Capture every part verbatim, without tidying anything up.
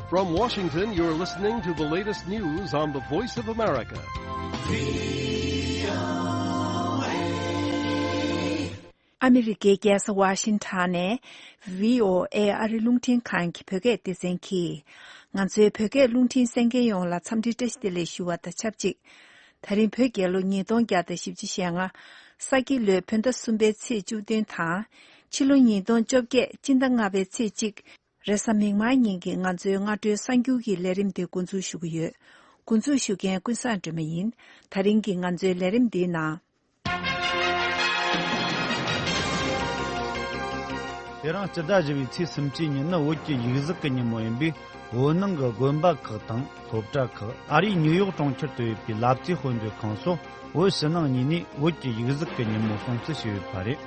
From Washington, you're listening to the latest news on the Voice of America. ཨ་མི་རི་ཀའི་རྒྱལ་ས་ཝ་ཤིང་ཊོན་ནས་བྷི་ཨོ་ཨེ་ཨ་རི་རླུང་འཕྲིན་ཁང་གི་བོད་སྐད་སྡེ་ཚན་གྱིས། ང་ཚོའི་བོད་སྐད་རླུང་འཕྲིན་གསན་མཁན་ཡོངས་ལ་འཚམས་འདྲི་བཀྲ་ཤིས་བདེ་ལེགས་ཞུ་བ་དང་ཆབས་ཅིག་ད་རིང་བོད་རྒྱལ་ལོ་ཉིས་སྟོང་བརྒྱ་དང་བཞི་བཅུ་ཞེ་ལྔ། ས་ཁྱི་ལོའི་བོད་ཟླ་གསུམ་པའི་ཚེས་བཅུ་བདུན་དང་། ཕྱི་ལོ་ཉིས་སྟོང་བཅོ་བརྒྱད་སྤྱི་ཟླ་ལྔ་པའི་ཚེས་གཅིག་རེས་གཟའ་མིག་དམར་ཉིན་གྱི་ང་ཚོའི་སྔ་དྲོའི་གསར་འགྱུར་གྱི་ལས་རིམ་དེ་འགོ་འཛུགས་ཞུ་གི་ཡོད། འགོ་འཛུགས་ཞུ་མཁན་ཀུན་བཟང་སྒྲོལ་མ་ཡིན། ད་རིང་གི་ང་ཚོའི་ལས་རིམ་འདིའི་ནང་། དེ་རིང་སྤྱི་ཟླ་བཞི་པའི་ཚེས་སུམ་ཅུ་ཉིན་ནི་བོད་ཀྱི་ཡིག་གཟུགས་ཀྱི་ཉིན་མོ་ཡིན་པས། བོད་ནང་གི་དགོན་པ་ཁག་དང་སློབ་གྲྭ་ཁག་ཨ་རིའི་ཉིའུ་ཡོག་གྲོང་ཁྱེར་དུ་ཡོད་པའི་ལབ་ཙེ་དཔོན་པོའི་ཁང་སོགས་བོད་ཕྱི་ནང་གཉིས་ནས་བོད་ཀྱི་ཡིག་གཟུགས་ཀྱི་ཉིན་མོ་སྲུང་བརྩི་ཞུས་ཡོད་པ་རེད།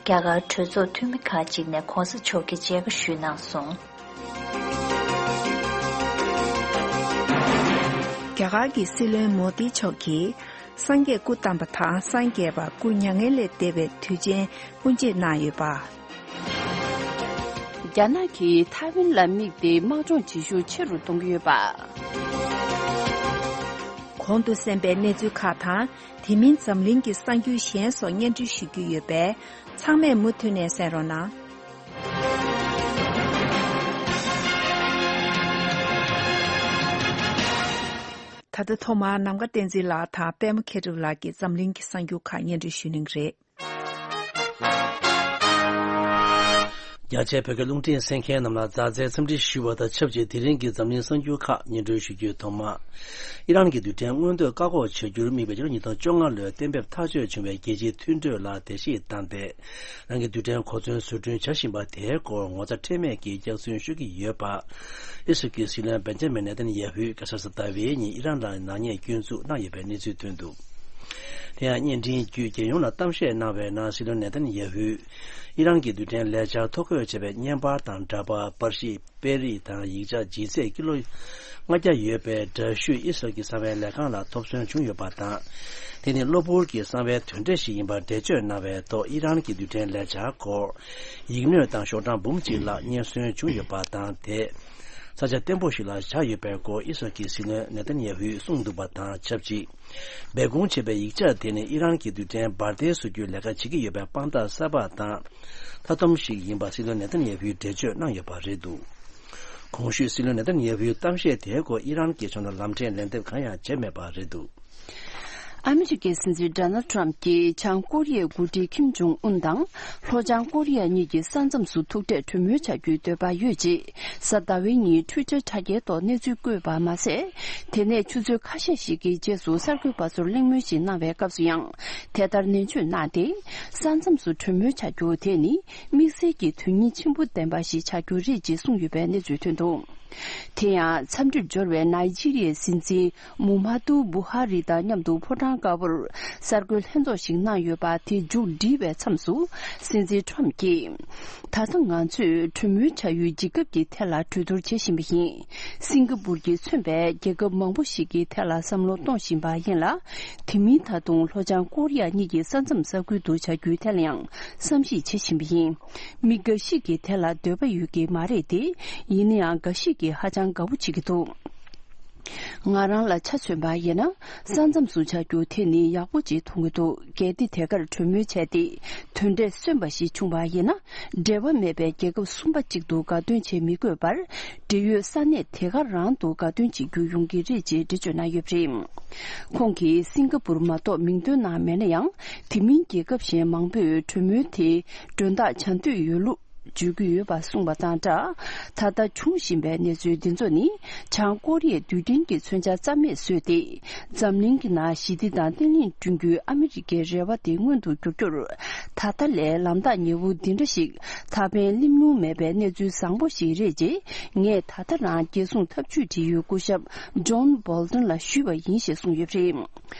རྒྱ་གར་གྲོས་ཚོགས་འཐུས་མི་ཁག་ཅིག་ནས་གོང་ས་མཆོག་གི་མཇལ་ཁ་ཞུས་གནང་སོང་། རྒྱ་གར་གྱི་སྲིད་བློན་མོ་དི་མཆོག་གིས་སངས་རྒྱས་སྐུ་བལྟམས་པ་དང་སངས་རྒྱས་པ་སྐུ་མྱ་ངན་ལས་འདས་པའི་དུས་ཆེན་དབུ་འབྱེད་གནང་ཡོད་པ། རྒྱ་ནག་གིས་ཐའེ་ཝན་ལ་དམིགས་ཏེ་དམག་སྦྱོང་བྱེད་ཤུགས་ཆེ་རུ་གཏོང་གི་ཡོད་པ། གོང་དུ་གསན་པའི་གནས་ཚུལ་ཁག་དང་། དེ་མིན་འཛམ་གླིང་གི་གསར་འགྱུར་གཞན་སོགས་སྙན་སྒྲོན་ཞུ་རྒྱུ་ཡོད་པས། ཚང་མས་མུ་མཐུད་ནས་གསན་རོགས་གནང་། ད་ལྟ་ཐོག་མར་ནམ་མཁའ་བསྟན་འཛིན་ལགས་དང་པད་མ་མཁས་གྲུབ་ལགས་ཀྱིས་འཛམ་གླིང་གི་གསར་འགྱུར་ཁག་སྙན་སྒྲོན་ཞུ་གནང་གི་རེད། རྒྱ་ཆེའི་བོད་སྐད་རླུང་འཕྲིན་གསན་མཁན་རྣམས་ལ་མཛའ་བརྩེའི་འཚམས་འདྲི་ཞུ་བ་དང་ཆབས་ཅིག་དེ་རིང་གི་འཛམ་གླིང་གསར་འགྱུར་ཁག་སྙན་སྒྲོན་ཞུ་རྒྱུའི་ཐོག་མ། ཨི་རན་གྱི་རྡུལ་ཕྲན་མངོན་འདོད་བཀག་འགོག་བྱ་རྒྱུར་དམིགས་པའི་ཕྱི་ལོ་ཉིས་སྟོང་བཅོ་ལྔ་ལོའི་གཏན་འབེབས་ཐག་གཅོད་བྱུང་བའི་རྒྱལ་སྤྱིའི་མཐུན་གྲོས་ལ་དད་གཤིས་བཏང་སྟེ། རང་གི་རྡུལ་ཕྲན་གོ་མཚོན་བཟོ་སྐྲུན་བྱ་བཞིན་པ་དེའི་སྐོར་ངོ་ཚ་ཁྲེལ་མེད་ཀྱིས་སྐྱག་རྫུན་ཤོད་ཀྱི་ཡོད་པ། ཨི་སི་རལ་གྱི་སྲིད་བློན་བེན་ཇ་མིན་ནེ་ཐན་ཡ་ཧུས་བཀའ་ཤག་གཟའ་ཟླ་བའི་ཉིན་ཨི་རན་ལ་ནག་ཉེས་སྐྱོན་འཛུགས་གནང་ཡོད་པའི་གནས་ཚུལ་ཐོན་འདུག་དེ་ཡང་བརྙན་འཕྲིན་བརྒྱུད་རྒྱལ་ཡོངས་ལ་གཏམ་བཤད་གནང་བའི་ནང་སྲིད་བློན་ནེ་ཐན་ཡ་ཧུས། ཨི་རན་གྱི་རྡུལ་ཕྲན་ལས་འཆར་ཐོ་འགོད་བྱས་པའི་བརྙན་པར་དང་འདྲ་པར་པར་གཞི། དཔེ་རིས་དང་ཡིག་ཆ་ལྗིད་ཚད་ཀི་ལོ་ལྔ་བརྒྱ་ཡོད་པའི་འདྲ་བཤུས་ཨི་སི་རལ་གྱི་གསང་བའི་ལས་ཁང་ལ་ཐོབ་ཐོན་བྱུང་ཡོད་པ་དང་། དེ་ནི་གློ་བུར་གྱི་གསང་བའི་དོན་འབྲས་ཤིག་ཡིན་པར་འགྲེལ་བརྗོད་གནང་བའི་ཐོག་ཨི་རན་གྱི་རྡུལ་ཕྲན་ལས་འཆར་སྐོར་ཡིག་སྣོད་དང་ཤོག་གྲངས་འབུམ་གཅིག་ལྷག་རྙེད་སོན་བྱུང་ཡོད་པ་དང་། དེ་ས་ཆ་བརྟན་པོ་ཞིག་ལ་བཞག་ཡོད་པའི་སྐོར་ཨི་སི་རལ་གྱི་སྲིད་བློན་ནེ་ཐན་ཡ་ཧུས་གསུངས་འདུག་པ་དང་ཆབས་ཅིག་སྦས་སྐུང་བྱས་པའི་ཡིག་ཆ་དེ་ནི་ཨི་རན་གྱི་རྡུལ་ཕྲན་འབར་མདེལ་བཟོ་རྒྱུའི་ལས་ཀ་བྱེད་ཀྱི་ཡོད་པའི་དཔང་རྟགས་གསར་པ་དང་། མཐའ་སྡོམ་ཞིག་ཡིན་པ་སྲིད་བློན་ནེ་ཐན་ཡ་ཧུས་འགྲེལ་བརྗོད་གནང་ཡོད་པ་རེད་འདུག་གོང་ཞུས་སྲིད་བློན་ནེ་ཐན་ཡ་ཧུའི་གཏམ་བཤད་དེའི་སྐོར་ཨི་རན་གྱི་ཕྱོགས་ནས་ལམ་སྟོན་ལན་འདེབས་གང་ཡང་བྱས་མེད་པ་རེད་འདུག་ཨ་མི་རི་ཀའི་སྲིད་འཛིན་ཌོ་ནལ་ཊམ་གྱིས་བྱང་ཀོ་རི་ཡའི་འགོ་ཁྲིད་ཁིམ་ཇོང་ཨུན་དང་ལྷོ་བྱང་ཀོ་རི་ཡ་གཉིས་ཀྱི་ས་མཚམས་སུ་ཐུག་འཕྲད་གྲོས་མོལ་བྱ་རྒྱུའི་འདོད་པ་ཡོད་ཅེས་གཟའ་ཟླ་བའི་ཉིན་ཊུའི་ཊར་དྲ་རྒྱའི་ཐོག་གནས་ཚུལ་བཀོད་པ་མ་ཟད། དེ་ནས་ཆུ་ཚོད་ཁ་ཤས་ཤིག་གི་རྗེས་སུ་གསར་འགོད་པ་ཚོར་གླེང་མོལ་ཞིག་གནང་བའི་སྐབས་སུ་ཡང་དེ་ལྟར་ནན་བརྗོད་གནང་སྟེ། ས་མཚམས་སུ་གྲོས་མོལ་བྱ་རྒྱུ་དེ་ནི། དམིགས་བསལ་གྱི་དོན་སྙིང་ཆེན་པོ་ལྡན་པ་ཞིག་ཆགས་རྒྱུ་རེད་ཅེས་གསུངས་ཡོད་པའི་གནས་ཚུལ་ཐོན་འདུག་དེ་ཡང་འཚམས་འདྲིར་འབྱོར་བའི་ནཱི་ཇི་རི་ཡའི་སྲིད་འཛིན་མུ་ཧམ་མ་ཏུ་བུ་ཧ་རི་དང་མཉམ་དུ་ཕོ་བྲང་དཀར་པོར་གསར་འགོད་ལྷན་ཚོགས་ཤིག་གནང་ཡོད་པ་དེ་མཇུག་བསྒྲིལ་བའི་མཚམས་སུ། སྲིད་འཛིན་ཊམ་གྱིས། ད་ལྟ་ང་ཚོས་གྲོས་མོལ་བྱ་ཡུལ་ཇི་གབ་ཀྱི་ཐད་ལ་གྲོས་བསྡུར་བྱེད་བཞིན་པ་ཡིན། སིང་ག་པུར་གྱིས་མཚོན་པའི་རྒྱལ་ཁབ་མང་པོ་ཞིག་གི་ཐད་ལ་བསམ་བློ་གཏོང་བཞིན་པ་ཡིན་ལ། དེ་མིན་ད་དུང་ལྷོ་བྱང་ཀོ་རི་ཡ་གཉིས་ཀྱི་ས་མཚམས་ས་ཁུལ་དུ་བྱ་རྒྱུའི་ཐད་ལ་ཡང་བསམ་གཞིག་བྱེད་བཞིན་པ་ཡིན། མི་འགའ་ཞིག་གི་དེ་ལ་འདོད་པ་ཡོད་ཀྱི་མ་རེད་དེ། ཡིན་ན་ཡང་འགའ་ཞིག་གིས་ཧ་ཅང་དགའ་བོ་བྱེད་ཀྱི་འདུག་ང་རང་ལ་ཆ་མཚོན་པ་ཡིན་ན། ས་མཚམས་སུ་བྱ་རྒྱུ་དེ་ནི་ཡག་པོ་ཅིག་མཐོང་གི་འདུག་གལ་ཏེ་དེ་གར་གྲོས་མོལ་བྱས་ཏེ། དོན་འབྲས་སོན་པ་ཞིག་བྱུང་བ་ཡིན་ན། འབྲེལ་བ་མེད་པའི་རྒྱལ་ཁབ་གསུམ་པ་གཅིག་ཏུ་དགའ་སྟོན་བྱེད་མི་དགོས་པར། འབྲེལ་ཡོད་ས་གནས་དེ་ག་རང་དུ་དགའ་སྟོན་བྱེད་རྒྱུ་ཡོང་གི་རེད་ཅེས་འགྲེལ་བརྗོད་གནང་ཡོད་པ་རེད། ཁོང་གིས་སིང་ག་པུར་མ་གཏོགས་མིང་འདོན་གནང་མེད་ན་ཡང་། དེ་མིན་རྒྱལ་ཁབ་གཞན་མང་པོས་གྲོས་མོལ་དེ་མགྲོན་བདག་བྱ་འདོད་ཡོད་ལུགས་བརྗོད་ཀྱི་ཡོད་པ་གསུངས་པ་དང་སྦྲགས། ད་ལྟ་འབྱུང་བཞིན་པའི་གནས་ཚུལ་འདི་ཚོ་ནི། བྱང་ཀོ་རི་ཡའི་རྡུལ་ཕྲན་གྱི་མཚོན་ཆ་རྩ་མེད་བཟོས་ཏེ། འཛམ་གླིང་གི་ནང་ཞི་བདེ་དང་བརྟན་ལྷིང་བསྐྲུན་རྒྱུའི་ཨ་མི་རི་ཀའི་རེ་བ་དེ་མངོན་དུ་འགྱུར་རྒྱུར། ད་ལྟ་ལས་ལམ་ཐག་ཉེ་བོ་འདི་འདྲ་ཞིག་ད་ཕན་གླེང་སློང་མེད་པའི་གནས་ཚུལ་བཟང་པོ་ཞིག་རེད་ཅེས། ངས་ད་ལྟ་རང་རྒྱལ་སྲུང་འཐབ་ཇུས་འབྲེལ་ཡོད་སྐུ་ཞབས་ཇོན་བྷོལ་ཏོན་ལ་ཞུས་པ་ཡིན་ཞེས་གསུངས་ཡོད་པ་རེད།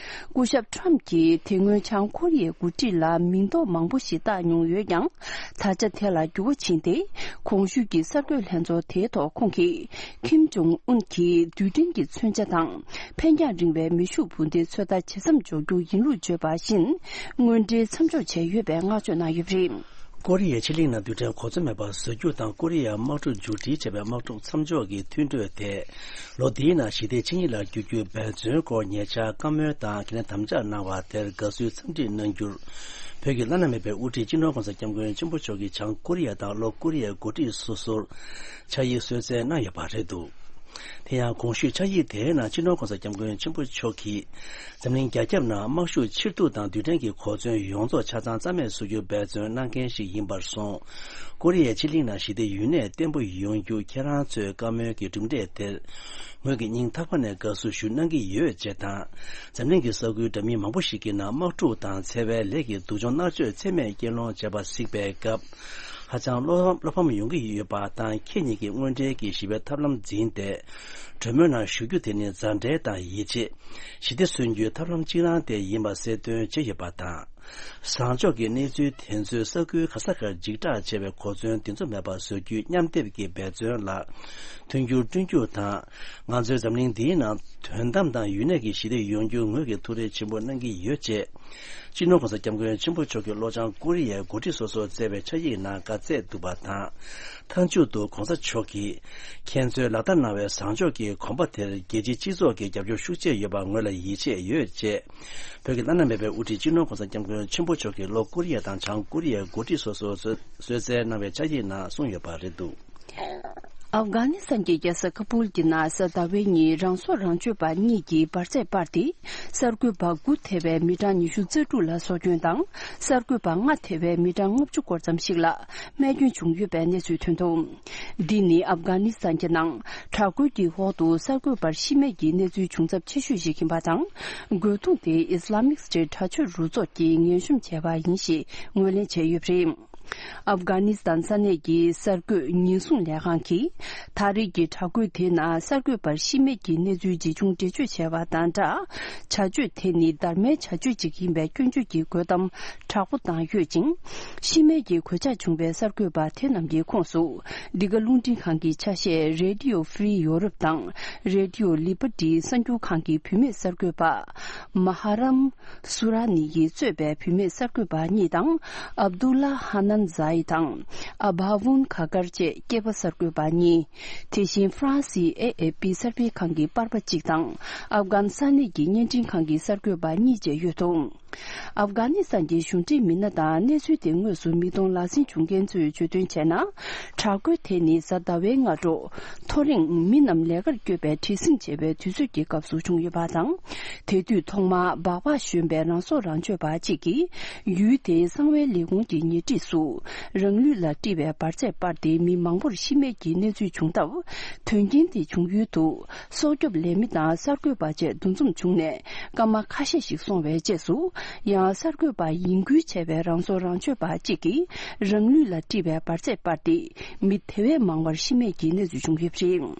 སྐུ་ཞབས་ཊམ་གྱིས་དེ་སྔོན་བྱང་ཀོ་རི་ཡའི་འགོ་ཁྲིད་ལ་མིང་འདོགས་མང་པོ་ཞིག་བཏགས་མྱོང་ཡོད་ཀྱང་། ད་ཆ་དེ་ལ་འགྱུར་བ་ཕྱིན་ཏེ། གོང་ཞུས་ཀྱི་གསར་འགོད་ལྷན་ཚོགས་དེའི་ཐོག་ཁོང་གིས། ཁིམ་ཇོང་ཨུན་གྱིས་རྡུལ་ཕྲན་གྱི་མཚོན་ཆ་དང་། འཕེན་རྒྱང་རིང་བའི་མེ་ཤུགས་འཕུར་མདེལ་ཚོད་ལྟ་བྱེད་མཚམས་འཇོག་རྒྱུ་ཡིན་ལུགས་བརྗོད་པ་བཞིན། དངོས་འབྲེལ་མཚམས་འཇོག་བྱས་ཡོད་པའི་བསྔགས་བརྗོད་གནང་ཡོད་པ་རེད། ཀོ་རི་ཡའི་ཕྱེད་གླིང་ནང་རྡུལ་ཕྲན་གོ་མཚོན་མེད་པ་བཟོ་རྒྱུ་དང་ཀོ་རི་ཡའི་དམག་གྲུ་མཇུག་སྒྲིལ་བྱས་པའི་དམག་འཁྲུག་མཚམས་འཇོག་གི་མཐུན་གྲོས་དེ། ལོ་འདིའི་ནང་ཞི་བདེ་ཆིངས་ཡིག་ལ་བསྒྱུར་རྒྱུའི་འབད་བརྩོན་སྐོར་ཉེ་ཆར་བཀའ་མོལ་དང་ཁས་ལེན་དམ་བཅའ་གནང་བ་དེར་དགའ་བསུའི་འཚམས་འདྲི་གནང་རྒྱུར། བོད་ཀྱི་བླ་ན་མེད་པའི་དབུ་ཁྲིད་སྤྱི་ནོར་༸གོང་ས་༸སྐྱབས་མགོན་ཆེན་པོ་མཆོག་གིས་བྱང་ཀོ་རི་ཡ་དང་ལྷོ་ཀོ་རི་ཡའི་འགོ་ཁྲིད་སོ་སོར་ཕྱག་ཡིག་གསོལ་སྩལ་གནང་ཡོད་པ་རེད་འདུག། དེ་ཡང་གོང་ཞུས་ཕྱག་ཡིག་དེའི་ནང་སྤྱི་ནོར་༸གོང་ས་༸སྐྱབས་མགོན་ཆེན་པོ་མཆོག་གིས། འཛམ་གླིང་རྒྱ་ཁྱབ་ནང་དམག་ཤུགས་ཕྱིར་གཏུག་དང་རྡུལ་ཕྲན་གྱི་གོ་མཚོན་ཡོངས་རྫོགས་ཆ་ཚང་རྩ་མེད་བཟོ་རྒྱུའི་འབད་བརྩོན་གནང་མཁན་ཞིག་ཡིན་པར་སོང་། ཀོ་རི་ཡའི་ཕྱེད་གླིང་ནང་ཞི་བདེ་ཡུན་གནས་བརྟན་པོ་ཡོང་རྒྱུ་ཁྱེད་རང་ཚོའི་བཀའ་མོལ་གྱི་གྲུབ་འབྲས་དེར། ངོས་ཀྱི་སྙིང་ཐག་པ་ནས་དགའ་བསུ་ཞུ་གནང་གི་ཡོད་ཅེས་དང་། འཛམ་གླིང་གི་ས་ཁུལ་འདྲ་མིན་མང་པོ་ཞིག་གི་ནང་དམག་འཁྲུག་དང་འཚེ་བའི་ལས་ཀྱི་སྡུག་སྦྱོང་མནར་གཅོད་ཚད་མེད་རྐྱེན་སློང་བྱས་པ་གཟིགས་པའི་སྐབས། ཧ་ཅང་བློ་བློ་ཕམ་ཡོང་གི་ཡོད་པ་དང་། ཁྱེད་ཉིད་ཀྱིས་དངོས་འབྲེལ་གྱི་ཞི་བའི་ཐབས་ལམ་འཛིན་ཏེ། གྲོས་མོལ་ནང་ཞུགས་རྒྱུ་དེ་ནི་མཛའ་འབྲེལ་དང་ཡིད་ཆེས། ཞི་བདེ་མཚོན་རྒྱུའི་ཐབས་ལམ་གཅིག་རང་དེ་ཡིན་པ་གསལ་སྟོན་བྱས་ཡོད་པ་དང་། བཟང་ཕྱོགས་ཀྱི་གནས་ཚུལ་དེ་ཚོས་ས་ཁུལ་ག་ས་གར་འཇིགས་སྐྲག་ཆེ་བའི་གོ་མཚོན་དེ་ཚོ་མེད་པ་བཟོ་རྒྱུའི་མཉམ་སྡེབ་ཀྱི་འབད་བརྩོན་ལ་མཐུན་འགྱུར་བསྐྲུན་རྒྱུ་དང་། ང་ཚོའི་འཛམ་གླིང་འདིའི་ནང་དོན་དམ་དང་ཡུན་གནས་ཀྱི་ཞི་བདེ་ཡོང་རྒྱུ་ངོས་ཀྱིས་ཐུགས་རེ་ཆེན་པོ་གནང་གི་ཡོད་ཅེས། སྤྱི་ནོར་༸གོང་ས་༸སྐྱབས་མགོན་ཆེན་པོ་མཆོག་གིས་ལྷོ་བྱང་ཀོ་རི་ཡའི་འགོ་ཁྲིད་སོ་སོར་བསྩལ་བའི་ཕྱག་ཡིག་ནང་བཀའ་སྩལ་འདུག་པ་དང་། མཐའ་མཇུག་ཏུ་༸གོང་ས་མཆོག་གིས། ཁྱེད་ཚོས་ལག་བསྟར་གནང་བའི་བཟང་ཕྱོགས་ཀྱི་གོམ་པ་དེར་རྒྱལ་སྤྱིའི་སྤྱི་ཚོགས་ཀྱི་རྒྱབ་སྐྱོར་ཤུགས་ཆེ་ཡོད་པ་ངོས་ལ་ཡིད་ཆེས་ཡོད་ཅེས། བོད་ཀྱི་བླ་ན་མེད་པའི་དབུ་ཁྲིད་སྤྱི་ནོར་༸གོང་ས་༸སྐྱབས་མགོན་ཆེན་པོ་མཆོག་གིས་ལྷོ་ཀོ་རི་ཡ་དང་བྱང་ཀོ་རི་ཡའི་འགོ་ཁྲིད་སོ་སོར་གསོལ་གསོལ་སྩལ་གནང་བའི་ཕྱག་ཡིག་ནང་གསུངས་ཡོད་པ་རེད་འདུག། ཨབ་གྷ་ནི་སི་ཐན་གྱི་རྒྱལ་ས་ཁ་པུལ་གྱི་ནང་གཟའ་ཟླ་བའི་ཉིན་རང་སྲོག་རང་གཅོད་པ་གཉིས་ཀྱིས་འབར་རྫས་སྤར་ཏེ། གསར་འགོད་པ་དགུ་ཐེ་བའི་མི་གྲངས་ཉི་ཤུ་རྩ་དྲུག་ལ་སྲོག་སྐྱོན་དང་། གསར་འགོད་པ་ལྔ་ཐེ་བའི་མི་གྲངས་ལྔ་བཅུ་སྐོར་ཙམ་ཞིག་ལ་རྨས་སྐྱོན་བྱུང་ཡོད་པའི་གནས་ཚུལ་ཐོན་འདུག། འདི་ནི་ཨབ་གྷ་ནི་སི་ཐན་གྱི་ནང་དྲག་རྒོལ་གྱི་འོག་ཏུ་གསར་འགོད་པར་ཤི་རྨས་ཀྱི་གནས་ཚུལ་བྱུང་ཚབས་ཆེ་ཤོས་ཤིག་ཡིན་པ་དང་། རྒོལ་རྡུང་དེ་ཨི་སི་ལ་མིག་སི་ཊེཊ་དྲག་སྤྱོད་རུ་ཚོགས་ཀྱིས་ངན་གཤོམ་བྱས་པ་ཡིན་ཞེས་ངོས་ལེན་བྱས་ཡོད་པ་རེད། ཨབ་གྷ་ནི་སི་ཐན་ས་གནས་ཀྱི་གསར་འགོད་ཉེན་སྲུང་ལས་ཁང་གིས། ད་རེས་ཀྱི་དྲག་རྒོལ་དེའི་ནང་གསར་འགོད་པར་ཤི་རྨས་ཀྱི་གནས་ཚུལ་ཇི་བྱུང་འགྲེལ་བརྗོད་བྱས་པ་དང་སྦྲགས། བྱ་སྤྱོད་དེ་ནི་སྡར་མའི་བྱ་སྤྱོད་ཅིག་ཡིན་པའི་སྐྱོན་བརྗོད་ཀྱི་དགོད་གཏམ་དྲག་པོ་བཏང་ཡོད་ཅིང་། ཤི་རྨས་ཀྱི་གོད་ཆག་བྱུང་བའི་གསར་འགོད་པ་དེ་རྣམས་ཀྱི་ཁོངས་སུ། འདི་ག་རླུང་འཕྲིན་ཁང་གི་ཆ་ཤས་Radio Free Europe དང་Radio Liberty གསར་འགྱུར་ཁང་གི་བུད་མེད་གསར་འགོད་པ། མ་ཧ་རམ། སུ་ར་ནི་ཡིས་གཙོས་པའི་བུད་མེད་གསར་འགོད་པ་གཉིས་དང་། ཨབ་དུ་ལ་ཧ་ནན་ཛའི་དང་། ཨ་བྷ་ཝུན་ཁ་ཀར་བཅས་སྐྱེས་པ་གསར་འགོད་པ་གཉིས། དེ་བཞིན་ཧྥ་རན་སིའི་ཨེ་ཨེ་པི་གསར་སྤེལ་ཁང་གི་པར་པ་གཅིག་དང་། ཨབ་གྷན་ས་གནས་ཀྱི་བརྙན་འཕྲིན་ཁང་གི་གསར་འགོད་པ་གཉིས་བཅས་ཡོད་འདུག། ཨབ་གྷ་ནི་སི་ཐན་གྱི་གཞུང་འབྲེལ་མི་སྣ་དང་གནས་ཚུལ་དེ་དངོས་སུ་མིག་མཐོང་ལག་ཟིན་བྱུང་མཁན་ཚོས་བརྗོད་དོན་བྱས་ན། དྲག་རྒོལ་དེ་ནི་གཟའ་ཟླ་བའི་སྔ་དྲོ། མཐོ་རིམ་མི་རྣམས་ལས་ཀར་བསྐྱོད་པའི་བྲེལ་ཟིང་ཆེ་བའི་དུས་ཚོད་ཀྱི་སྐབས་སུ་བྱུང་ཡོད་པ་དང་། དེ་དུས་ཐོག་མར་སྦག་སྦག་ཞོན་པའི་རང་སྲོག་རང་གཅོད་པ་གཅིག་གིས། ཡུལ་དེའི་གསང་བའི་ལས་ཁུངས་ཀྱི་ཉེ་འཁྲིས་སུ། རང་ལུས་ལ་དཀྲིས་པའི་འབར་རྫས་སྤར་ཏེ་མི་མང་པོར་ཤི་རྨས་ཀྱི་གནས་ཚུལ་བྱུང་སྟབས། དོན་རྐྱེན་དེ་བྱུང་ཡུལ་དུ། སྲོག་སྐྱོབ་ལས་མི་དང་གསར་འགོད་པ་བཅས་འདུ་འཛོམས་བྱུང་ནས། སྐར་མ་ཁ་ཤས་ཤིག་སོང་བའི་རྗེས་སུ། ཡང་གསར་འགོད་པ་ཡིན་ཁུལ་བྱས་པའི་རང་སྲོག་རང་གཅོད་པ་གཅིག་གིས། རང་ལུས་ལ་དཀྲིས་པའི་འབར་རྫས་སྤར་ཏེ། མི་དེ་བས་མང་བར་ཤི་རྨས་ཀྱི་གནས་ཚུལ་བྱུང་ཡོད་པ་རེད།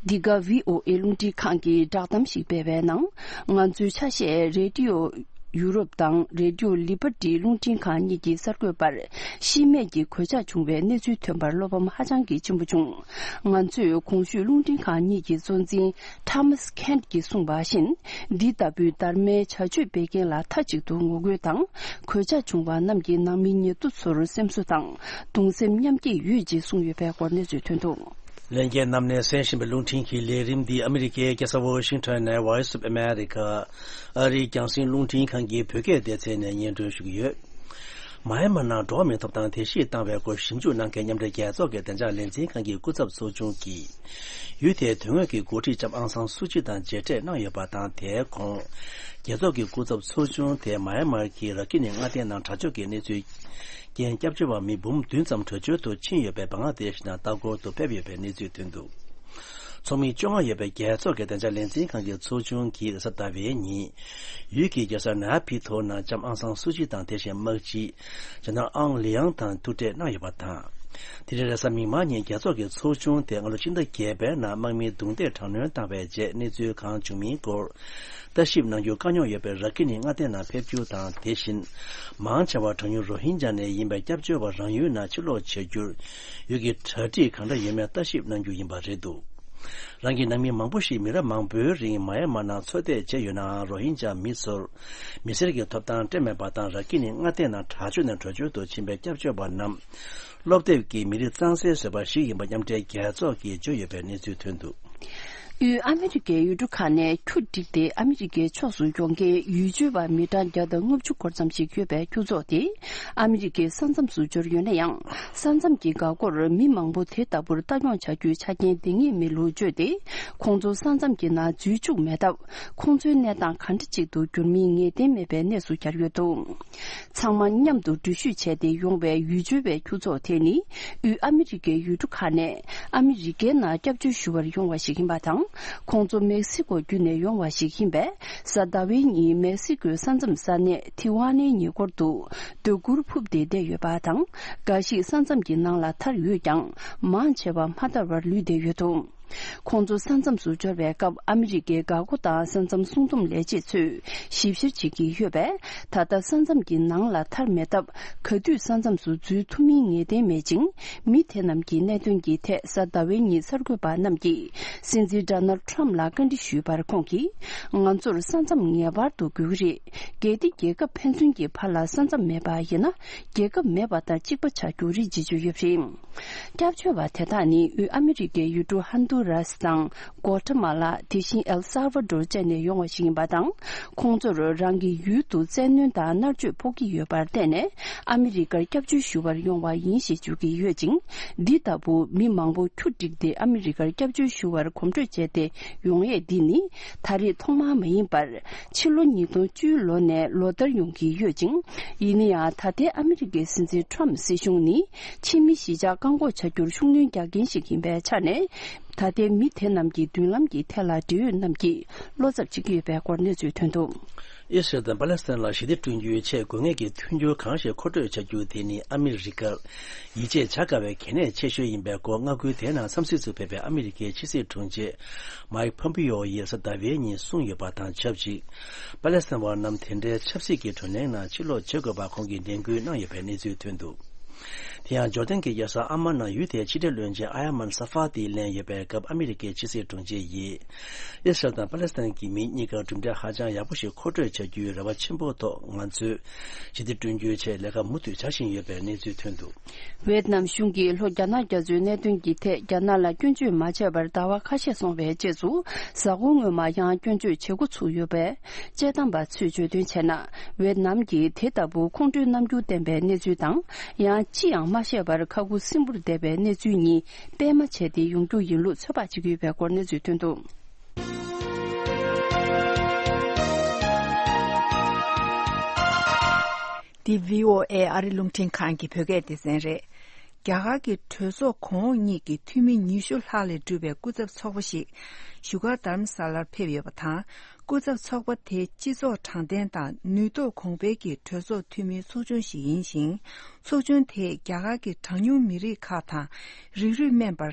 འདི་ག་བྷི་ཨོ་ཨེ་རླུང་འཕྲིན་ཁང་གིས་བསྒྲགས་གཏམ་ཞིག་སྤེལ་བའི་ནང་། ང་ཚོའི་ཆ་ཤས་Radio Europe དང་Radio Liberty རླུང་འཕྲིན་ཁང་གཉིས་ཀྱི་གསར་འགོད་པར་ཤི་རྨས་ཀྱི་གོད་ཆག་བྱུང་བའི་གནས་ཚུལ་ཐོན་པར་བློ་ཕམ་ཧ་ཅང་གི་ཆེན་པོ་བྱུང་། ང་ཚོས་གོང་ཞུས་རླུང་འཕྲིན་ཁང་གཉིས་ཀྱི་གཙོ་འཛིན་Thomas Kent གྱིས་གསུངས་པ་བཞིན། འདི་ལྟ་བུའི་སྡར་མའི་བྱ་སྤྱོད་སྤེལ་མཁན་ལ་མཐའ་གཅིག་ཏུ་ངོ་རྒོལ་དང་། གོད་ཆག་བྱུང་བ་རྣམས་ཀྱི་ནང་མི་ཉེ་དུ་ཚོར་སེམས་གསོ་དང་། གདུང་སེམས་མཉམ་སྐྱེད་ཡོད་ཅེས་གསུངས་ཡོད་པའི་སྐོར་གནས་ཚུལ་ཐོན་འདུག། ལྷན་རྒྱས་རྣམས་ནས་གསན་བཞིན་པའི་རླུང་འཕྲིན་གྱི་ལས་རིམ་འདི་ཨ་མི་རི་ཀའི་རྒྱལ་ས་ཝོ་ཤིང་ཊོན་ནས་Voice of America ཨ་རིའི་རྒྱང་སྲིང་རླུང་འཕྲིན་ཁང་གི་བོད་སྐད་སྡེ་ཚན་ནས་སྙན་སྒྲོན་ཞུ་གི་ཡོད། མཱ་ཡན་མར་ནང་འགྲོ་བ་མིའི་ཐོབ་ཐང་འཐེན་ཤེས་བཏང་བའི་སྐོར་ཞིབ་འཇུག་གནང་མཁན་མཉམ་འབྲེལ་རྒྱལ་ཚོགས་ཀྱི་བདེ་འཇགས་ལས་འཛིན་ཁང་གི་སྐུ་ཚབ་ཚོགས་ཆུང་གིས། ཡུལ་དེའི་དོན་དངོས་ཀྱི་འགོ་ཁྲིད་ལྕམ་ཨང་སང་སུ་ཅི་དང་མཇལ་འཕྲད་གནང་ཡོད་པ་དང་། དེའི་གོང་། རྒྱལ་ཚོགས་ཀྱི་སྐུ་ཚབ་ཚོགས་ཆུང་དེ་མཱ་ཡན་མར་གྱི་ར་ཁི་ནི་མངའ་སྡེའི་ནང་དྲག་སྤྱོད་ཀྱི་གནས་ཚུལ་རྐྱེན་སྐྱབས་བཅོལ་བ་མི་འབུམ་བདུན་ཙམ་བྲོས་བྱོལ་དུ་ཕྱིན་ཡོད་པའི་བང་ལ་དེ་ཤི་ནང་ལྟ་སྐོར་དུ་ཕེབས་ཡོད་པའི་གནས་ཚུལ་ཐོན་འདུག། ཚོགས་མི་བཅོ་ལྔ་ཡོད་པའི་རྒྱལ་ཚོགས་ཀྱི་བདེ་འཇགས་ལས་འཛིན་ཁང་གི་ཚོགས་ཆུང་གིས་རེས་གཟའ་ཟླ་བའི་ཉིན། ཡུལ་གྱི་རྒྱལ་ས་ནཱ་ཡ་ཕི་ཐོ་ནང་ལྕམ་ཨང་སང་སུ་ཅི་དང་དེ་བཞིན་དམག་སྤྱི་ཇེ་ནར་ཨང་ལི་ཡང་དང་ཐུག་འཕྲད་གནང་ཡོད་པ་དང་། དེ་རིང་རེས་གཟའ་མིག་དམར་ཉིན་རྒྱལ་ཚོགས་ཀྱི་ཚོགས་ཆུང་དེ་སྔ་ལོ་ཕྱི་ཟླ་བརྒྱད་པའི་ནང་དམག་མིའི་རྡུང་རྡེག་དྲག་གནོན་བཏང་བའི་རྗེས་གནས་ཚུལ་གང་བྱུང་མིན་སྐོར། ལྟ་ཞིབ་གནང་རྒྱུ་དཀའ་རྙོག་ཡོད་པའི་ར་ཁི་ནི་མངའ་སྡེ་ནང་ཕེབས་རྒྱུ་དང་། དེ་བཞིན་མང་ཆེ་བ་གྲངས་ཉུང་རོ་ཧིན་ཇཱ་ནས་ཡིན་པའི་སྐྱབས་བཅོལ་བ་རང་ཡུལ་ནང་ཕྱིར་ལོག་བྱ་རྒྱུར་ཡུལ་གྱི་གྲ་སྒྲིག་གང་འདྲ་ཡོད་མེད་ལྟ་ཞིབ་གནང་རྒྱུ་ཡིན་པ་རེད་འདུག། རང་གི་ནང་མི་མང་པོ་ཞིག་མི་རབས་མང་པོའི་རིང་མ་ཡན་མར་ནང་འཚོ་གཏད་བྱས་ཡོད་ནའང་། རོ་ཧིན་ཇཱ་མི་ཚོར་མི་སེར་གྱི་ཐོབ་ཐང་སྤྲད་མེད་པ་དང་། ར་ཁིན་ནི་མངའ་སྡེ་ནང་དྲག་སྤྱོད་ནས་བྲོས་བྱོལ་དུ་ཕྱིན་པའི་སྐྱབས་བཅོལ་བ་རྣམས་སློབ་དེབ་ཀྱི་མི་རིགས་གཙང་སེལ་བཟོས་པ་ཞིག་ཡིན་པ་མཉམ་འབྲེལ་རྒྱལ་ཚོགས་ཀྱིས་བརྗོད་ཡོད་པའི་གནས་ཚུལ་ཐོན་འདུག་དབུས་ཨ་མི་རི་ཀའི་ཡུལ་གྲུ་ཁག་ནས་ཁྱུ་བསྒྲིགས་ཏེ་ཨ་མི་རི་ཀའི་ཕྱོགས་སུ་ཡོང་མཁན་ཡུལ་བྱོལ་བ་མི་གྲངས་བརྒྱ་དང་ལྔ་བཅུ་སྐོར་ཙམ་ཞིག་ཡོད་པའི་ཁྱུ་ཚོགས་དེ། ཨ་མི་རི་ཀའི་ས་མཚམས་སུ་འབྱོར་ཡོད་ན་ཡང་། ས་མཚམས་ཀྱི་འགག་སྒོར་མི་མང་པོ་དེ་ལྟ་བུར་ལྟ་སྐྱོང་བྱ་རྒྱུའི་ཆ་རྐྱེན་ལྡན་ངེས་མེད་ལུགས་བརྗོད་དེ། ཁོང་ཚོ་ས་མཚམས་ཀྱི་ནང་འཛུལ་བཅུག་མེད་སྟབས། ཁོང་ཚོའི་གནས་སྟངས་ག་འདྲ་ཅིག་ཏུ་འགྱུར་མིན་ངེས་གཏན་མེད་པའི་གནས་སུ་གྱར་ཡོད་འདུག་ཚང་མ་མཉམ་དུ་འགྲུལ་བཞུད་བྱས་ཏེ་ཡོང་བའི་ཡུལ་བྱོལ་བའི་ཁྱུ་ཚོགས་དེ་ནི། དབུས་ཨ་མི་རི་ཀའི་ཡུལ་གྲུ་ཁག་ནས་ཨ་མི་རི་ཀའི་ནང་སྐྱབས་བཅོལ་ཞུ་བར་ཡོང་བ་ཞིག་ཡིན་པ་དང་། ཁོང་ཚོ་མེག་སི་ཀོ་བརྒྱུད་ནས་ཡོང་བ་ཞིག་ཡིན་པས། གཟའ་ཟླ་བའི་ཉིན་མེག་སི་ཀོའི་ས་མཚམས་ས་གནས་ཐི་ཝ་ནའི་ཉེ་འཁོར་དུ་སྡོད་གུར་ཕུབ་སྟེ་བསྡད་ཡོད་པ་དང་། འགའ་ཞིག་ས་མཚམས་ཀྱི་ནང་ལ་ཐར་ཡོད་ཀྱང་། མང་ཆེ་བ་མ་ཐར་བར་ལུས་བསྡད་ཡོད་འདུག་ཁོང་ཚོ་ས་མཚམས་སུ་འབྱོར་བའི་སྐབས། ཨ་མི་རི་ཀའི་འགག་སྒོ་དང་ས་མཚམས་སྲུང་སྡོམ་ལས་བྱེད་ཚོས་ཞིབ་བཤེར་བྱེད་ཀྱི་ཡོད་པས། ད་ལྟ་ས་མཚམས་ཀྱི་ནང་ལ་ཐར་མེད་སྟབས། ག་དུས་ས་མཚམས་སུ་འཛུལ་ཐུབ་མིན་ངེས་གཏན་མེད་ཅིང་། མི་དེ་རྣམས་ཀྱི་གནད་དོན་གྱི་ཐད། གཟའ་ཟླ་བའི་ཉིན་གསར་འགོད་པ་རྣམས་ཀྱིས་སྲིད་འཛིན་ཌོ་ནལ་ཊམ་ལ་བཀའ་འདྲི་ཞུས་པར། ཁོང་གིས། ང་ཚོར་ས་མཚམས་ངེས་པར་དུ་དགོས་ཀྱི་རེད། གལ་ཏེ་རྒྱལ་ཁབ་ཕན་ཚུན་གྱི་བར་ལ་ས་མཚམས་མེད་པ་ཡིན་ན། རྒྱལ་ཁབ་མེད་པ་དང་གཅིག་པ་ཆགས་རྒྱུ་རེད་ཅེས་བརྗོད་ཡོད་པ་རེད། སྐྱབས་བཅོལ་བ་དེ་དག་ནི་དབུས་ཨ་མི་རི་ཀའི་ཡུལ་གྲུ་ཧན་དུ་རཱས་དང་། གོ་ཊ་མ་ལ། དེ་བཞིན་ཨེལ་སཱལ་ཝ་ཌོར་བཅས་ནས་ཡོང་བ་ཞིག་ཡིན་པ་དང་། ཁོང་ཚོར་རང་གི་ཡུལ་དུ་བཙན་གནོན་དང་མནར་གཅོད་ཕོག་གི་ཡོད་པར་བརྟེན་ནས། ཨ་མི་རི་ཀར་སྐྱབས་བཅོལ་ཞུ་བར་ཡོང་བ་ཡིན་ཞེས་བརྗོད་ཀྱི་ཡོད་ཅིང་། འདི་ལྟ་བུ་མི་མང་པོ་ཁྱུ་བསྒྲིགས་ཏེ་ཨ་མི་རི་ཀར་སྐྱབས་བཅོལ་ཞུ་བར་གོམ་བགྲོད་བྱས་ཏེ་ཡོང་ཡས་འདི་ནི་ད་རེས་ཐོག་མ་མ་ཡིན་པར། ཕྱི་ལོ་ཉིས་སྟོང་བཅུའི་ལོ་ནས་ལོ་ལྟར་ཡོང་གི་ཡོད་ཅིང་། ཡིན་ན་ཡང་། ད་ལྟའི་ཨ་མི་རི་ཀའི་སྲིད་འཛིན་ཊམ་སྲིད་གཞུང་ནི། ཕྱི་མི་གཞིས་ཆགས་བཀག་འགོག་བྱ་རྒྱུར་ཤུགས་སྣོན་རྒྱག་མཁན་ཞིག་ཡིན་པའི་ཆ་ནས། ད་ལྟའི་མི་དེ་རྣམས་ཀྱི་མདུན་ལམ་གྱི་ཐད་ལ། འབྲེལ་ཡོད་རྣམས་ཀྱིས་བློ་འཚབ་བྱེད་ཀྱི་ཡོད་པའི་སྐོར་གནས་ཚུལ་ཐོན་འདུག་ཨི་སི་རལ་དང་པ་ལེ་སི་ཐན་ལ་ཞི་བདེ་བསྐྲུན་རྒྱུའི་ཆེད་དགོས་ངེས་ཀྱི་མཐུན་འགྱུར་གང་ཞིག་མཁོ་སྤྲོད་བྱ་རྒྱུ་དེ་ནི་ཨ་མི་རི་ཀར་ཡིད་ཆེས་བྱ་དཀའ་བའི་གལ་གནད་ཆེ་ཤོས་ཡིན་པའི་སྐོར། མངའ་ཁུལ་དེའི་ནང་འཚམས་གཟིགས་སུ་ཕེབས་པའི་ཨ་མི་རི་ཀའི་ཕྱི་སྲིད་དྲུང་ཆེ་མཱིག་ཕོམ་པི་ཡོ་ཡིས་གཟའ་ཟླ་བའི་ཉིན་གསུངས་ཡོད་པ་དང་ཆབས་ཅིག་པ་ལེ་སི་ཐན་བ་རྣམས་དེ་འདྲའི་ཆབ་སྲིད་ཀྱི་བགྲོ་གླེང་ནང་ཕྱིར་ལོག་བྱེད་དགོས་པ་ཁོང་གིས་ནན་སྐུལ་གནང་ཡོད་པའི་གནས་ཚུལ་ཐོན་འདུག་དེ་ཡང་ཇོར་ཌན་གྱི་རྒྱལ་ས་ཨམ་མན་ནང་ཡུལ་དེའི་ཕྱི་འབྲེལ་བློན་ཆེན་ཨ་ཡ་མན་ས་ཧྥ་ཏི་ལེན་ཡོད་པའི་སྐབས། ཨ་མི་རི་ཀའི་ཕྱི་སྲིད་དྲུང་ཆེ་ཡིས་ཨི་སི་རལ་དང་པ་ལེ་སི་ཐན་གྱི་མི་གཉིས་ཀར་གྲུབ་འབྲས་ཧ་ཅང་ཡག་པོ་ཞིག་མཁོ་སྤྲོད་བྱ་རྒྱུའི་རེ་བ་ཆེན་པོའི་ཐོག་ང་ཚོས་ཞི་བདེ་བསྐྲུན་རྒྱུའི་ཆེད་ལས་ཀ་མུ་མཐུད་བྱ་བཞིན་ཡོད་པའི་གནས་ཚུལ་ཐོན་འདུག་ཝེད་ནམ་གཞུང་གིས་ལྷོ་རྒྱ་ནག་རྒྱ་མཚོའི་གནད་དོན་གྱི་ཐད་རྒྱ་ནག་ལ་སྐྱོན་བརྗོད་མ་བྱས་པར་ཟླ་བ་ཁ་ཤས་སོང་བའི་རྗེས་སུ། གཟའ་འཁོར་སྔོན་མ་ཡང་སྐྱོན་བརྗོད་བྱེད་འགོ་ཚུགས་ཡོད་པས། དཔྱད་གཏམ་པ་ཚོས་བརྗོད་དོན་བྱས་ན། ཝེད་ནམ་གྱིས་དེ་ལྟ་བུ་ཁོང་ཁྲོའི་རྣམ་འགྱུར་བསྟན་པའི་གནས་ཚུལ་དང་། ཡང་ཅི་ཡང་མ་བཤད་པར་ཁ་ཁུ་སིམ་པོར་བསྡད་པའི་གནས་ཚུལ་གཉིས་སྤེལ་མ་བྱས་ཏེ་ཡོང་རྒྱུ་ཡིན་ལུགས་ཚོད་དཔག་བྱེད་ཀྱི་ཡོད་པའི་སྐོར་གནས་ཚུལ་ཐོན་འདུག་འདི་བྷི་ཨོ་ཨེ་ཨ་རི་རླུང་འཕྲིན་ཁང་གི་བོད་སྐད་སྡེ་ཚན་རེད། རྒྱ་གར་གྱི་གྲོས་ཚོགས་གོང་འོག་གཉིས་ཀྱི་འཐུས་མི་ཉི་ཤུ་ལྷག་ལས་གྲུབ་པའི་སྐུ་ཚབ་ཚོགས་པ་ཞིག་བཞུགས་སྒར་རྡ་རམ་ས་ལར་ཕེབས་ཡོད་པ་དང་། སྐུ་ཚབ་ཚོགས་པ་དེ་སྤྱི་ཚོགས་དྲང་བདེན་དང་ནུས་སྟོབས་གོང་སྤེལ་གྱི་གྲོས་ཚོགས་འཐུས་མིའི་ཚོགས་ཆུང་ཞིག་ཡིན་ཞིང་། ཚོགས་ཆུང་དེས་རྒྱ་གར་གྱི་གྲངས་ཉུང་མི་རིགས་ཁག་དང་རིགས་རུས་དམན་པར་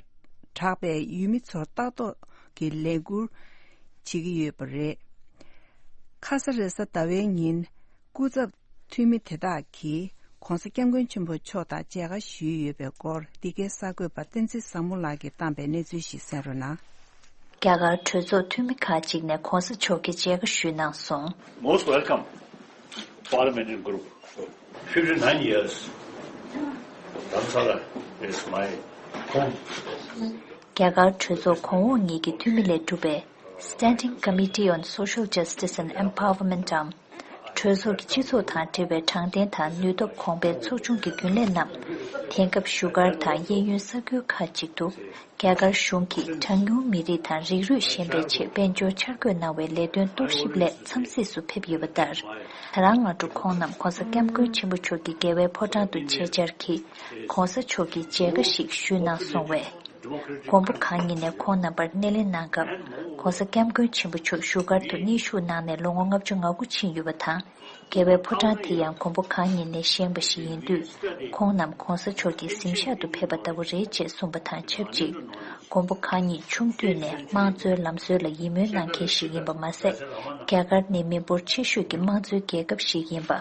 གྲགས་པའི་ཡུལ་མི་ཚོར་ལྟ་རྟོག་གི་ལས་འཁུར་བྱེད་ཀྱི་ཡོད་པ་རེད། ཁ་ས་རེས་གཟའ་ཟླ་བའི་ཉིན། སྐུ་ཚབ་འཐུས་མི་དེ་དག་གིས་༧གོང་ས་༧སྐྱབས་མགོན་ཆེན་པོ་མཆོག་དང་མཇལ་ཁ་ཞུས་ཡོད་པའི་སྐོར། འདི་གའི་གསར་འགོད་པ་བསྟན་འཛིན་བཟང་མོ་ལགས་ཀྱིས་བཏང་པའི་གནས་ཚུལ་ཞིག་གསན་རོགས་གནང་། རྒྱ་གར་གྲོས་ཚོགས་འཐུས་མི་ཁག་ཅིག་ནས་༧གོང་ས་མཆོག་གི་མཇལ་ཁ་ཞུས་གནང་སོང་། Most welcome, parliamentary group. Fifty-nine years, Dharamsala is my home. རྒྱ་གར་གྲོས་ཚོགས་གོང་འོག་གཉིས་ཀྱི་འཐུས་མི་ལས་གྲུབ་པའི་Standing Committee on Social Justice and Empowerment འམ། གྲོས་ཚོགས་ཀྱི་སྤྱི་ཚོགས་དང་འབྲེལ་བའི་དྲང་བདེན་དང་ནུས་སྟོབས་གོང་འཕེལ་ཚོགས་ཆུང་གི་རྒྱུན་ལས་རྣམས། དེང་སྐབས་བཞུགས་སྒར་དང་གཡས་གཡོན་ས་ཁུལ་ཁག་ཅིག་ཏུ། རྒྱ་གར་གཞུང་གིས་གྲངས་ཉུང་མི་རིགས་དང་རིགས་རུས་གཞན་པའི་ཆེད་དཔལ་འབྱོར་འཆར་འགོད་གནང་བའི་ལས་དོན་རྟོག་ཞིབ་སླད་འཚམས་གཟིགས་སུ་ཕེབས་ཡོད་པ་ལྟར། ད་རང་སྔ་དྲོ་ཁོང་རྣམས་༧གོང་ས་༧སྐྱབས་མགོན་ཆེན་པོ་མཆོག་གི་རྒྱལ་བའི་ཕོ་བྲང་དུ་ཆེད་བཅར་གྱིས་༧གོང་ས་མཆོག་གི་མཇལ་ཁ་ཞིག་ཞུས་གནང་སོང་བས། མགོན་པོ་གང་ཉིད་ནས་ཁོང་རྣམ་པར་སྣེ་ལེན་གནང་སྐབས། ༧གོང་ས་༧སྐྱབས་མགོན་ཆེན་པོ་མཆོག་བཞུགས་སྒར་དུ་གནས་བཞུགས་གནང་ནས་ལོ་ངོ་ལྔ་བཅུ་ང་དགུ་ཕྱིན་ཡོད་པ་དང་། རྒྱལ་བའི་ཕོ་བྲང་དེ་ཡང་མགོན་པོ་གང་ཉིད་ནས་བཞེངས་པ་ཞིག་ཡིན་དུས། ཁོང་རྣམས་༧གོང་ས་མཆོག་གི་གཟིམ་ཤག་ཏུ་ཕེབས་པ་ལྟ་བུ་རེད་ཅེས་གསུངས་པ་དང་ཆབས་ཅིག་མགོན་པོ་གང་ཉིད་ཆུང་དུས་ནས་དམངས་གཙོའི་ལམ་སྲོལ་ལ་ཡིད་སྨོན་གནང་མཁན་ཞིག་ཡིན་པ་མ་ཟད། རྒྱ་གར་ནི་མི་འབོར་ཆེ་ཤོས་ཀྱི་དམངས་གཙོའི་རྒྱལ་ཁབ་ཞིག་ཡིན་པ།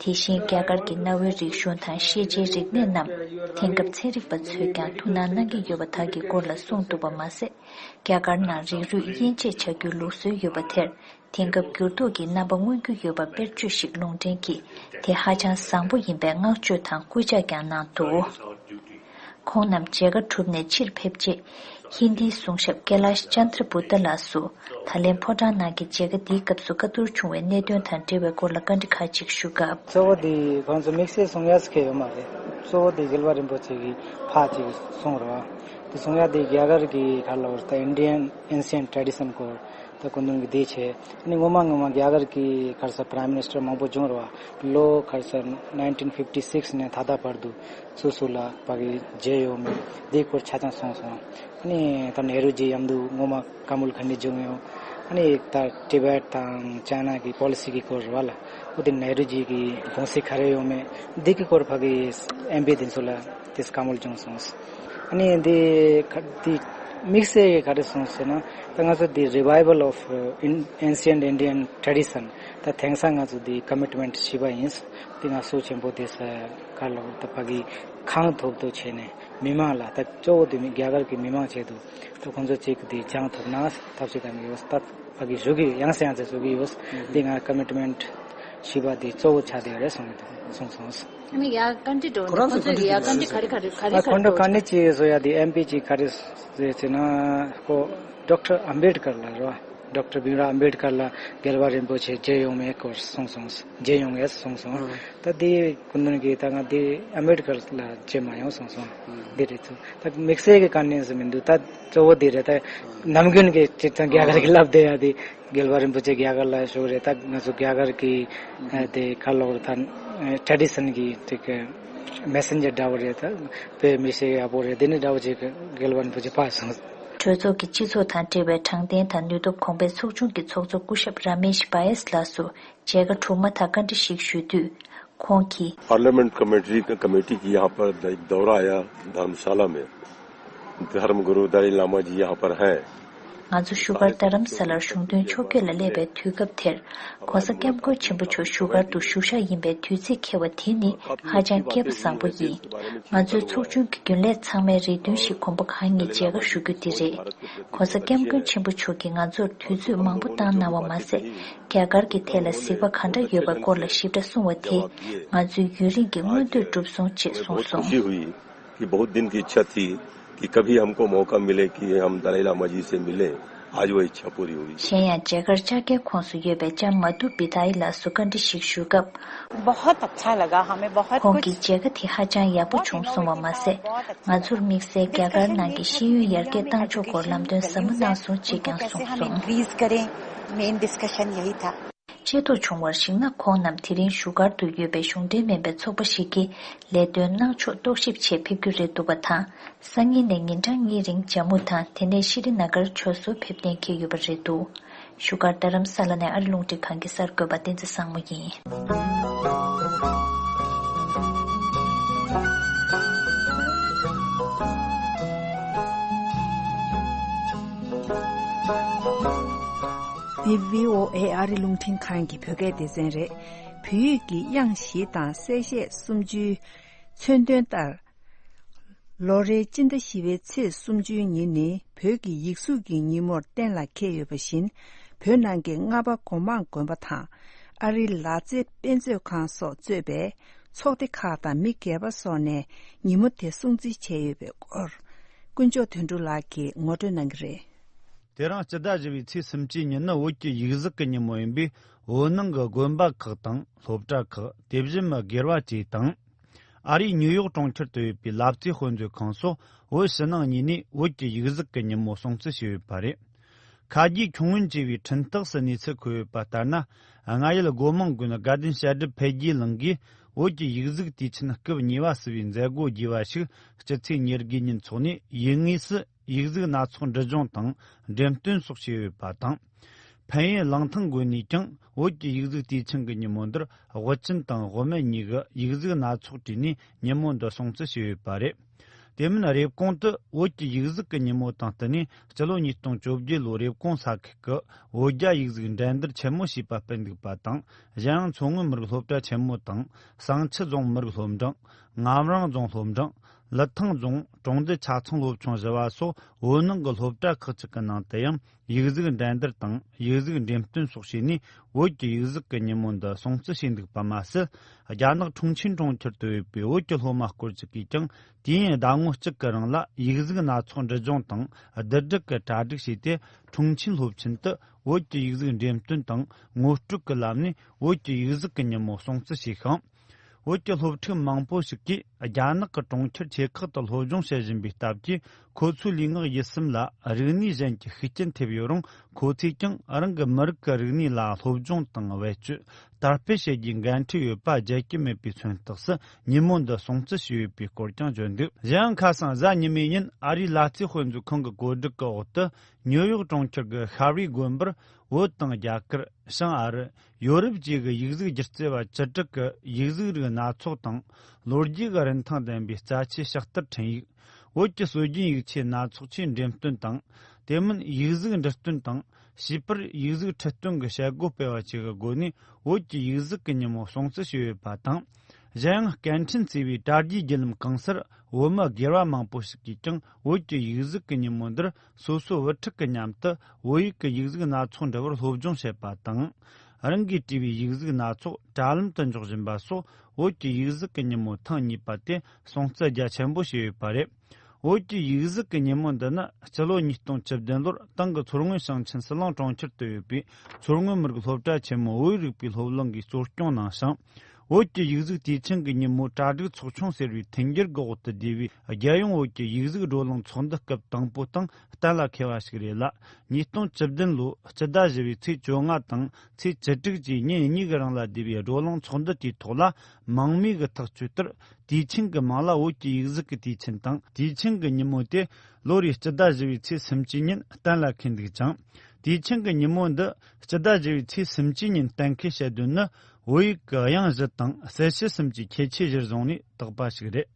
དེ་བཞིན་རྒྱ་གར་གྱི་གནའ་བོའི་རིག་གཞུང་དང་ཤེས་བྱའི་རིག་གནས་རྣམས་དེང་སྐབས་ཚན་རིག་པ་ཚོས་ཀྱང་ཐུགས་སྣང་གནང་གི་ཡོད་པ་དག་གི་སྐོར་ལ་གསུངས་འདུག་པ་མ་ཟད། རྒྱ་གར་ནང་རིགས་རུས་དབྱེ་འབྱེད་བྱ་རྒྱུའི་ལུགས་སྲོལ་ཡོད་པ་དེར། དེང་སྐབས་འགྱུར་ལྡོག་གི་རྣམ་པ་མངོན་རྒྱུ་ཡོད་པ་དཔེར་བརྗོད་ཞིག་ལུང་འདྲེན་གྱིས་དེ་ཧ་ཅང་བཟང་པོ་ཡིན་པའི་བསྔགས་བརྗོད་དང་སྐུལ་ལྕག་ཀྱང་གནང་འདུག། ཁོང་རྣམས་མཇལ་ཁ་གྲུབ་ནས་ཕྱིར་ཕེབས་རྗེས། ཧིན་དིའི་གསུང་ཞབས་ཀེ་ལཱཤ་ཅན་དྲ་བུ་ཏཱ་ལགས་སུ། ད་ལན་ཕོ་བྲང་ནང་གི་མཇལ་ཁ་འདིའི་སྐབས་སུ་བཀའ་བསྡུར་བྱུང་བའི་གནད་དོན་དང་འབྲེལ་བའི་སྐོར་ལ་བཀའ་འདྲི་ཁག་ཅིག་ཞུ་སྐབས། གཙོ་བོ་འདི་ཁོང་ཚོ་དམིགས་བསལ་གསུང་ཡས་སུ་ཁེལ་ཡོད་མ་རེད། གཙོ་བོ་འདི་རྒྱལ་བ་རིན་པོ་ཆེ་གི་ཕ་ཅིག་གསུང་རོགས། དེ་གསུང་ཡས་འདི་རྒྱ་གར་གི་ག་ལ་བར་ད་Indian ancient tradition སྐོར། ད་སྐུ་མདུན་གྱིས་འདི་བྱས། ཨ་ནི་སྔོན་མ་སྔོན་མ་རྒྱ་གར་གྱི་ག་རེ་ཟེར་Prime Minister མང་པོ་བྱུང་རེད་བ། ལོ་ག་རེ་ཟེར་nineteen fifty six ནས་ད་ལྟ་བར་དུ་སུ་སུ་ལ་ཕ་གི་མཇལ་ཡོད་མེད་འདིའི་སྐོར་ཆ་ཚང་གསུངས་སོང་། ཨ་ནི་ད་ནེ་རུ་ཇི་མཉམ་དུ་སྔོན་མ་ཀ་མུལ་ཁ་ནི་བྱུང་ཡོད། ཨ་ནི་ད་ཊི་བེཊ་དང་ཅའི་ན་གི་པོ་ལི་སི་གི་སྐོར་རེད་བ་ལ། འོ་དེ་ནེ་རུ་ཇི་གི་དགོངས་གཞི་ག་རེ་ཡོད་མེད་འདི་གི་སྐོར་ཕ་གི་ཨེམ་པི་དེ་ཚོ་ལ་དེ་ཀ་མུལ་བྱུང་སོང་། ཨ་ནི་འདི་ཁ་འདི་དམིགས་བསལ་གྱི་ག་རེ་གསུངས་ཟེར་ན། ད་ང་ཚོ་འདི་Revival of, uh, in- Ancient Indian Tradition ད་དེང་སང་ང་ཚོ་འདི་ཀོ་མིཊ་མེནཊ་བཞི་པ་ཡིན། འདི་ང་ཚོ་ཆེན་པོ་དེ་ས་ག་ལ་ད་ཕ་གི་ཁང་ཐོབ་ཐོབ་བྱས་ནས་མི་མང་ལ་ད་གཙོ་བོ་དེ་མི་རྒྱ་གར་གྱི་མི་མང་ཆེད་དུ་ད་ཁོང་ཚོ་གཅིག་འདི་སྦྱང་ཐུབ་ན་ཐབས་ཤེས་གཏང་གི་ཡོད། ད་ཕ་གི་ཞུ་གི་ཡང་སེ་ཡང་སེ་ཞུ་གི་ཡོད། འདི་ང་ཀོ་མིཊ་མེནཊ་བཞི་པ་འདི་གཙོ་བོ་ཆགས་བསྡད་ཡོད་རེད་གསུངས་གསུངས་སོང་། ཨ་ནི་ཡ་བཀའ་འདྲི་འགྲོ་ཁོ་རང་ཚོ་ནས་ཁོ་ཚོས་ཀྱི་ཡ་བཀའ་འདྲི་ག་རེ་ག་རེ་ག་རེ་ཨ་ག་ཁོང་ཁྲོ་རེ་ག་ནས་ཅི་བཟོ་ཡ་དེ་ཨེམ་པི་ཅིག་ག་རེ་ཟེར་ཟེར་ན་ཁོ་ཌོག་ཊར་ཨམ་བེད་ཀར་ལ་རེད་བ། ཌོག་ཊར་བྷིམ་རའོ་ཨམ་བེད་ཀར་ལ་རྒྱལ་བ་རིན་པོ་ཆེ་མཇལ་ཡོང་མེད་སྐོར་གསུངས་སོང་། མཇལ་ཡོང་ངས་གསུངས་སོང་། ཨ་ད་དེ་སྐུ་མདུན་གྱིས་ད་ང་དེ་ཨམ་བེད་ཀར་ལ་མཇལ་མ་ཡོང་གསུངས་སོང་། ཨ་འདི་རེད་ཚུལ་ད་དམིགས་བསལ་གྱི་དཀའ་གནད་ཟེར་མི་འདུག་ད་གཙོ་བོ་དེ་རེད། ད་ནམ་རྒྱུན་གྱི་ཅིག་ཙང་རྒྱ་གར་གྱི་ལབ་བསྡད་ཡ་དེ། རྒྱལ་བ་རིན་པོ་ཆེ་རྒྱ་གར་ལ་བཞུགས་རེད། ད་ང་ཚོ་རྒྱ་གར་གྱི་ཨ་དེ་ཁ་ལོག་རེད། ད་ཊ་རེ་ཌི་ཤན་གྱི་ཅིག་མེ་སེན་ཇར་འདྲ་བོ་རེད། ད་བོད་མི་ཤེས་ཡག་པོ་རེད། དེ་ནི་འདྲ་བོ་ཅིག་རྒྱལ་བ་རིན་པོ་ཆེ་ཕར་སོང་། གྲོས་ཚོགས་ཀྱི་སྤྱི་ཚོགས་དང་འབྲེལ་བའི་དྲང་བདེན་དང་ནུས་སྟོབས་གོང་འཕེལ་ཚོགས་ཆུང་གི་ཚོགས་གཙོ་སྐུ་ཞབས་ར་མེཤ་བྷ་ཡེས་ལགས་སུ་མཇལ་ཁ་གྲུབ་མ་ཐག་བཀའ་འདྲི་ཞིག་ཞུས་དུས། ཁོང་གིས། parliament committee committee की यहाँ पर एक दौरा आया धर्मशाला में। धर्म गुरु दलाई लामा जी यहाँ पर हैं। ང་ཚོ་བཞུགས་སྒར་རྡ་རམ་ས་ལར་གཞུང་དོན་ཕྱོགས་བསྐྱོད་ལ་སླེབས་པའི་དུས་སྐབས་དེར། ྋགོང་ས་ྋསྐྱབས་མགོན་ཆེན་པོ་མཆོག་བཞུགས་སྒར་དུ་བཞུགས་ཞག་ཡིན་པའི་དུས་ཚིགས་འཁེལ་བ་དེ་ནི་ཧ་ཅང་སྐལ་པ་བཟང་པོ་ཡིན། ང་ཚོའི་ཚོགས་ཆུང་གི་རྒྱུན་ལས་ཚང་མའི་རེ་འདུན་ཞིག་མགོན་པོ་གང་ཉིད་མཇལ་ཁ་ཞུ་རྒྱུ་དེ་རེད། ྋགོང་ས་ྋསྐྱབས་མགོན་ཆེན་པོ་མཆོག་གིས་ང་ཚོར་དུས་ཚོད་མང་པོ་བཏང་གནང་བ་མ་ཟད། རྒྱ་གར་གྱི་ཐད་ལ་གཟིགས་པ་ག་འདྲ་ཡོད་པའི་སྐོར་ལ་ཞིབ་ཕྲ་གསུང་བ་དེས་ང་ཚོའི་ཡུན་རིང་གི་མངོན་འདོད་གྲུབ་སོང་ཅེས་གསུངས་སོང་། बहुत खुशी हुई कि बहुत दिन की इच्छा थी कि कभी हमको मौका मिले कि हम दलाई लामा जी से मिलें। आज वो इच्छा पूरी हुई। གཞན་ཡང་མཇལ་ཁར་ལྕགས་རྒྱལ་ཁོངས་སུ་ཡོད་པའི་ལྕམ་མ་དྷུ་བི་དྷ་ཡི་ལགས་སུ་བཀའ་འདྲི་ཞིག་ཞུས་སྐབས། बहुत अच्छा लगा हमें बहुत ཁོང་གིས་མཇལ་ཁ་དེ་ཧ་ཅང་ཡག་པོ་བྱུང་གསུངས་པ་མ་ཟད། ང་ཚོར་དམིགས་བསལ་རྒྱ་གར་ནང་གི་ཤེས་ཡོན་ཡར་རྒྱས་གཏང་ཕྱོགས་སྐོར་ལམ་སྟོན་ཟབ་མོ་གནང་སོང་ཅེས་ཀྱང་གསུངས་སོང་། ཤེས་རྟོགས་བྱུང་བར་གཞིགས་ན། ཁོང་རྣམས་དེ་རིང་བཞུགས་སྒར་དུ་ཡོད་པའི་གཞུང་འབྲེལ་མིན་པའི་ཚོགས་པ་ཞིག་གི་ལས་དོན་གནང་ཕྱོགས་རྟོག་ཞིབ་ཆེད་ཕེབས་རྒྱུ་རེད་འདུག་པ་དང་། སང་ཉིན་ནས་ཉིན་གྲངས་གཉིས་རིང་ཇམ་མུ་དང་དེ་ནས་ཤྲི་ནཱ་གར་བྲོས་བྱོལ་ཕེབས་གཏན་འཁེལ་ཡོད་པ་རེད་འདུག། བཞུགས་སྒར་རྡ་རམ་ས་ལ་ནས་ཨ་རི་རླུང་འཕྲིན་ཁང་གི་གསར་འགོད་པ་བསྟན་འཛིན་བཟང་མོ་ཡིན། འདི་བྷི་ཨོ་ཨེ་ཨ་རི་རླུང་འཕྲིན་ཁང་གི་བོད་སྐད་སྡེ་ཚན་རེད། བོད་ཡིག་གི་དབྱངས་བཞི་དང་གསལ་བཤད་སུམ་ཅུའི་མཚོན་དོན་ལྟར། ལོ་རེའི་སྤྱི་ཟླ་བཞི་པའི་ཚེས་སུམ་ཅུའི་ཉིན་ནི་བོད་ཀྱི་ཡིག་གཟུགས་ཀྱི་ཉིན་མོར་གཏན་ལ་འཁེལ་ཡོད་པ་བཞིན། བོད་ནང་གི་རྔ་པ་སྒོ་མང་དགོན་པ་དང་། ཨ་རིའི་ལ་རྩེ་དཔེ་མཛོད་ཁང་སོགས་གཙོས་པའི་ཚོགས་སྡེ་ཁག་དང་མི་སྒེར་པ་སོགས་ནས་ཉིན་མོ་དེ་སྲུང་བརྩི་བྱས་ཡོད་པའི་སྐོར། དཀོན་མཆོག་དོན་གྲུབ་ལགས་ཀྱིས་ངོ་སྤྲོད་གནང་གི་རེད། དེ་རིང་སྤྱི་ཟླ་བཞི་པའི་ཚེས་སུམ་ཅུའི་ཉིན་ནི་བོད་ཀྱི་ཡིག་གཟུགས་ཀྱི་ཉིན་མོ་ཡིན་པས། བོད་ནང་གི་དགོན་པ་ཁག་དང་སློབ་གྲྭ་ཁག་དེ་བཞིན་མི་སྒེར་བ་བཅས་དང་། ཨ་རིའི་ཉིའུ་ཡོག་གྲོང་ཁྱེར་དུ་ཡོད་པའི་ལ་རྩེ་དཔེ་མཛོད་ཁང་སོགས་བོད་ཕྱི་ནང་གཉིས་ནས་བོད་ཀྱི་ཡིག་གཟུགས་ཀྱི་ཉིན་མོ་སྲུང་བརྩི་བྱས་ཡོད་པ་རེད། ཁ་རྗེ་ཁྱུང་ངོན་ཅེས་པའི་འཕྲིན་སྟེགས་སུ་གནས་ཚུལ་འཁོད་ཡོད་པ་ལྟར་ན། རྔ་ཡུལ་སྒོ་མང་དགོན་དགའ་ལྡན་བཤད་སྒྲུབ་འཕེལ་རྒྱས་གླིང་གིས་བོད་ཀྱི་ཡིག་གཟུགས་དུས་ཆེན་སྐབས་གཉིས་པ་ཟེར་བའི་མཛད་སྒོ་རྒྱས་པ་ཞིག་སྤྱི་ཚེས་ཉེར་དགུའི་ཉིན་འཚོགས་ནས། ཡུལ་དངོས་སུ་ཡིག་གཟུགས་སྣ་ཚོགས་འབྲི་སྦྱོང་དང་འགྲེམས་སྟོན་སོགས་བྱས་ཡོད་པ་དང་། ཕན་ཡུལ་གླང་ཐང་དགོན་ནས་ཀྱང་བོད་ཀྱི་ཡིག་གཟུགས་དུས་ཆེན་གྱི་ཉིན་མོ་འདིར་དབུ་ཅན་དང་དབུ་མེད་གཉིས་ཀྱིས་ཡིག་གཟུགས་སྣ་ཚོགས་བྲིས་ནས་ཉིན་མོ་འདི་སྲུང་བརྩི་བྱས་ཡོད་པ་རེད། དེ་མིན་རེབ་གོང་དུ་བོད་ཀྱི་ཡིག་གཟུགས་ཀྱི་ཉིན་མོ་དང་བསྟུན་ནས་སྤྱི་ལོ་ཉིས་སྟོང་བཅོ་བརྒྱད་ལོའི་རེབ་གོང་ས་ཁུལ་གྱི་བོད་རྒྱ་ཡིག་གཟུགས་འགྲན་བསྡུར་ཆེན་མོ་ཞེས་པ་སྤེལ་འདུག་པ་དང་། གཞན་ཡང་མཚོ་སྔོན་མི་རིགས་སློབ་གྲྭ་ཆེན་མོ་དང་། བསང་ཆུ་རྫོང་མི་རིགས་སློབ་འབྲིང་། ངམ་རང་རྫོང་སློབ་འབྲིང་། ལི་ཐང་རྫོང་གྲོང་རྡལ་ཆ་ཚང་སློབ་ཆུང་བཞི་བ་སོགས་བོད་ནང་གི་སློབ་གྲྭ་ཁག་ཅིག་གི་ནང་དུ་ཡང་ཡིག་གཟུགས་འགྲན་བསྡུར་དང་ཡིག་གཟུགས་འགྲེམས་སྟོན་སོགས་བྱས་ནས་བོད་ཀྱི་ཡིག་གཟུགས་ཀྱི་ཉིན་མོ་འདི་སྲུང་བརྩི་བྱས་འདུག་པ་མ་ཟད། རྒྱ་ནག་ཁྲུང་ཆིན་གྲོང་ཁྱེར་དུ་ཡོད་པའི་བོད་ཀྱི་སློབ་མ་སྐོར་ཅིག་གིས་ཀྱང་དུས་ཡུན་ཟླ་ངོ་གཅིག་གི་རིང་ལ་ཡིག་གཟུགས་སྣ་ཚོགས་འབྲི་སྦྱོང་དང་བསྡུ་སྒྲིག་གི་གྲ་སྒྲིག་བྱས་ཏེ། ཁྲུང་ཆིན་སློབ་ཆེན་དུ་བོད་ཀྱི་ཡིག་གཟུགས་འགྲེམས་སྟོན་དང་ངོ་སྤྲོད་ཀྱི་ལམ་ནས་བོད་ཀྱི་ཡིག་གཟུགས་ཀྱི་ཉིན་མོ་སྲུང་བརྩི་བྱས་ཤིང་། བོད་ཀྱི་སློབ་ཕྲུག་མང་པོ་ཞིག་གིས་རྒྱ་ནག་གི་གྲོང་ཁྱེར་ཆེ་ཁག་ཏུ་སློབ་སྦྱོང་བྱེད་བཞིན་པའི་སྟབས་ཀྱིས། ཁོ་ཚོའི་ལུས་ངག་ཡིད་གསུམ་ལ་རིག་གནས་གཞན་གྱི་ཤུགས་རྐྱེན་ཐེབས་ཡོད་རུང་། ཁོ་ཚོས་ཀྱང་རང་གི་མི་རིགས་ཀྱི་རིག་གནས་ལ་སློབ་སྦྱོང་དང་བེད་སྤྱོད་དར་སྤེལ་བྱེད་རྒྱུའི་འགན་འཁྲི་ཡོད་པ་བརྗེད་ཀྱི་མེད་པའི་མཚོན་རྟགས་སུ་ཉིན་མོ་འདི་སྲུང་བརྩི་བྱས་ཡོད་པའི་སྐོར་ཀྱང་བརྗོད་འདུག་གཞན་ཡང་ཁ་སང་གཟའ་ཉི་མའི་ཉིན་ཨ་རིའི་ལ་རྩེ་དཔེ་མཛོད་ཁང་གི་བཀོད་སྒྲིག་གི་འོག་ཏུ། ཉིའུ་ཡོག་གྲོང་ཁྱེར་གྱི་ཤ་རི་དགོན་པར་བོད་དང་རྒྱ་གར། བྱང་ཨ་རི། ཡོ་རོབ་བཅས་ཀྱི་ཡིག་གཟུགས་སྒྱུ་རྩལ་བ་བཅུ་དྲུག་གིས་ཡིག་གཟུགས་རིགས་སྣ་ཚོགས་དང་། ལོ་རྒྱུས་ཀྱི་རིན་ཐང་ལྡན་པའི་རྩ་ཆེའི་ཕྱག་བསྟར་འཕྲིན་ཡིག་བོད་ཀྱི་སྲོལ་རྒྱུན་ཡིག་ཆའི་སྣ་ཚོགས་ཆེད་འགྲེམས་སྟོན་དང་། དེ་མིན་ཡིག་གཟུགས་འབྲི་སྟོན་དང་། བྱིས་པར་ཡིག་གཟུགས་ཁྲིད་སྟོན་གྱི་བྱེད་སྒོ་སྤེལ་བ་བཅས་ཀྱི་སྒོ་ནས་བོད་ཀྱི་ཡིག་གཟུགས་ཀྱི་ཉིན་མོ་སྲུང་བརྩི་བྱས་ཡོད་པ་དང་། གཞན་ཡང་སྐད་འཕྲིན་བརྩེ་བའི་དྲ་རྒྱའི་བརྒྱུད་ལམ་གང་སར་བོད་མི་སྒེར་བ་མང་པོ་ཞིག་གིས་ཀྱང་བོད་ཀྱི་ཡིག་གཟུགས་ཀྱི་ཉིན་མོ་འདིར་སོ་སོའི་བུ་ཕྲུག་གི་མཉམ་དུ་བོད་ཡིག་གི་ཡིག་གཟུགས་སྣ་ཚོགས་འབྲི་བར་སློབ་སྦྱོང་བྱེད་པ་དང་། རང་གིས་བྲིས་པའི་ཡིག་གཟུགས་སྣ་ཚོགས་དྲ་ལམ་དུ་འཇོག་བཞིན་པ་སོགས་བོད་ཀྱི་ཡིག་གཟུགས་ཀྱི་ཉིན་མོ་ཐེངས་གཉིས་པ་དེ་སྲུང་བརྩི་རྒྱ་ཆེན་པོ་བྱས་ཡོད་པ་རེད། བོད་ཀྱི་ཡིག་གཟུགས་ཀྱི་ཉིན་མོ་འདི་ནི་སྤྱི་ལོ་ཉིས་སྟོང་བཅུ་བདུན་ལོར་ཏང་གི་མཚོ་སྔོན་ཞིང་ཆེན་ཟི་ལིང་གྲོང་ཁྱེར་དུ་ཡོད་པའི་མཚོ་སྔོན་མི་རིགས་སློབ་གྲྭ་ཆེན་མོའི་བོད་རིག་པའི་སློབ་གླིང་གིས་གཙོ་སྐྱོང་གནང་ཞིང་། བོད་ཀྱི་ཡིག་གཟུགས་དུས་ཆེན་གྱི་ཉིན་མོའི་གྲ་སྒྲིག་ཚོགས་ཆུང་ཟེར་བའི་མཐུན་འགྱུར་གྱི་འོག་ཏུ་བསྡུས་པའི་རྒྱལ་ཡོངས་བོད་ཀྱི་ཡིག་གཟུགས་བགྲོ་གླེང་ཚོགས་འདུ་སྐབས་དང་པོ་དང་གཏན་ལ་འཁེལ་བ་ཞིག་རེད་ལ། ཉིས་སྟོང་བཅུ་བདུན་ལོའི་སྤྱི་ཟླ་བཞི་བའི་ཚེས་བཅོ་ལྔ་དང་ཚེས་བཅུ་དྲུག་བཅས་ཉིན་གཉིས་ཀྱི་རིང་ལ་བསྡུས་པའི་བགྲོ་གླེང་ཚོགས་འདུ་དེའི་ཐོག་ལ། མང་མོས་ཀྱི་ཐག་གཅོད་ལྟར། དུས་ཆེན་གྱི་མིང་ལ་བོད་ཀྱི་ཡིག་གཟུགས་ཀྱི་དུས་ཆེན་དང་། དུས་ཆེན་གྱི་ཉིན་མོ་དེ་ལོ་རེའི་སྤྱི་ཟླ་བཞི་བའི་ཚེས་སུམ་ཅུའི་ཉིན་གཏན་ལ་འཁེལ་འདུག་ཅིང་། དུས་ཆེན་གྱི་ཉིན་མོ་འདི་སྤྱི་ཟླ་བཞི་བའི་ཚེས་སུམ་ཅུའི་ཉིན་གཏན་འཁེལ་བྱེད་དོན་ནི། བོད་ཡིག་གི་དབྱངས་བཞི་དང་གསལ་བྱེད་གསུམ་གྱི་ཁྱད་ཆོས་གཞིར་བཟུང་ནས་བཏགས་པ་ཞིག་རེད།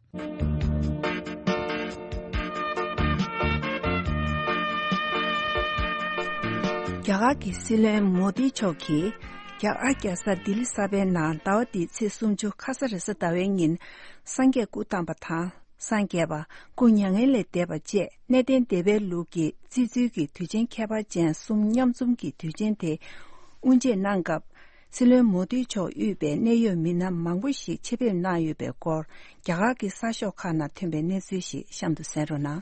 རྒྱ་གར་གྱི་སྲིད་བློན་མོ་དི་མཆོག་གིས་རྒྱ་གར་རྒྱལ་ས་ལྡི་ལི་གསར་པའི་ནང་ཟླ་བ་འདིའི་ཚེས་སུམ་ཅུ་ཁ་ས་རེས་གཟའ་ཟླ་བའི་ཉིན་སངས་རྒྱས་སྐུ་བལྟམས་པ་དང་། སངས་རྒྱས་པ། སྐུ་མྱ་ངན་ལས་འདས་པ་བཅས་གནས་བརྟན་སྡེ་པའི་ལུགས་ཀྱི་བརྩི་ཚུལ་གྱི་དུས་ཆེན་ཁྱད་པར་ཅན་གསུམ་མཉམ་འཛོམས་ཀྱི་དུས་ཆེན་དེ་དབུ་འབྱེད་གནང་སྐབས། སྲིད་བློན་མོ་དི་མཆོག་དབུས་པའི་གནད་ཡོད་མི་སྣ་མང་པོ་ཞིག་ཆེད་ཕེབས་གནང་ཡོད་པའི་སྐོར། རྒྱ་གར་གྱི་གསར་ཤོག་ཁག་ནང་ཐོན་པའི་གནས་ཚུལ་ཞིག་གཤམ་དུ་གསན་རོགས་གནང་།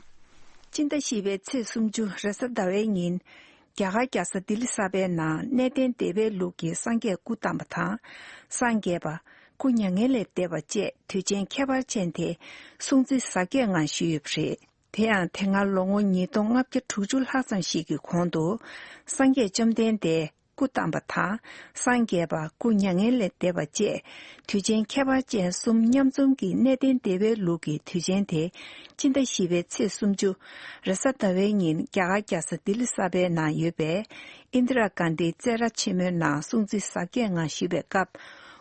སྤྱི་ཟླ་བཞི་པའི་ཚེས་སུམ་ཅུ་རེས་གཟའ་ཟླ་བའི་ཉིན། རྒྱ་གར་རྒྱལ་ས་ལྡི་ལི་གསར་པའི་ནང་གནས་བརྟན་སྡེ་པའི་ལུགས་ཀྱི་སངས་རྒྱས་སྐུ་བལྟམས་པ་དང་། སངས་རྒྱས་པ། སྐུ་མྱ་ངན་ལས་འདས་པ་བཅས་དུས་ཆེན་ཁྱད་པར་ཅན་དེ་སྲུང་བརྩི་གཟབ་རྒྱས་ངང་ཞུས་ཡོད་པ་རེད། དེ་ཡང་དེ་སྔ་ལོ་ངོ་ཉིས་སྟོང་ལྔ་བརྒྱ་དྲུག་ཅུ་ལྷག་ཙམ་ཞིག་གི་གོང་དུ། སངས་རྒྱས་བཅོམ་ལྡན་འདས་སྐུ་བལྟམས་པ་དང་། སངས་རྒྱས་པ་སྐུ་མྱ་ངན་ལས་འདས་པ་བཅས་དུས་ཆེན་ཁྱད་པར་ཅན་གསུམ་མཉམ་འཛོམས་ཀྱི་གནས་བརྟན་སྡེ་པའི་ལུགས་ཀྱི་དུས་ཆེན་དེ་སྤྱི་ཟླ་བཞི་པའི་ཚེས་སུམ་ཅུ་རེས་གཟའ་ཟླ་བའི་ཉིན་རྒྱ་གར་རྒྱལ་ས་ལྡི་ལི་གསར་པའི་ནང་ཡོད་པའི་ཨིན་དི་ར་གྷན་དྷིའི་རྩེད་ར་ཆེན་མོའི་ནང་སྲུང་བརྩི་གཟབ་རྒྱས་ངང་ཞུས་པའི་སྐབས།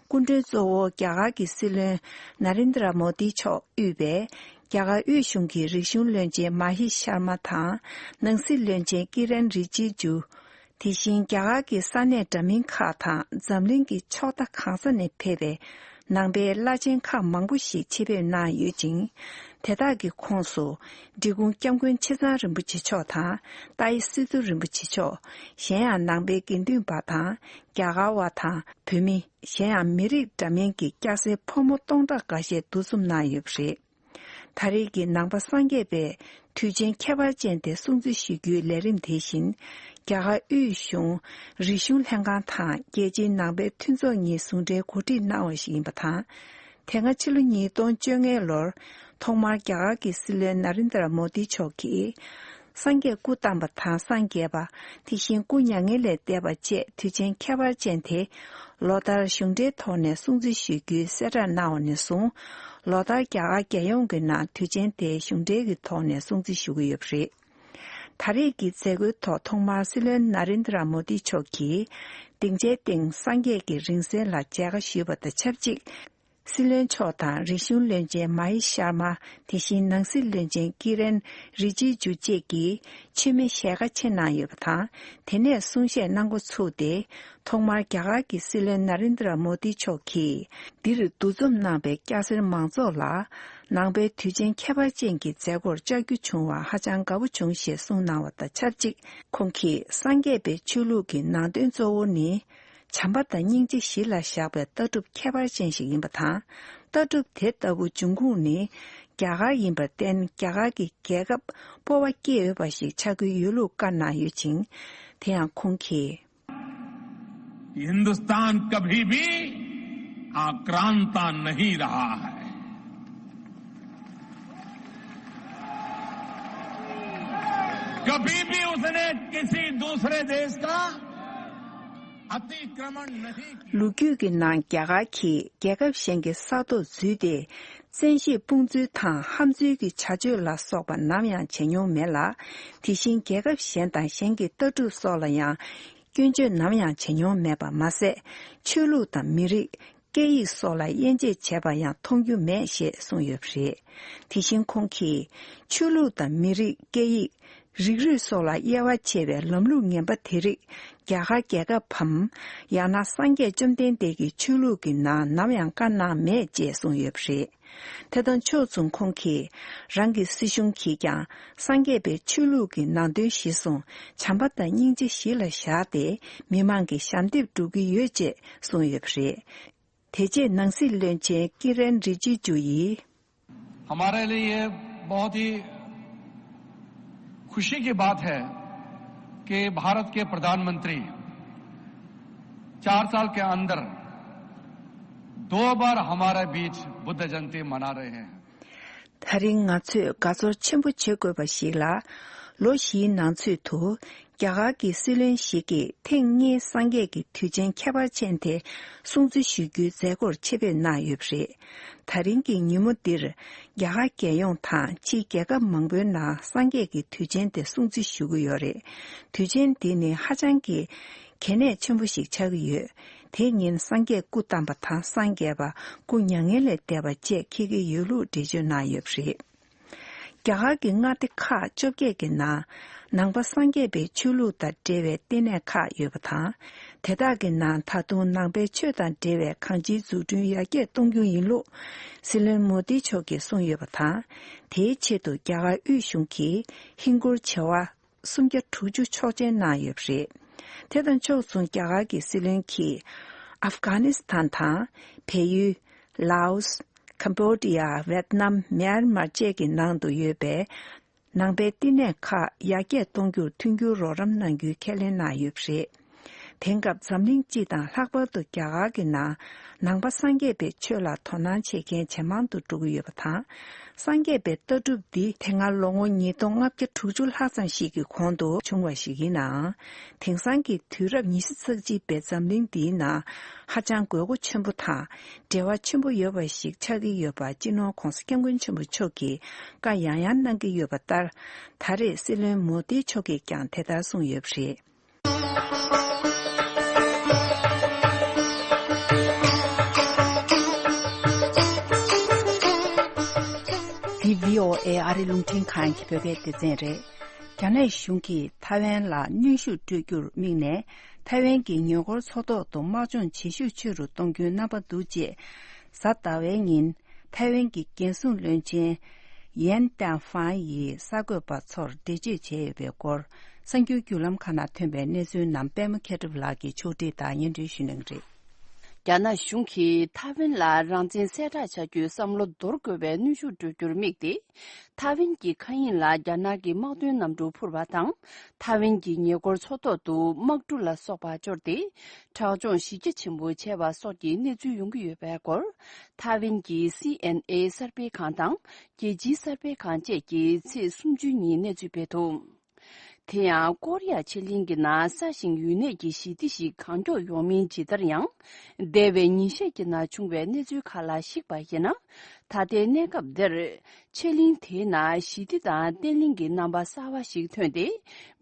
སྐུ་མགྲོན་གཙོ་བོ་རྒྱ་གར་གྱི་སྲིད་བློན་ན་རེན་དྲ་མོ་དི་མཆོག་དབུས་པའི་རྒྱ་གར་དབུས་གཞུང་གི་རིག་གཞུང་བློན་ཆེན་མ་ཧི་ཤར་མ་དང་། ནང་སྲིད་བློན་ཆེན་ཀི་རན་རི་ཇི་ཇུ། དེ་བཞིན་རྒྱ་གར་གྱི་ས་གནས་འདྲ་མིན་ཁག་དང་འཛམ་གླིང་གི་ཕྱོགས་མཐའ་གང་ས་ནས་ཕེབས་པའི་ནང་པའི་བླ་ཆེན་ཁག་མང་པོ་ཞིག་ཆེད་ཕེབས་གནང་ཡོད་ཅིང་། དེ་དག་གི་ཁོངས་སུ་འབྲི་གུང་སྐྱབས་མགོན་ཆེ་ཚང་རིན་པོ་ཆེ་མཆོག་དང་། ཏཱའི་སི་ཏུ་རིན་པོ་ཆེ་མཆོག་གཞན་ཡང་ནང་པའི་དགེ་འདུན་པ་དང་རྒྱ་གར་བ་དང་བོད་མི། གཞན་ཡང་མི་རིགས་འདྲ་མིན་གྱི་སྐྱ་སེར་ཕོ་མོ་སྟོང་ཕྲག་འགའ་ཤས་འདུ་འཛོམས་གནང་ཡོད་པ་རེད། ད་རེས་ཀྱི་ནང་པ་སངས་རྒྱས་པའི་དུས་ཆེན་ཁྱད་པར་ཅན་དེ་སྲུང་བརྩི་ཞུ་རྒྱུའི་ལས་རིམ་དེ་བཞིན། རྒྱ་གར་དབུས་གཞུང་རིག་གཞུང་ལྷན་ཁང་དང་རྒྱལ་སྤྱིའི་ནང་པའི་མཐུན་ཚོགས་གཉིས་ཟུང་འབྲེལ་གོ་སྒྲིག་གནང་བ་ཞིག་ཡིན་པ་དང་། དེ་སྔ་ཕྱི་ལོ་ཉིས་སྟོང་བཅོ་ལྔ་ལོར་ཐོག་མར་རྒྱ་གར་གྱི་སྲིད་བློན་ན་རེན་དྲ་མོ་དི་མཆོག་གིས། སངས་རྒྱས་སྐུ་བལྟམས་པ་དང་སངས་རྒྱས་པ། དེ་བཞིན་སྐུ་མྱ་ངན་ལས་འདས་པ་བཅས་དུས་ཆེན་ཁྱད་པར་ཅན་དེ། ལོ་ལྟར་གཞུང་འབྲེལ་ཐོག་ནས་སྲུང་བརྩི་ཞུ་རྒྱུའི་གསལ་བསྒྲགས་གནང་བ་ནས་བཟུང་། ལོ་ལྟར་རྒྱ་གར་རྒྱལ་ཡོངས་ཀྱི་ནང་དུས་ཆེན་དེ་གཞུང་འབྲེལ་གྱི་ཐོག་ནས་སྲུང་བརྩི་ཞུ་གི་ཡོད་པ་རེད། ད་རེས་ཀྱི་མཛད་སྒོའི་ཐོག་ཐོག་མར་སྲིད་བློན་ན་རེན་དྲ་མོ་དི་མཆོག་གིས། སྡིངས་ཆའི་སྟེང་སངས་རྒྱས་ཀྱི་རིང་བསྲེལ་ལ་མཇལ་ཁ་ཞུས་པ་དང་ཆབས་ཅིག་སྲིད་བློན་མཆོག་དང་རིག་གཞུང་བློན་ཆེན་མ་ཧེ་ཤར་མ། དེ་བཞིན་ནང་སྲིད་བློན་ཆེན་ཀི་རན་རི་ཇི་ཇུ་བཅས་ཀྱིས་མཆོད་མེ་ཞལ་ཁ་ཕྱེ་གནང་ཡོད་པ་དང་། དེ་ནས་གསུང་བཤད་གནང་འགོ་ཚུགས་ཏེ། ཐོག་མར་རྒྱ་གར་གྱི་སྲིད་བློན་ན་རེན་དྲ་མོ་དི་མཆོག་གིས་འདིར་འདུ་འཛོམས་གནང་པའི་སྐྱ་སེར་མང་ཚོགས་ལ། ནང་པའི་དུས་ཆེན་ཁྱད་པར་ཅན་གྱི་མཛད་སྒོར་བཅར་རྒྱུ་བྱུང་བར་ཧ་ཅང་དགའ་པོ་བྱུང་ཞེས་གསུངས་གནང་བ་དང་ཆབས་ཅིག་ཁོང་གིས་སངས་རྒྱས་པའི་ཆོས་ལུགས་ཀྱི་ནང་དོན་གཙོ་བོ་ནི། བྱམས་པ་དང་སྙིང་རྗེ་གཞི་ལ་བཞག་པའི་ལྟ་གྲུབ་ཁྱད་པར་ཅན་ཞིག་ཡིན་པ་དང་། ལྟ་གྲུབ་དེ་ལྟ་བུ་འབྱུང་ཁུངས་ནི་རྒྱ་གར་ཡིན་པར་བརྟེན། རྒྱ་གར་གྱི་རྒྱལ་ཁབ་སྤོབས་པ་སྐྱེས་ཡོད་པ་ཞིག་ཆགས་ཀྱི་ཡོད་ལུགས་བཀའ་གནང་ཡོད་ཅིང་། དེ་ཡང་ཁོང་གིས། हिंदुस्तान कभी भी आक्रांता नहीं रहा है। कभी भी उसने किसी दूसरे देश का अतिक्रमण नहीं किया। ལོ་རྒྱུས་ཀྱི་ནང་རྒྱ་གར་གྱིས་རྒྱལ་ཁབ་གཞན་གྱི་ས་ཐོག་འཛུལ་ཏེ། བཙན་ཤེད་དཔུང་འཛུལ་དང་ཧམ་འཛུལ་གྱི་བྱ་སྤྱོད་ལ་སོགས་པ་ནམ་ཡང་བྱེད་མྱོང་མེད་ལ། དེ་བཞིན་རྒྱལ་ཁབ་གཞན་དང་གཞན་གྱི་ལྟ་གྲུབ་སོགས་ལ་ཡང་སྐྱོན་བརྗོད་ནམ་ཡང་བྱེད་མྱོང་མེད་པ་མ་ཟད། ཆོས་ལུགས་དང་མི་རིགས། སྐད་ཡིག་སོགས་ལ་དབྱེ་འབྱེད་བྱས་པ་ཡང་མཐོང་རྒྱུ་མེད་ཞེས་གསུངས་ཡོད་པ་རེད། དེ་བཞིན་ཁོང་གིས། ཆོས་ལུགས་དང་མི་རིགས། སྐད་ཡིག་རིགས་རུས་སོགས་ལ་དབྱེ་བ་ཕྱེ་བའི་ལམ་ལུགས་ངན་པ་དེ་རིགས་རྒྱ་གར་རྒྱལ་ཁབ་བམ། ཡང་ན་སངས་རྒྱས་བཅོམ་ལྡན་འདས་ཀྱི་ཆོས་ལུགས་ཀྱི་ནང་ནམ་ཡང་བཀའ་གནང་མེད་ཅེས་གསུངས་ཡོད་པ་རེད། དེ་དང་ཕྱོགས་མཚུངས་ཁོང་གིས། རང་གི་སྲིད་གཞུང་གིས་ཀྱང་སངས་རྒྱས་པའི་ཆོས་ལུགས་ཀྱི་ནང་དོན་གཞིར་བཟུང་བྱམས་པ་དང་སྙིང་རྗེ་གཞི་ལ་བཞག་སྟེ། མི་མང་གི་ཞབས་འདེགས་སྒྲུབ་ཀྱི་ཡོད་ཅེས་གསུངས་ཡོད་པ་རེད། དེ་རྗེས་ནང་སྲིད་བློན་ཆེན་ཀི་རན་རི་ཇི་ཇུ་ཡིས། हमारे लिए ये बहुत ही खुशी की बात है कि भारत के प्रधानमंत्री चार साल के अंदर दो बार हमारे बीच बुद्ध जयंती मना रहे हैं। ད་རིང་ང་ཚོས་དགའ་ཚོར་ཆེན་པོ་བྱེད་དགོས་པ་ཞིག་ལ། ལོ་བཞིའི་ནང་ཚུད་དུ། རྒྱ་གར་གྱི་སྲིད་བློན་ཞིག་གིས་ཐེངས་གཉིས་སངས་རྒྱས་ཀྱི་དུས་ཆེན་ཁྱད་པར་ཅན་དེ་སྲུང་བརྩི་ཞུ་རྒྱུའི་མཛད་སྒོར་ཆེད་ཕེབས་གནང་ཡོད་པ་རེད། ད་རིང་གི་ཉིན་མོ་འདིར། རྒྱ་གར་རྒྱལ་ཡོངས་དང་ཕྱིའི་རྒྱལ་ཁབ་མང་པོའི་ནང་སངས་རྒྱས་ཀྱི་དུས་ཆེན་དེ་སྲུང་བརྩི་ཞུ་གི་ཡོད་རེད། དུས་ཆེན་འདི་ནི་ཧ་ཅང་གི་གལ་གནད་ཆེན་པོ་ཞིག་ཆགས་ཀྱི་ཡོད། དེ་ཉིན་སངས་རྒྱས་སྐུ་བལྟམས་པ་དང་སངས་རྒྱས་པ་སྐུ་མྱ་ངན་ལས་འདས་པ་བཅས་འཁེལ་གྱི་ཡོད་ལུགས་འགྲེལ་བརྗོད་གནང་ཡོད་པ་རེད། རྒྱ་གར་གྱི་མངའ་སྡེ་ཁག་བཅོ་བརྒྱད་ཀྱི་ནང་། ནང་པ་སངས་རྒྱས་པའི་ཆོས་ལུགས་དང་འབྲེལ་བའི་ལྟེ་གནས་ཁག་ཡོད་པ་དང་། དེ་དག་གི་ནང་ད་དུང་ནང་པའི་ཆོས་དང་འབྲེལ་བའི་གང་ཅིའི་འཛུགས་སྐྲུན་ཡར་རྒྱས་གཏོང་རྒྱུ་ཡིན་ལུགས། སྲིད་བློན་མོ་དི་མཆོག་གིས་གསུངས་ཡོད་པ་དང་། དེའི་ཆེད་དུ་རྒྱ་གར་དབུས་གཞུང་གིས་ཧིན་སྒོར་བྱེ་བ་སུམ་བརྒྱ་དྲུག་ཅུ་ཆོག་མཆན་གནང་ཡོད་པ་རེད། དེ་དང་ཕྱོགས་མཚུངས་རྒྱ་གར་གྱི་སྲིད་བློན་གྱིས། ཨབ་གྷ་ནི་སི་ཐན་དང་། བལ་ཡུལ། ལའོ་སི། ཀམ་བོ་ཌི་ཡ། ཝེད་ནམ། མེན་མར་བཅས་ཀྱི་ནང་དུ་ཡོད་པའི། ནང་པའི་བསྟི་གནས་ཁག་ཡར་རྒྱས་གཏོང་རྒྱུར་མཐུན་འགྱུར་རོགས་རམ་གནང་རྒྱུའི་ཁས་ལེན་གནང་ཡོད་པ་རེད། དེང་སྐབས་འཛམ་གླིང་སྤྱི་དང་ལྷག་པར་དུ་རྒྱ་གར་གྱི་ནང་། ནང་པ་སངས་རྒྱས་པའི་ཆོས་ལ་དོ་སྣང་བྱེད་མཁན་ཇེ་མང་དུ་འགྲོ་གི་ཡོད་པ་དང་། སངས་རྒྱས་པའི་ལྟ་གྲུབ་འདི་དེ་སྔ་ལོ་ངོ་ཉིས་སྟོང་ལྔ་བརྒྱ་དྲུག་ཅུ་ལྷག་ཙམ་ཞིག་གི་གོང་དུ་བྱུང་བ་ཞིག་ཡིན་ནའང་། དེང་སང་གི་དུས་རབས་ཉི་ཤུ་རྩ་གཅིག་པའི་འཛམ་གླིང་འདིའི་ནང་ཧ་ཅང་དགོས་མཁོ་ཆེན་པོ་དང་འབྲེལ་བ་ཆེན་པོ་ཡོད་པ་ཞིག་ཆགས་ཀྱི་ཡོད་པ། སྤྱི་ནོར་༧གོང་ས་༧སྐྱབས་མགོན་ཆེན་པོ་མཆོག་གིས་བཀའ་ཡང་ཡང་གནང་གི་ཡོད་པ་ལྟར། ད་རེས་སྲིད་བློན་མོ་དི་མཆོག་གིས་ཀྱང་དེ་ལྟར་གསུངས་ཡོད་པ་རེད། འདི་བྷི་ཨོ་ཨེ་ཨ་རི་རླུང་འཕྲིན་ཁང་གི་བོད་སྐད་སྡེ་ཚན་རེད། རྒྱ་ནག་གཞུང་གིས་ཐའེ་ཝན་ལ་གནོན་ཤུགས་སྤྲོད་རྒྱུར་དམིགས་ནས། ཐའེ་ཝན་གྱི་ཉེ་འཁོར་མཚོ་ཐོག་ཏུ་དམག་སྦྱོང་བྱེད་ཤུགས་ཆེ་རུ་གཏོང་རྒྱུའི་རྣམ་པ་འདུག་ཅེས། གཟའ་ཟླ་བའི་ཉིན། ཐའེ་ཝན་གྱི་རྒྱལ་སྲུང་བློན་ཆེན། ཡན་ཏན་ཧྥང་ཡིས་གསར་འགོད་པ་ཚོར་འགྲེལ་བརྗོད་བྱས་ཡོད་པའི་སྐོར། གསར་འགྱུར་བརྒྱུད་ལམ་ཁག་ནང་ཐོན་པའི་གནས་ཚུལ་རྣམས་པད་མ་མཁས་གྲུབ་ལགས་ཀྱིས་ཕྱོགས་སྒྲིག་དང་སྙན་སྒྲོན་ཞུ་གནང་གི་རེད། རྒྱ་ནག་གཞུང་གིས་ཐའེ་ཝན་ལ་རང་བཙན་གསལ་བསྒྲགས་བྱ་རྒྱུའི་བསམ་བློ་འདོར་དགོས་པའི་གནོན་ཤུགས་སྤྲོད་རྒྱུར་དམིགས་ཏེ། ཐའེ་ཝན་གྱི་མཁའ་དབྱིངས་ལ་རྒྱ་ནག་གི་དམག་དོན་གནམ་གྲུ་འཕུར་བ་དང་། ཐའེ་ཝན་གྱི་ཉེ་འཁོར་མཚོ་ཐོག་ཏུ་དམག་གྲུ་ལ་སོགས་པ་འབྱོར་ཏེ། དྲག་སྦྱོང་གཞི་རྒྱ་ཆེན་པོ་བྱས་པ་སོགས་ཀྱི་གནས་ཚུལ་ཡོང་གི་ཡོད་པའི་སྐོར། ཐའེ་ཝན་གྱི་སི་ཨེན་ཨེ་གསར་སྤེལ་ཁང་དང་། རྒྱལ་སྤྱིའི་གསར་སྤེལ་ཁང་བཅས་ཀྱིས་ཚེས་སུམ་ཅུ་ཉིན་གནས་ཚུལ་སྤེལ་འདུག་དེ་ཡང་ཀོ་རི་ཡ་ཕྱེད་གླིང་གི་ནང་སྲ་ཞིང་ཡུན་གནས་ཀྱི་ཞི་བདེ་ཞིག་གང་མགྱོགས་ཡོང་མིན་ཇི་ལྟར་ཡང་། འདས་པའི་ཉིན་ཤས་ཀྱི་ནང་བྱུང་བའི་གནས་ཚུལ་ཁག་ལ་གཞིགས་པ་ཡིན་ན། ད་ལྟའི་གནས་སྐབས་འདིར། ཕྱེད་གླིང་དེའི་ནང་ཞི་བདེ་དང་བརྟན་ལྷིང་གི་རྣམ་པ་གསར་བ་ཞིག་ཐོན་ཏེ།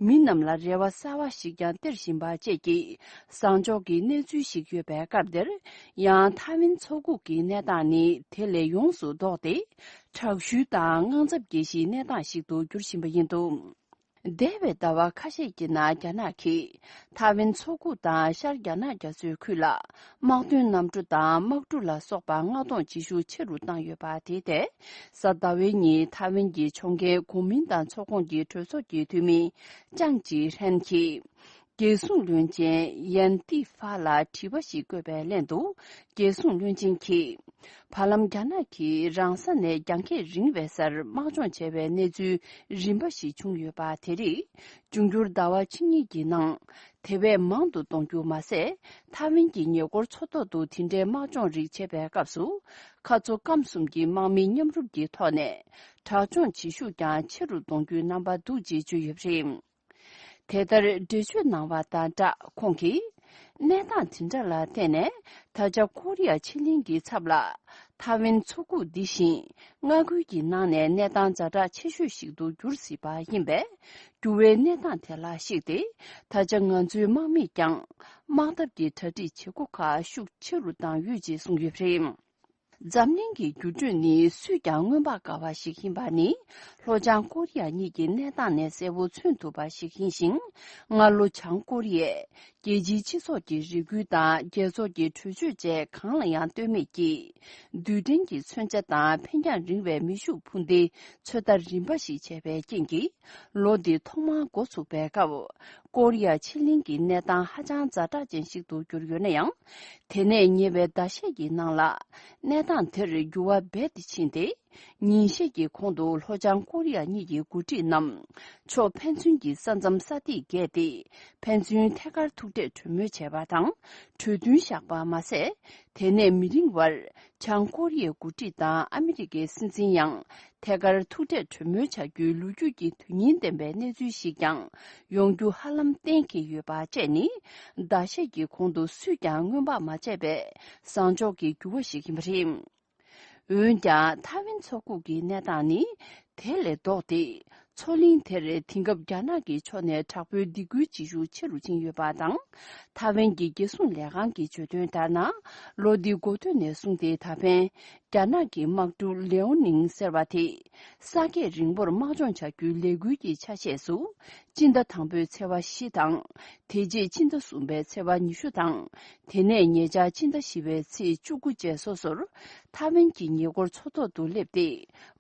མི་རྣམས་ལ་རེ་བ་གསར་བ་ཞིག་ཀྱང་སྟེར་བཞིན་པ་བཅས་ཀྱི་བཟང་ཕྱོགས་ཀྱི་གནས་ཚུལ་ཞིག་ཡོད་པའི་སྐབས་འདིར། ཡང་ཐའེ་ཝན་མཚོ་ཁུག་གི་གནས་སྟངས་ནི་དེ་ལས་ཡོངས་སུ་ལྡོག་སྟེ། དྲག་ཤུལ་དང་དངངས་འཚབ་སྐྱེ་གཞིའི་གནས་སྟངས་ཤིག་ཏུ་འགྱུར་བཞིན་པ་ཡིན་འདུག་འདས་པའི་ཟླ་བ་ཁ་ཤས་ཀྱི་ནང་རྒྱ་ནག་གིས་ཐའེ་ཝན་མཚོ་ཁུག་དང་ཤར་རྒྱ་ནག་རྒྱ་མཚོའི་ཁུལ་ལ་དམག་དོན་གནམ་གྲུ་དང་དམག་གྲུ་ལ་སོགས་པ་མངགས་གཏོང་བྱེད་ཤུགས་ཆེ་རུ་བཏང་ཡོད་པ་དེ་ཐད། གཟའ་ཟླ་བའི་ཉིན་ཐའེ་ཝན་གྱི་ཕྱོགས་འགལ་གོ་མིན་ཏང་ཚོགས་ཁོངས་ཀྱི་གྲོས་ཚོགས་ཀྱི་འཐུས་མི་ཅང་ཅི་ཧྲན་གྱིས། རྒྱལ་སྲུང་བློན་ཆེན་ཡན་ཏི་ཧྥ་ལ་དྲི་བ་ཞིག་བཀོད་པའི་ལན་དུ། རྒྱལ་སྲུང་བློན་ཆེན་གྱིས། བར་ལམ་རྒྱ་ནག་གིས་རང་ས་ནས་རྒྱང་ཁྱེར་རིང་བའི་སར་དམག་སྦྱོང་བྱས་པའི་གནས་ཚུལ་རིམ་པ་ཞིག་བྱུང་ཡོད་པ་དེ་རིགས་འབྱུང་འགྱུར་ཟླ་བ་ཕྱི་གཉིས་ཀྱི་ནང་དེ་བས་མང་དུ་གཏོང་རྒྱུ་མ་ཟད། ཐའེ་ཝན་གྱི་ཉེ་འཁོར་མཚོ་ཐོག་ཏུ་དེ་འདྲའི་དམག་སྦྱོང་རིགས་བྱེད་པའི་སྐབས་སུ། ཁ་མཚོ་སྐམ་གསུམ་གྱི་དམག་མི་མཉམ་རུབ་ཀྱི་ཐོག་ནས་དྲག་སྦྱོང་བྱེད་ཤུགས་ཀྱང་ཆེ་རུ་གཏོང་རྒྱུའི་རྣམ་པ་འདུག་ཅེས་བརྗོད་ཡོད་པ་རེད། དེ་ལྟར་འགྲེལ་བརྗོད་གནང་བ་དང་སྦྲགས་ཁོང་གིས། གནས་སྟངས་དེ་འདྲ་ལ་བརྟེན་ནས། ད་ཆ་ཀོ་རི་ཡ་ཕྱེད་གླིང་གི་ཚབ་ལ་ཐའེ་ཝན་མཚོ་ཁུག་འདི་བཞིན་མངའ་ཁུལ་གྱི་ནང་ནས་གནས་སྟངས་ཛ་དྲག་ཆེ་ཤོས་ཤིག་ཏུ་གྱུར་སྲིད་པ་ཡིན་པས། འགྱུར་བའི་གནས་སྟངས་དེ་ལ་གཞིགས་ཏེ། ད་ཆ་ང་ཚོའི་དམག་མིས་ཀྱང་དམག་འཐབ་ཀྱི་གྲ་སྒྲིག་བྱེད་སྒོ་ཁག་ཤུགས་ཆེ་རུ་བཏང་ཡོད་ཅེས་གསུངས་ཡོད་པ་རེད། འཛམ་གླིང་གི་འགྱུར་འགྲོས་ནི་སུས་ཀྱང་སྔོན་དཔག་དཀའ་བ་ཞིག་ཡིན་པ་ནི། ལྷོ་བྱང་ཀོ་རི་ཡ་གཉིས་ཀྱི་གནས་སྟངས་ནས་གསལ་པོ་མཚོན་ཐུབ་པ་ཞིག་ཡིན་ཞིང་། སྔ་ལོ་བྱང་ཀོ་རི་ཡས་རྒྱལ་སྤྱིའི་སྤྱི་ཚོགས་ཀྱི་རེ་སྐུལ་དང་རྒྱལ་ཚོགས་ཀྱི་གྲོས་ཆོད་བཅས་གང་ལ་ཡང་ལྟོས་མེད་ཀྱིས། རྡུལ་ཕྲན་གྱི་མཚོན་ཆ་དང་འཕེན་རྒྱང་རིང་བའི་མེ་ཤུགས་འཕུར་མདེལ་ཚོད་ལྟ་རིམ་པ་ཞིག་བྱས་པའི་རྐྱེན་གྱིས། ལོ་འདི་ཐོག་མར་འགོ་ཚུགས་པའི་སྐབས། ཀོ་རི་ཡ་ཕྱེད་གླིང་གི་གནས་སྟངས་ཧ་ཅང་ཛ་དྲག་ཅན་ཞིག་ཏུ་གྱུར་ཡོད་ན་ཡང་། དེ་ནས་ཉེ་བའི་ཟླ་ཤས་ཀྱི་ནང་ལ། གནས་སྟངས་དེར་འགྱུར་བ་རྦད་དེ་ཕྱིན་ཏེ། ཉིན་ཤས་ཀྱི་གོང་དུ་ལྷོ་བྱང་ཀོ་རི་ཡ་གཉིས་ཀྱི་འགོ་ཁྲིད་རྣམས། ཕྱོགས་ཕན་ཚུན་གྱི་ས་མཚམས་ས་ཐིག་བརྒལ་ཏེ། ཕན་ཚུན་ཐད་ཀར་ཐུག་འཕྲད་གྲོས་མོལ་བྱས་པ་དང་། གྲོས་མཐུན་བཞག་པ་མ་ཟད། དེ་ནས་མི་རིང་བར། བྱང་ཀོ་རི་ཡའི་འགོ་ཁྲིད་དང་ཨ་མི་རི་ཀའི་སྲིད་འཛིན་ཡང་། ཐད་ཀར་ཐུག་འཕྲད་གྲོས་མོལ་བྱ་རྒྱུའི་ལོ་རྒྱུས་ཀྱི་དོན་སྙིང་ལྡན་པའི་གནས་ཚུལ་ཞིག་ཀྱང་ཡོང་རྒྱུ་ཧ་ལམ་གཏན་འཁེལ་ཡོད་པ་བཅས་ནི། ཟླ་ཤས་ཀྱི་གོང་དུ་སུས་ཀྱང་སྔོན་དཔག་མ་བྱས་པའི་བཟང་ཕྱོགས་ཀྱི་འགྱུར་བ་ཞིག་ཡིན་པ་རེད། འོན་ཀྱང་ཐའེ་ཝན་མཚོ་ཁུག་གི་གནས་སྟངས་ནི་དེ་ལས་ལྡོག་སྟེ། མཚོ་གླིང་དེར་དེང་སྐབས་རྒྱ་ནག་གི་ཕྱོགས་ནས་དྲག་པོའི་སྡིགས་སྐུལ་བྱེད་ཤུགས་ཆེ་རུ་ཕྱིན་ཡོད་པ་དང་། ཐའེ་ཝན་གྱི་རྒྱལ་སྲུང་ལས་ཁང་གིས་བརྗོད་དོན་ལྟར་ན། ལོ་འདི་འགོ་སྟོད་ནས་བཟུང་སྟེ་ད་ཕན། རྒྱ་ནག་གི་དམག་གྲུ་ལེའོ་ནིང་ཟེར་བ་དེས། ས་ཀྱད་རིང་པོར་དམག་སྦྱོང་བྱ་རྒྱུའི་ལས་འགུལ་གྱི་ཆ་ཤས་སུ། སྤྱི་ཟླ་དང་པོའི་ཚེས་པ་བཞི་དང་། དེ་རྗེས་སྤྱི་ཟླ་གསུམ་པའི་ཚེས་པ་ཉི་ཤུ་དང་། དེ་ནས་ཉེ་ཆར་སྤྱི་ཟླ་བཞི་པའི་ཚེས་བཅུ་དགུ་བཅས་སོ་སོར། ཐའེ་ཝན་གྱི་ཉེ་འཁོར་མཚོ་ཐོག་ཏུ་སླེབས་ཏེ།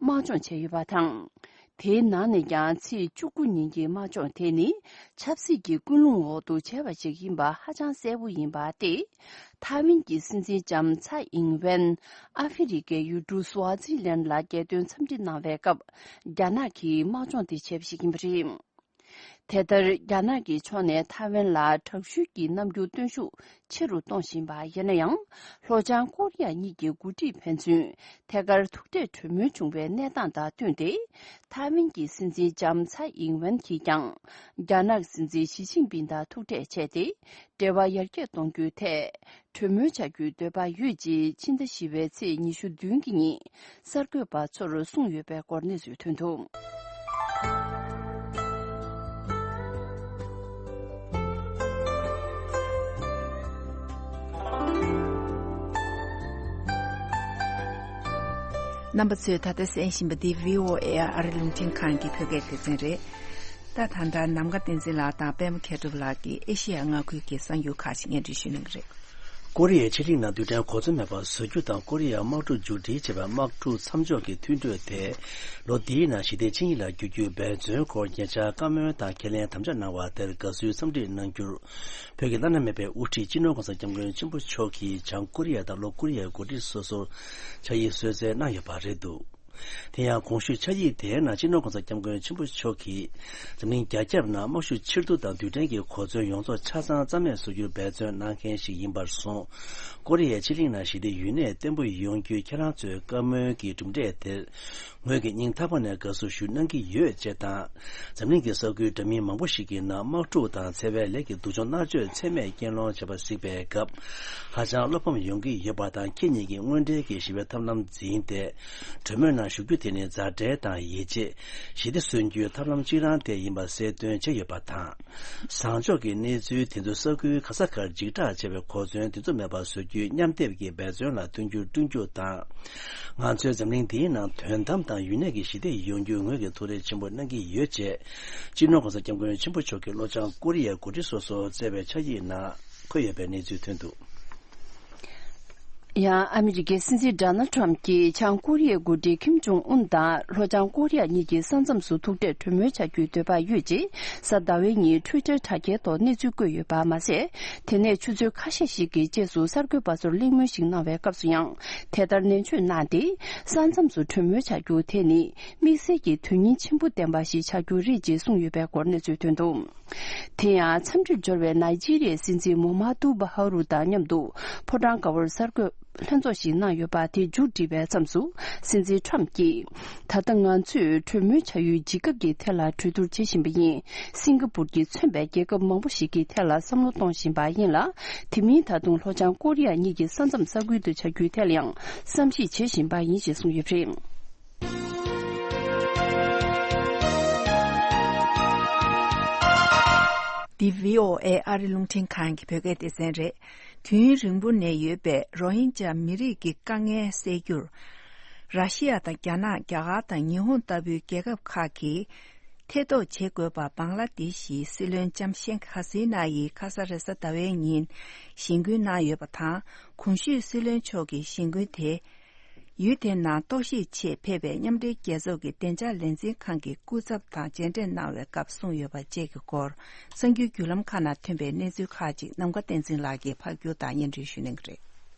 དམག་སྦྱོང་བྱས་ཡོད་པ་དང་། དེའི་ནང་ནས་ཀྱང་ཚེས་བཅུ་དགུ་ཉིན་གྱི་དམག་སྦྱོང་དེ་ནི། ཆབ་སྲིད་ཀྱི་ཀུན་སློང་འོག་ཏུ་བྱས་པ་ཞིག་ཡིན་པ་ཧ་ཅང་གསལ་པོ་ཡིན་པ་སྟེ། ཐའེ་ཝན་གྱི་སྲིད་འཛིན་ལྕམ་ཚའེ་ཨིང་ཝེན། ཨ་ཧྥེ་རི་ཁའི་ཡུལ་གྲུ་སུའ་ཛི་ལན་ལ་རྒྱལ་དོན་འཚམས་འདྲི་གནང་བའི་སྐབས། རྒྱ་ནག་གིས་དམག་སྦྱོང་དེ་བྱས་པ་ཞིག་ཡིན་པ་རེད། དེ་ལྟར། རྒྱ་ནག་གི་ཕྱོགས་ནས་ཐའེ་ཝན་ལ་དྲག་ཤུལ་གྱི་རྣམ་འགྱུར་སྟོན་ཤུགས་ཆེ་རུ་གཏོང་བཞིན་པ་ཡིན་ན་ཡང་། ལྷོ་བྱང་ཀོ་རི་ཡ་གཉིས་ཀྱི་འགོ་ཁྲིད་ཕན་ཚུན་ཐད་ཀར་ཐུག་འཕྲད་གྲོས་མོལ་བྱུང་བའི་གནས་སྟངས་དང་བསྟུན་ཏེ། ཐའེ་ཝན་གྱི་སྲིད་འཛིན་ལྕམ་ཚའེ་ཨིང་ཝེན་གྱིས་ཀྱང་། རྒྱ་ནག་སྲིད་འཛིན་ཞི་ཅིན་ཕིང་དང་ཐུག་འཕྲད་བྱས་ཏེ། འབྲེལ་བ་ཡར་རྒྱས་གཏོང་རྒྱུའི་ཐད། གྲོས་མོལ་བྱ་རྒྱུའི་འདོད་པ་ཡོད་ཅེས་ཕྱི་ཟླ་བཞི་པའི་ཚེས་ཉི་ཤུ་བདུན་གྱི་ཉིན་གསར་འགོད་པ་ཚོར་གསུངས་ཡོད་པའི་སྐོར་གནས་ཚུལ་ཐོན་འདུག་རྣམ་པ་ཚོས་ད་ལྟ་གསན་བཞིན་པ་འདི་བྷི་ཨོ་ཨེ་ཨ་རི་རླུང་འཕྲིན་ཁང་གི་བོད་སྐད་སྡེ་ཚན་རེད། ད་ད་ལྟ་ནམ་མཁའ་བསྟན་འཛིན་ལགས་དང་པད་མ་མཁས་གྲུབ་ལགས་ཀྱིས་ཨེ་ཤེ་ཡ་མངའ་ཁུལ་གྱི་གསར་འགྱུར་ཁག་ཅིག་སྙན་སྒྲོན་ཞུ་གནང་གི་རེད། ཀོ་རི་ཡའི་ཕྱེད་གླིང་ནང་རྡུལ་ཕྲན་གོ་མཚོན་མེད་པ་བཟོ་རྒྱུ་དང་ཀོ་རི་ཡའི་དམག་གྲུ་མཇུག་སྒྲིལ་བྱས་པའི་དམག་འཁྲུག་མཚམས་འཇོག་གི་མཐུན་གྲོས་དེ། ལོ་འདིའི་ནང་ཞི་བདེ་ཆིངས་ཡིག་ལ་འགྱུར་རྒྱུའི་འབད་བརྩོན་སྐོར་ཉེ་ཆར་བཀའ་མོལ་དང་ཁས་ལེན་དམ་བཅའ་གནང་བ་དེར་དགའ་བསུའི་འཚམས་འདྲི་གནང་རྒྱུར། བོད་ཀྱི་བླ་ན་མེད་པའི་དབུ་ཁྲིད་སྤྱི་ནོར་༧གོང་ས་༧སྐྱབས་མགོན་ཆེན་པོ་མཆོག་གིས་བྱང་ཀོ་རི་ཡ་དང་ལྷོ་ཀོ་རི་ཡའི་འགོ་ཁྲིད་སོ་སོར་ཕྱག་ཡིག་གསོལ་སྩལ་གནང་ཡོད་པ་རེད་འདུག་དེ་ཡང་གོང་ཞུས་ཕྱག་ཡིག་དེའི་ནང་སྤྱི་ནོར་གོང་ས་སྐྱབས་མགོན་ཆེན་པོ་མཆོག་གིས་འཛམ་གླིང་རྒྱ་ཁྱབ་ནང་དམག་ཤུགས་ཕྱིར་བསྡུ་དང་རྡུལ་ཕྲན་གྱི་གོ་མཚོན་ཡོངས་རྫོགས་ཆ་ཚང་རྩ་མེད་བཟོ་རྒྱུར་འབད་བརྩོན་གནང་མཁན་ཞིག་ཡིན་པར་སོང་། ཀོ་རི་ཡའི་ཕྱེད་གླིང་ནང་ཞི་བདེ་ཡུན་གནས་བརྟན་པོ་ཡོང་རྒྱུའི་ཁྱེད་རང་ཚོའི་བཀའ་མོལ་གྱི་གྲུབ་འབྲས་དེར། ངོས་ཀྱིས་སྙིང་ཐག་པ་ནས་དགའ་བསུ་ཞུ་གནང་གི་ཡོད་ཅེས་དང་། འཛམ་གླིང་གི་ས་ཁུལ་འདྲ་མིན་མང་པོ་ཞིག་གི་ནང་དམག་འཁྲུག་དང་འཚེ་བའི་ལས་ཀྱི་སྡུག་སྦྱོང་མནར་གཅོད་ཚད་མེད་རྐྱེན་སློང་བྱས་པ་གཟིགས་པའི་སྐབས། ཧ་ཅང་བློ་ཕམ་ཡོང་གི་ཡོད་པ་དང་། ཁྱེད་ཉིད་ཀྱིས་དངོས་འབྲེལ་གྱི་ཞི་བའི་ཐབས་ལམ་འཛིན་ཏེ། གྲོས་མོལ་ནང་ཞུགས་རྒྱུ་དེ་ནི་མཛའ་འབྲེལ་དང་ཡིད་ཆེས། ཞི་བདེ་སོན་རྒྱུའི་ཐབས་ལམ་གཅིག་རང་དེ་ཡིན་པ་གསལ་སྟོན་བྱས་ཡོད་པ་དང་། བཟང་ཕྱོགས་ཀྱི་གནས་ཚུལ་དེ་ཚོ་ས་ཁུལ་ག་ས་གར་འཇིགས་སྐྲག་བྱེད་པའི་གོ་མཚོན་དེ་ཚོ་མེད་པར་བཟོ་རྒྱུའི་མཉམ་སྡེབ་ཀྱི་འབད་བརྩོན་ལ་མཐུན་འགྱུར་བསྐྲུན་རྒྱུ་དང་། ང་ཚོའི་འཛམ་གླིང་འདིའི་ནང་དོན་དམ་དང་ཡུན་གནས་ཀྱི་ཞི་བདེ་ཡོང་རྒྱུའི་ངོས་ཀྱི་ཐུགས་རེ་ཆེན་པོ་གནང་གི་ཡོད་ཅེས། སྤྱི་ནོར་གོང་ས་སྐྱབས་མགོན་ཆེན་པོ་མཆོག་གིས་ལྷོ་བྱང་ཀོ་རི་ཡའི་འགོ་ཁྲིད་སོ་སོར་བསྩལ་བའི་ཕྱག་ཡིག་ནང་འཁོད་ཡོད་པའི་གནས་ཚུལ་ཐོན་འདུག། ཡང་ཨ་མི་རི་ཀའི་སྲིད་འཛིན་ཌོ་ནལ་ཊམ་གྱིས་བྱང་ཀོ་རི་ཡའི་འགོ་ཁྲིད་ཀིམ་ཇོང་ཨུན་དང་ལྷོ་བྱང་ཀོ་རི་ཡ་གཉིས་ཀྱི་ས་མཚམས་སུ་ཐུག་འཕྲད་གྲོས་མོལ་བྱ་རྒྱུའི་འདོད་པ་ཡོད་ཅེས་གཟའ་ཟླ་བའི་ཉིན་ཊུའི་ཊར་དྲ་རྒྱའི་ཐོག་གནས་ཚུལ་བཀོད་ཡོད་པ་མ་ཟད། དེ་ནས་ཆུ་ཚོད་ཁ་ཤས་ཤིག་གི་རྗེས་སུ་གསར་འགོད་པ་ཚོར་གླེང་མོལ་ཞིག་གནང་བའི་སྐབས་སུ་ཡང་དེ་ལྟར་ནན་བརྗོད་གནང་སྟེ། ས་མཚམས་སུ་གྲོས་མོལ་བྱ་རྒྱུ་དེ་ནི་དམིགས་བསལ་གྱི་དོན་སྙིང་ཆེན་པོ་ལྡན་པ་ཞིག་ཆགས་རྒྱུ་རེད་ཅེས་གསུངས་ཡོད་པའི་སྐོར་གནས་ཚུལ་ཐོན་འདུག། དེ་ཡང་འཚམས་འདྲིར་འབྱོར་བའི་ནཱི་ཇི་རི་ཡའི་སྲིད་འཛིན་མོ་ཧ་མ་ཏུ་བྷ་ཧ་རུ་དང་མཉམ་དུ་ཕོ་བྲང་དཀར་པོར་གསར་འགོད་ལྷན་ཚོགས་ཤིག་གནང་ཡོད་པ་དེ་མཇུག་བསྒྲིལ་བའི་མཚམས་སུ། སྲིད་འཛིན་ཊམ་གྱིས། ད་ལྟ་ང་ཚོས་གྲོས་མོལ་བྱ་ཡུལ་ཇི་གབ་ཀྱི་ཐད་ལ་གྲོས་བསྡུར་བྱེད་བཞིན་པ་ཡིན། སིང་ག་པུར་གྱིས་མཚོན་པའི་རྒྱལ་ཁབ་མང་པོ་ཞིག་གི་ཐད་ལ་བསམ་བློ་གཏོང་བཞིན་པ་ཡིན་ལ། དེ་མིན་ད་དུང་ལྷོ་བྱང་ཀོ་རི་ཡ་གཉིས་ཀྱི་ས་མཚམས་ས་ཁུལ་དུ་བྱ་རྒྱུའི་ཐད་ལ་ཡང་བསམ་གཞིག་བྱེད་བཞིན་པ་ཡིན་ཞེས་གསུངས་ཡོད་པ་རེད། འདི་བྷི་ཨོ་ཨེ་ཨ་རི་རླུང་འཕྲིན་ཁང་གི་བོད་སྐད་སྡེ་ཚན་རེད། དུས་ཡུན་རིང་པོ་ནས་ཡོད་པའི་རོ་ཧིན་ཇཱ་མི་རིགས་ཀྱི་དཀའ་ངལ་སེལ་རྒྱུར། ར་ཤི་ཡ་དང་རྒྱ་ནག་རྒྱ་གར་དང་ཉི་ཧོང་ལྟ་བུའི་རྒྱལ་ཁབ་ཁག་གིས་ཐེ་གཏོགས་བྱེད་དགོས་པ་བང་ལ་དེ་ཤིའི་སྲིད་བློན་ལྕམ་ཤེག་ཧ་སི་ན་ཡིས་ཁ་ས་རེ་ས་ཟླ་བའི་ཉིན་ཞེན་སྐུལ་གནང་ཡོད་པ་དང་། གོང་ཞུས་སྲིད་བློན་མཆོག་གི་ཞེན་སྐུལ་དེ། ཡུལ་དེའི་ནང་རྟོག་ཞིབ་ཆེད་ཕེབས་པའི་མཉམ་འབྲེལ་རྒྱལ་ཚོགས་ཀྱི་བདེ་འཇགས་ལས་འཛིན་ཁང་གི་སྐུ་ཚབ་དང་མཇལ་འཕྲད་གནང་བའི་སྐབས་གསུངས་ཡོད་པ་བཅས་ཀྱི་སྐོར། གསར་འགྱུར་བརྒྱུད་ལམ་ཁག་ནང་ཐོན་པའི་གནས་ཚུལ་ཁག་ཅིག་ནམ་མཁའ་བསྟན་འཛིན་ལགས་ཀྱིས་ཕབ་སྒྱུར་དང་སྙན་སྒྲོན་ཞུ་གནང་གི་རེད།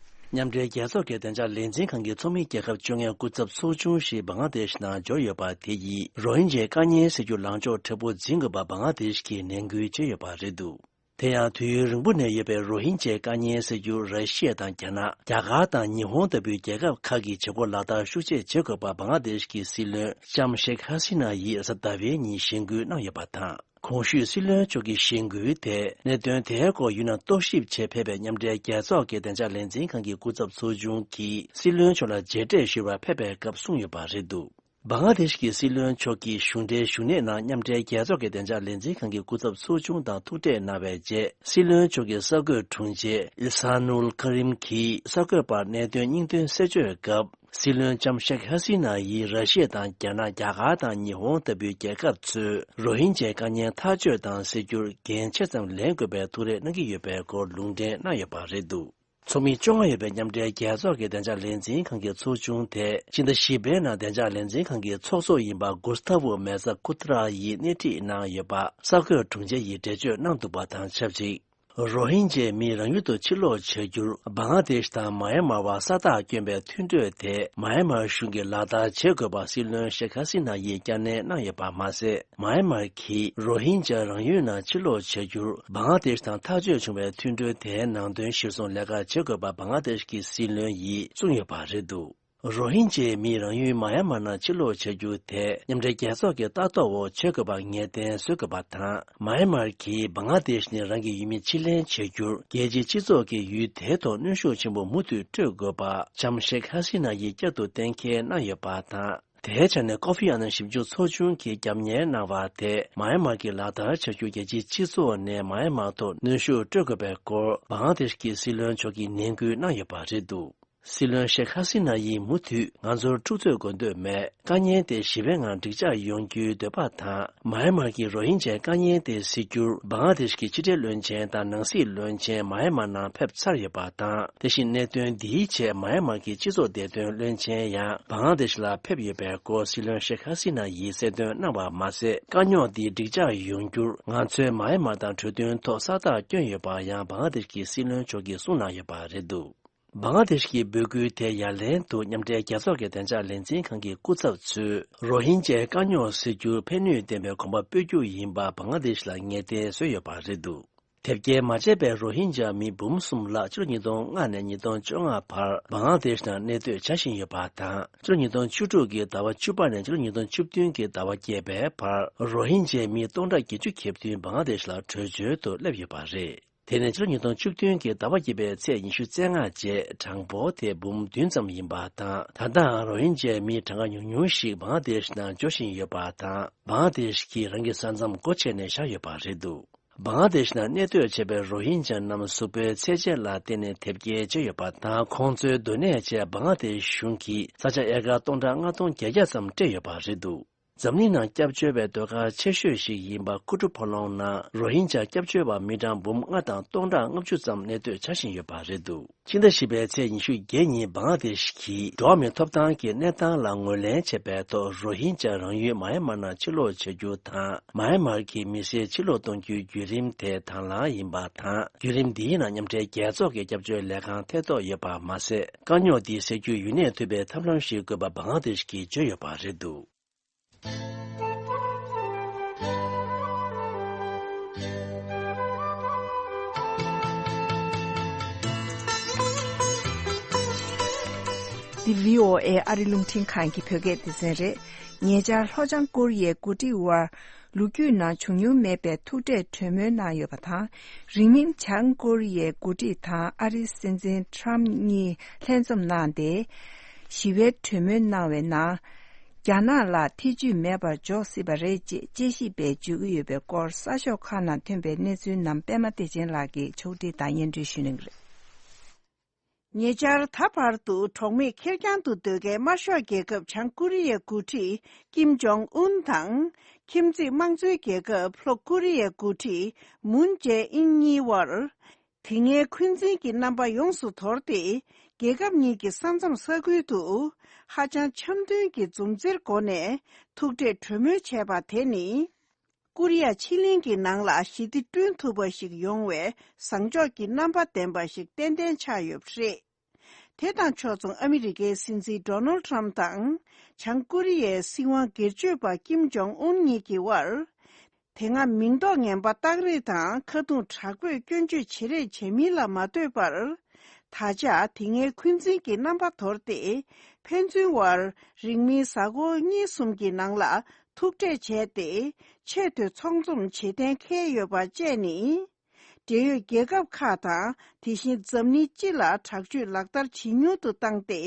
མཉམ་འབྲེལ་རྒྱལ་ཚོགས་ཀྱི་བདེ་འཇགས་ལས་འཛིན་ཁང་གི་ཚོགས་མི་རྒྱལ་ཁབ་བཅོ་ལྔའི་སྐུ་ཚབ་ཚོགས་ཆུང་ཞིག་བང་ལ་དེ་ཤི་ནང་འབྱོར་ཡོད་པ་དེ་ཡིས་རོ་ཧིན་ཇའི་དཀའ་ངལ་སེལ་རྒྱུར་ལངས་ཕྱོགས་མཁྲེགས་པོ་འཛིན་དགོས་པ་བང་ལ་དེ་ཤི་གིས་ནན་སྐུལ་བྱས་ཡོད་པ་རེད་འདུག། དེ་ཡང་དུས་ཡུན་རིང་པོ་ནས་ཡོད་པའི་རོ་ཧིན་ཇའི་དཀའ་ངལ་སེལ་རྒྱུར་ར་ཤི་ཡ་དང་རྒྱ་ནག་རྒྱ་གར་དང་ཉི་ཧོང་ལྟ་བུའི་རྒྱལ་ཁབ་ཁག་གིས་བྱེད་སྒོ་ལག་བསྟར་ཤུགས་ཆེ་བྱེད་དགོས་པ་བང་ལ་དེ་ཤི་གི་སྲིད་བློན་ལྕམ་ཤེག་ཧ་སི་ན་ཡིས་གཟའ་ཟླ་བའི་ཉིན་ཞེན་སྐུལ་གནང་ཡོད་པ་དང་། གོང་ཞུས་སྲིད་བློན་མཆོག་གི་ཞེན་སྐུལ་དེ་གནད་དོན་དེའི་སྐོར་ཡུལ་ནང་རྟོག་ཞིབ་ཆེད་ཕེབས་པའི་མཉམ་འབྲེལ་རྒྱལ་ཚོགས་ཀྱི་བདེ་འཇགས་ལས་འཛིན་ཁང་གི་སྐུ་ཚབ་ཚོགས་ཆུང་གིས་སྲིད་བློན་མཆོག་ལ་མཇལ་འཕྲད་ཞུ་བར་ཕེབས་པའི་སྐབས་གསུངས་ཡོད་པ་རེད་འདུག། བང་ལ་དེ་ཤི་གི་སྲིད་བློན་མཆོག་གིས་གཞུང་འབྲེལ་བཞུགས་གནས་ནང་མཉམ་འབྲེལ་རྒྱལ་ཚོགས་ཀྱི་བདེ་འཇགས་ལས་འཛིན་ཁང་གི་སྐུ་ཚབ་ཚོགས་ཆུང་དང་ཐུག་འཕྲད་གནང་བའི་རྗེས། སྲིད་བློན་མཆོག་གི་གསར་འགོད་དྲུང་ཆེ་ཨི་ས་ནུལ་ཁ་རིམ་གྱིས་གསར་འགོད་པར་གནད་དོན་སྙིང་དོན་གསལ་བརྗོད་སྐབས། སྲིད་བློན་ལྕམ་ཤེག་ཧ་སི་ན་ཡིས་ར་ཤི་ཡ་དང་རྒྱ་ནག་རྒྱ་གར་དང་ཉི་ཧོང་ལྟ་བུའི་རྒྱལ་ཁབ་ཚོས་རོ་ཧིན་ཇའི་དཀའ་ངལ་ཐག་གཅོད་དང་སེལ་རྒྱུར་འགན་ཆེ་ཙམ་ལེན་དགོས་པའི་ཐུགས་རེ་གནང་གི་ཡོད་པའི་སྐོར་ལུང་འདྲེན་གནང་ཡོད་པ་རེད་འདུག། ཚོགས་མི་བཅོ་ལྔ་ཡོད་པའི་མཉམ་འབྲེལ་རྒྱལ་ཚོགས་ཀྱི་བདེ་འཇགས་ལས་འཛིན་ཁང་གི་ཚོགས་ཆུང་དེ་ཕྱི་ཟླ་བཞི་པའི་ནང་བདེ་འཇགས་ལས་འཛིན་ཁང་གི་ཚོགས་གཙོ་ཡིན་པ་གུ་སྟ་ཝུ་མེ་ས་ཀུ་ཏྲ་ཡིས་སྣེ་ཁྲིད་གནང་ཡོད་པ་གསར་འགོད་དྲུང་ཆེ་ཡིས་འགྲེལ་བརྗོད་གནང་འདུག་པ་དང་ཆབས་ཅིག། རོ་ཧིན་ཇའི་མི་རང་ཡུལ་དུ་ཕྱིར་ལོག་བྱ་རྒྱུར་བང་ལ་དེ་ཤི་དང་མཱ་ཡན་མར་བར་ས་རྟགས་བསྐྱོན་པའི་མཐུན་གྲོས་དེ་མཱ་ཡན་མར་གཞུང་གིས་ལག་བསྟར་བྱེད་དགོས་པ་སྲིད་བློན་ཤེག་ཧ་སི་ན་ཡིས་བསྐྱར་ནན་གནང་ཡོད་པ་མ་ཟད། མཱ་ཡན་མར་གྱིས་རོ་ཧིན་ཇཱ་རང་ཡུལ་ནང་ཕྱིར་ལོག་བྱ་རྒྱུར་བང་ལ་དེ་ཤི་དང་ཐག་གཅོད་བྱུང་བའི་མཐུན་གྲོས་དེའི་ནང་དོན་གཞིར་བཟུང་ལས་ཀ་བྱེད་དགོས་པ་བང་ལ་དེ་ཤི་གི་སྲིད་བློན་ཡིས་གསུངས་ཡོད་པ་རེད་འདུག། རོ་ཧིན་ཇཱའི་མི་རང་ཡུལ་མཱ་ཡན་མར་ནང་ཕྱིར་ལོག་བྱ་རྒྱུ་དེ་མཉམ་འབྲེལ་རྒྱལ་ཚོགས་ཀྱི་ལྟ་རྟོག་འོག་བྱེད་དགོས་པ་ངེས་གཏན་བཟོ་དགོས་པ་དང་། མཱ་ཡན་མར་གྱིས་བང་ལ་དེ་ཤི་ནས་རང་གི་ཡུལ་མི་ཕྱིར་ལེན་བྱ་རྒྱུར་རྒྱལ་སྤྱིའི་སྤྱི་ཚོགས་ཀྱིས་ཡུལ་དེའི་ཐོག་གནོན་ཤུགས་ཆེན་པོ་མུ་མཐུད་སྤྲོད་དགོས་པ་ལྕམ་ཤེག་ཧ་སི་ན་ཡིས་བསྐྱར་དུ་གཏན་འཁེལ་གནང་ཡོད་པ་དང་། དེའི་ཆ་ནས་ཀོ་ཧྥི་ཨ་ནན་ཞིབ་འཇུག་ཚོགས་ཆུང་གིས་རྒྱབ་གཉེར་གནང་བ་དེ་མཱ་ཡན་མར་གྱིས་ལག་བསྟར་བྱ་རྒྱུ་རྒྱལ་སྤྱིའི་སྤྱི་ཚོགས་ནས་མཱ་ཡན་མར་ཐོག་གནོན་ཤུགས་སྤྲོད་དགོས་པའི་སྐོར་བང་ལ་དེ་ཤི་གི་སྲིད་བློན་མཆོག་གིས་ནན་སྐུལ་གནང་ཡོད་པ་རེད་འདུག། སྲིད་བློན་ཤེག་ཧ་སི་ན་ཡིས་མུ་མཐུད་ང་ཚོར་འཁྲུག་རྩོད་དགོས་འདོད་མེད། དཀའ་ངལ་དེ་ཞི་བའི་ངང་འགྲིག་འཇགས་ཡོང་རྒྱུའི་འདོད་པ་དང་། མཱ་ཡན་མར་གྱི་རོ་ཧིན་ཇཱའི་དཀའ་ངལ་དེ་སེལ་རྒྱུར་བང་ལ་དེ་ཤི་གི་ཕྱི་འབྲེལ་བློན་ཆེན་དང་ནང་སྲིད་བློན་ཆེན་མཱ་ཡན་མར་ནང་ཕེབས་ཚར་ཡོད་པ་དང་། དེ་བཞིན་གནད་དོན་འདིའི་ཆེད་མཱ་ཡན་མར་གྱི་སྤྱི་ཚོགས་བདེ་དོན་བློན་ཆེན་ཡང་བང་ལ་དེ་ཤི་ལ་ཕེབས་ཡོད་པའི་སྐོར་སྲིད་བློན་ཤེག་ཧ་སི་ན་ཡིས་གསལ་སྟོན་གནང་བ་མ་ཟད། དཀའ་རྙོག་འདི་འགྲིག་འཇགས་ཡོང་རྒྱུར་ང་ཚོས་མཱ་ཡན་མར་དང་གྲོས་མཐུན་ཐོག་ས་རྟགས་བསྐྱོན་ཡོད་པ་ཡང་བང་ལ་དེ་ཤི་གི་སྲིད་བློན་མཆོག་གིས་གསུངས་གནང་ཡོད་པ་རེད་འདུག། བང་ལ་དེ་ཤི་གི་འབོད་སྐུལ་དེ་ཡ་ལན་དུ། མཉམ་འབྲེལ་རྒྱལ་ཚོགས་ཀྱི་བདེ་འཇགས་ལས་འཛིན་ཁང་གི་སྐུ་ཚབ་ཚོས་རོ་ཧིན་ཇའི་དཀའ་རྙོག་སེལ་རྒྱུར་ཕན་ནུས་ལྡན་པའི་གོམ་པ་སྤོས་རྒྱུ་ཡིན་པ་བང་ལ་དེ་ཤི་ལ་ངེས་གཏན་བཟོས་ཡོད་པ་རེད་འདུག། དེབ་སྐྱེལ་མ་བྱས་པའི་རོ་ཧིན་ཇ་མི་འབུམ་གསུམ་ལྷག་ཕྱི་ལོ་ཉིས་སྟོང་ལྔ་ནས་ཉིས་སྟོང་བཅོ་ལྔ་བར་བང་ལ་དེ་ཤི་ནང་གནས་སྡོད་བྱ་བཞིན་ཡོད་པ་དང་། ཕྱི་ལོ་ཉིས་སྟོང་བཅུ་དྲུག་གི་ཟླ་བ་བཅུ་པ་ནས་ཕྱི་ལོ་ཉིས་སྟོང་བཅུ་བདུན་གྱི་ཟླ་བ་བརྒྱད་པའི་བར་རོ་ཧིན་ཇའི་མི་སྟོང་ཕྲག་བརྒྱད་ཅུ་ཁེབས་བདུན་བང་ལ་དེ་ཤི་ལ་བྲོས་བྱོལ་དུ་སླེབས་ཡོད་པ་རེད། དེ་ནས་ཕྱི་ལོ་ཉིས་སྟོང་བཅུ་བདུན་གྱི་ཟླ་བ་བརྒྱད་པའི་ཚེས་ཉི་ཤུ་རྩ་ལྔ་བཅས་གྲངས་འབོར་དེ་འབུམ་བདུན་ཙམ་ཡིན་པ་དང་། ད་ལྟའང་རོ་ཧིན་ཇའི་མི་གྲངས་ཀ་ཉུང་ཉུང་ཞིག་བང་ལ་དེ་ཤི་ནང་འབྱོར་བཞིན་ཡོད་པ་དང་། བང་ལ་དེ་ཤི་གིས་རང་གི་ས་མཚམས་སྒོ་ཕྱེ་ནས་བཞག་ཡོད་པ་རེད་འདུག། བང་ལ་དེ་ཤི་ནང་གནས་སྡོད་བྱས་པའི་རོ་ཧིན་ཇ་རྣམས་གཟུགས་པོའི་ཚད་འཇལ་ལ་བརྟེན་ནས་དེབ་སྐྱེལ་བྱས་ཡོད་པ་དང་། ཁོང་ཚོའི་སྡོད་གནས་བཅས་བང་ལ་དེ་ཤི་གཞུང་གིས་ས་ཆ་ཨེ་ཀར་སྟོང་ཕྲག་ལྔ་སྟོང་བརྒྱད་བརྒྱ་ཙམ་སྤྲད་ཡོད་པ་རེད་འདུག། འཛམ་གླིང་ནང་སྐྱབས་བཅོལ་བའི་སྡོད་སྒར་ཆེ་ཤོས་ཤིག་ཡིན་པ་ཁུ་ཀྲུ་ཕོ་ལོང་ནང་རོ་ཧིན་ཇ་སྐྱབས་བཅོལ་བ་མི་གྲངས་འབུམ་ལྔ་དང་སྟོང་ཕྲག་ལྔ་བཅུ་ཙམ་གནས་སྡོད་བྱ་བཞིན་ཡོད་པ་རེད་འདུག། ཕྱི་ཟླ་བཞི་པའི་ཚེས་ཉི་ཤུ་བརྒྱད་ཉིན་བང་ལ་དེ་ཤི་གིས་འགྲོ་བ་མིའི་ཐོབ་ཐང་གི་གནས་སྟངས་ལ་ངོས་ལེན་བྱས་པའི་ཐོག་རོ་ཧིན་ཇ་རང་ཡུལ་མཱ་ཡན་མར་ནང་ཕྱིར་ལོག་བྱ་རྒྱུ་དང་། མཱ་ཡན་མར་གྱི་མི་སེར་ཕྱིར་ལོག་གཏོང་རྒྱུའི་བརྒྱུད་རིམ་དེ་དང་བླངས་ཡིན་པ་དང་། བརྒྱུད་རིམ་འདིའི་ནང་མཉམ་འབྲེལ་རྒྱལ་ཚོགས་ཀྱི་སྐྱབས་བཅོལ་ལས་ཁང་ཐེ་གཏོགས་ཡོད་པ་མ་ཟད། དཀའ་རྙོག་འདི་སེལ་རྒྱུའི་ཡུན་གནས་ཐུབ་པའི་ཐབས་ལམ་ཞིག་དགོས་པ་བང་ལ་དེ་ཤི་གིས་བརྗོད་ཡོད་པ་རེད་འདུག། འདི་བྷི་ཨོ་ཨེ་ཨ་རི་རླུང་འཕྲིན་ཁང་གི་བོད་སྐད་སྡེ་ཚན་རེད། ཉེ་ཆར་ལྷོ་བྱང་ཀོ་རི་ཡའི་འགོ་ཁྲིད་དབར་ལོ་རྒྱུས་ནང་བྱུང་མྱོང་མེད་པའི་ཐུག་འཕྲད་གྲོས་མོལ་གནང་ཡོད་པ་དང་། རིང་མིན་བྱང་ཀོ་རི་ཡའི་འགོ་ཁྲིད་དང་ཨ་རིའི་སྲིད་འཛིན་ཁྲམ་གཉིས་ལྷན་འཛོམས་གནང་སྟེ། ཞི་བའི་གྲོས་མོལ་གནང་བའི་ནང་། རྒྱ་ནག་ལ་ཐེ་ཇུས་མེད་པར་འཇོག་སྲིད་པ་རེད་ཅེས་དཔྱད་ཞིབ་པས་བརྗོད་ཀྱི་ཡོད་པའི་སྐོར་གསར་ཤོག་ཁག་ནང་ཐོན་པའི་གནས་ཚུལ་རྣམས་པད་མ་བདེ་ཆེན་ལགས་ཀྱིས་ཕྱོགས་སྒྲིག་དང་སྙན་སྒྲོན་ཞུ་གནང་གི་རེད། ཉེ་ཆར་ད་བར་དུ་གྲོགས་མེད་ཁེར་རྐྱང་དུ་སྡོད་མཁན་དམར་ཤོག་རྒྱལ་ཁབ་བྱང་ཀོ་རི་ཡའི་འགོ་ཁྲིད་ཀིམ་ཇོང་ཨུན་དང་། ཁྱིམ་མཚེས་དམངས་གཙོའི་རྒྱལ་ཁབ་ལྷོ་ཀོ་རི་ཡའི་འགོ་ཁྲིད་མུན་ཇེ་ཨིན་གཉིས་དབར། དེ་སྔའི་འཁོན་འཛིན་གྱི་རྣམ་པ་ཡོངས་སུ་དོར་ཏེ། རྒྱལ་ཁབ་གཉིས་ཀྱི་ས་མཚམས་ས་ཁུལ་དུ་ཧ་ཅང་འཆམ་མཐུན་གྱི་འཛུམ་རྩེར་སྒོ་ནས་ཐུག་འཕྲད་གྲོས་མོལ་བྱས་པ་དེ་ནི། ཀོ་རི་ཡ་ཕྱེད་གླིང་གི་ནང་ལ་ཞི་བདེ་བསྐྲུན་ཐུབ་པ་ཞིག་ཡོང་བའི་བཟང་ཕྱོགས་ཀྱི་རྣམ་པ་ལྡན་པ་ཞིག་ཏན་ཏན་ཆགས་ཡོད་པ་རེད། དེ་དང་ཕྱོགས་མཚུངས་ཨ་མི་རི་ཀའི་སྲིད་འཛིན་ཌོ་ནལ་ཁྲམ་དང་། བྱང་ཀོ་རི་ཡའི་སྲིད་དབང་སྒེར་གཅོད་པ་ཀིམ་ཇོང་ཨུན་གཉིས་ཀྱི་དབར། དེ་སྔ་མིང་འདོགས་ངན་པ་རྟག་རེས་དང་ཁ་རྡུང་དྲག་པོས་སྐྱོན་བརྗོད་བྱེད་རེས་བྱེད་མིན་ལ་མ་ལྟོས་པར། ད་ཆ་དེ་སྔའི་འཁོན་འཛིན་གྱི་རྣམ་པ་དོར་ཏེ། ཕན་ཚུན་དབར་རིང་མིན་གཟའ་འཁོར་གཉིས་གསུམ་གྱི་ནང་ལ་ཐུག་འཕྲད་བྱས་ཏེ། ཆེས་མཐོའི་ཚོགས་འཛོམས་བྱེད་གཏན་འཁེལ་ཡོད་པ་བཅས་ནི། འབྲེལ་ཡོད་རྒྱལ་ཁབ་ཁག་དང་དེ་བཞིན་འཛམ་གླིང་སྤྱི་ལ་དྲག་སྤྱོད་ལག་བསྟར་ཇེ་ཉུང་དུ་བཏང་སྟེ།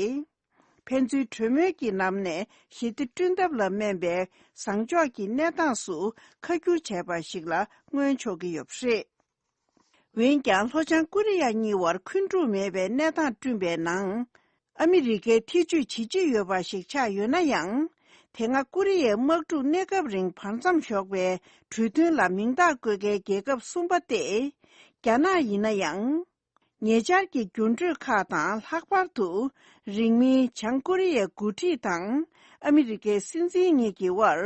ཕན་ཚུན་གྲོས་མོལ་གྱི་ལམ་ནས་ཞི་བདེ་བསྐྲུན་ཐབས་ལ་སྨན་པའི་བཟང་ཕྱོགས་ཀྱི་གནས་སྟངས་སུ་ཁ་བསྒྱུར་བྱས་པ་ཞིག་ལ་མངོན་ཆོག་གི་ཡོད་པ་རེད། འོན་ཀྱང་ལྷོ་བྱང་ཀོ་རི་ཡ་གཉིས་བར་འཁོན་འཁྲུག་མེད་པའི་གནས་སྟངས་བསྐྲུན་པའི་ནང་། ཨ་མི་རི་ཀའི་ཐེ་ཇུས་ཇི་ཆེ་ཡོད་པ་ཞིག་ཆགས་ཡོད་ན་ཡང་། དེ་སྔ་ཀོ་རི་ཡའི་དམག་འཁྲུག་གནས་སྐབས་རིང་བར་མཚམས་ཞོག་པའི་གྲོས་མཐུན་ལ་མིང་རྟགས་བཀོད་མཁན་རྒྱལ་ཁབ་གསུམ་པ་སྟེ། རྒྱ་ནག་ཡིན་ན་ཡང་། ཉེ་ཆར་གྱི་འགྱུར་འགྲོས་ཁག་དང་ལྷག་པར་དུ། རིང་མིན་བྱང་ཀོ་རི་ཡའི་འགོ་ཁྲིད་དང་ཨ་མི་རི་ཀའི་སྲིད་འཛིན་གཉིས་ཀྱི་དབར་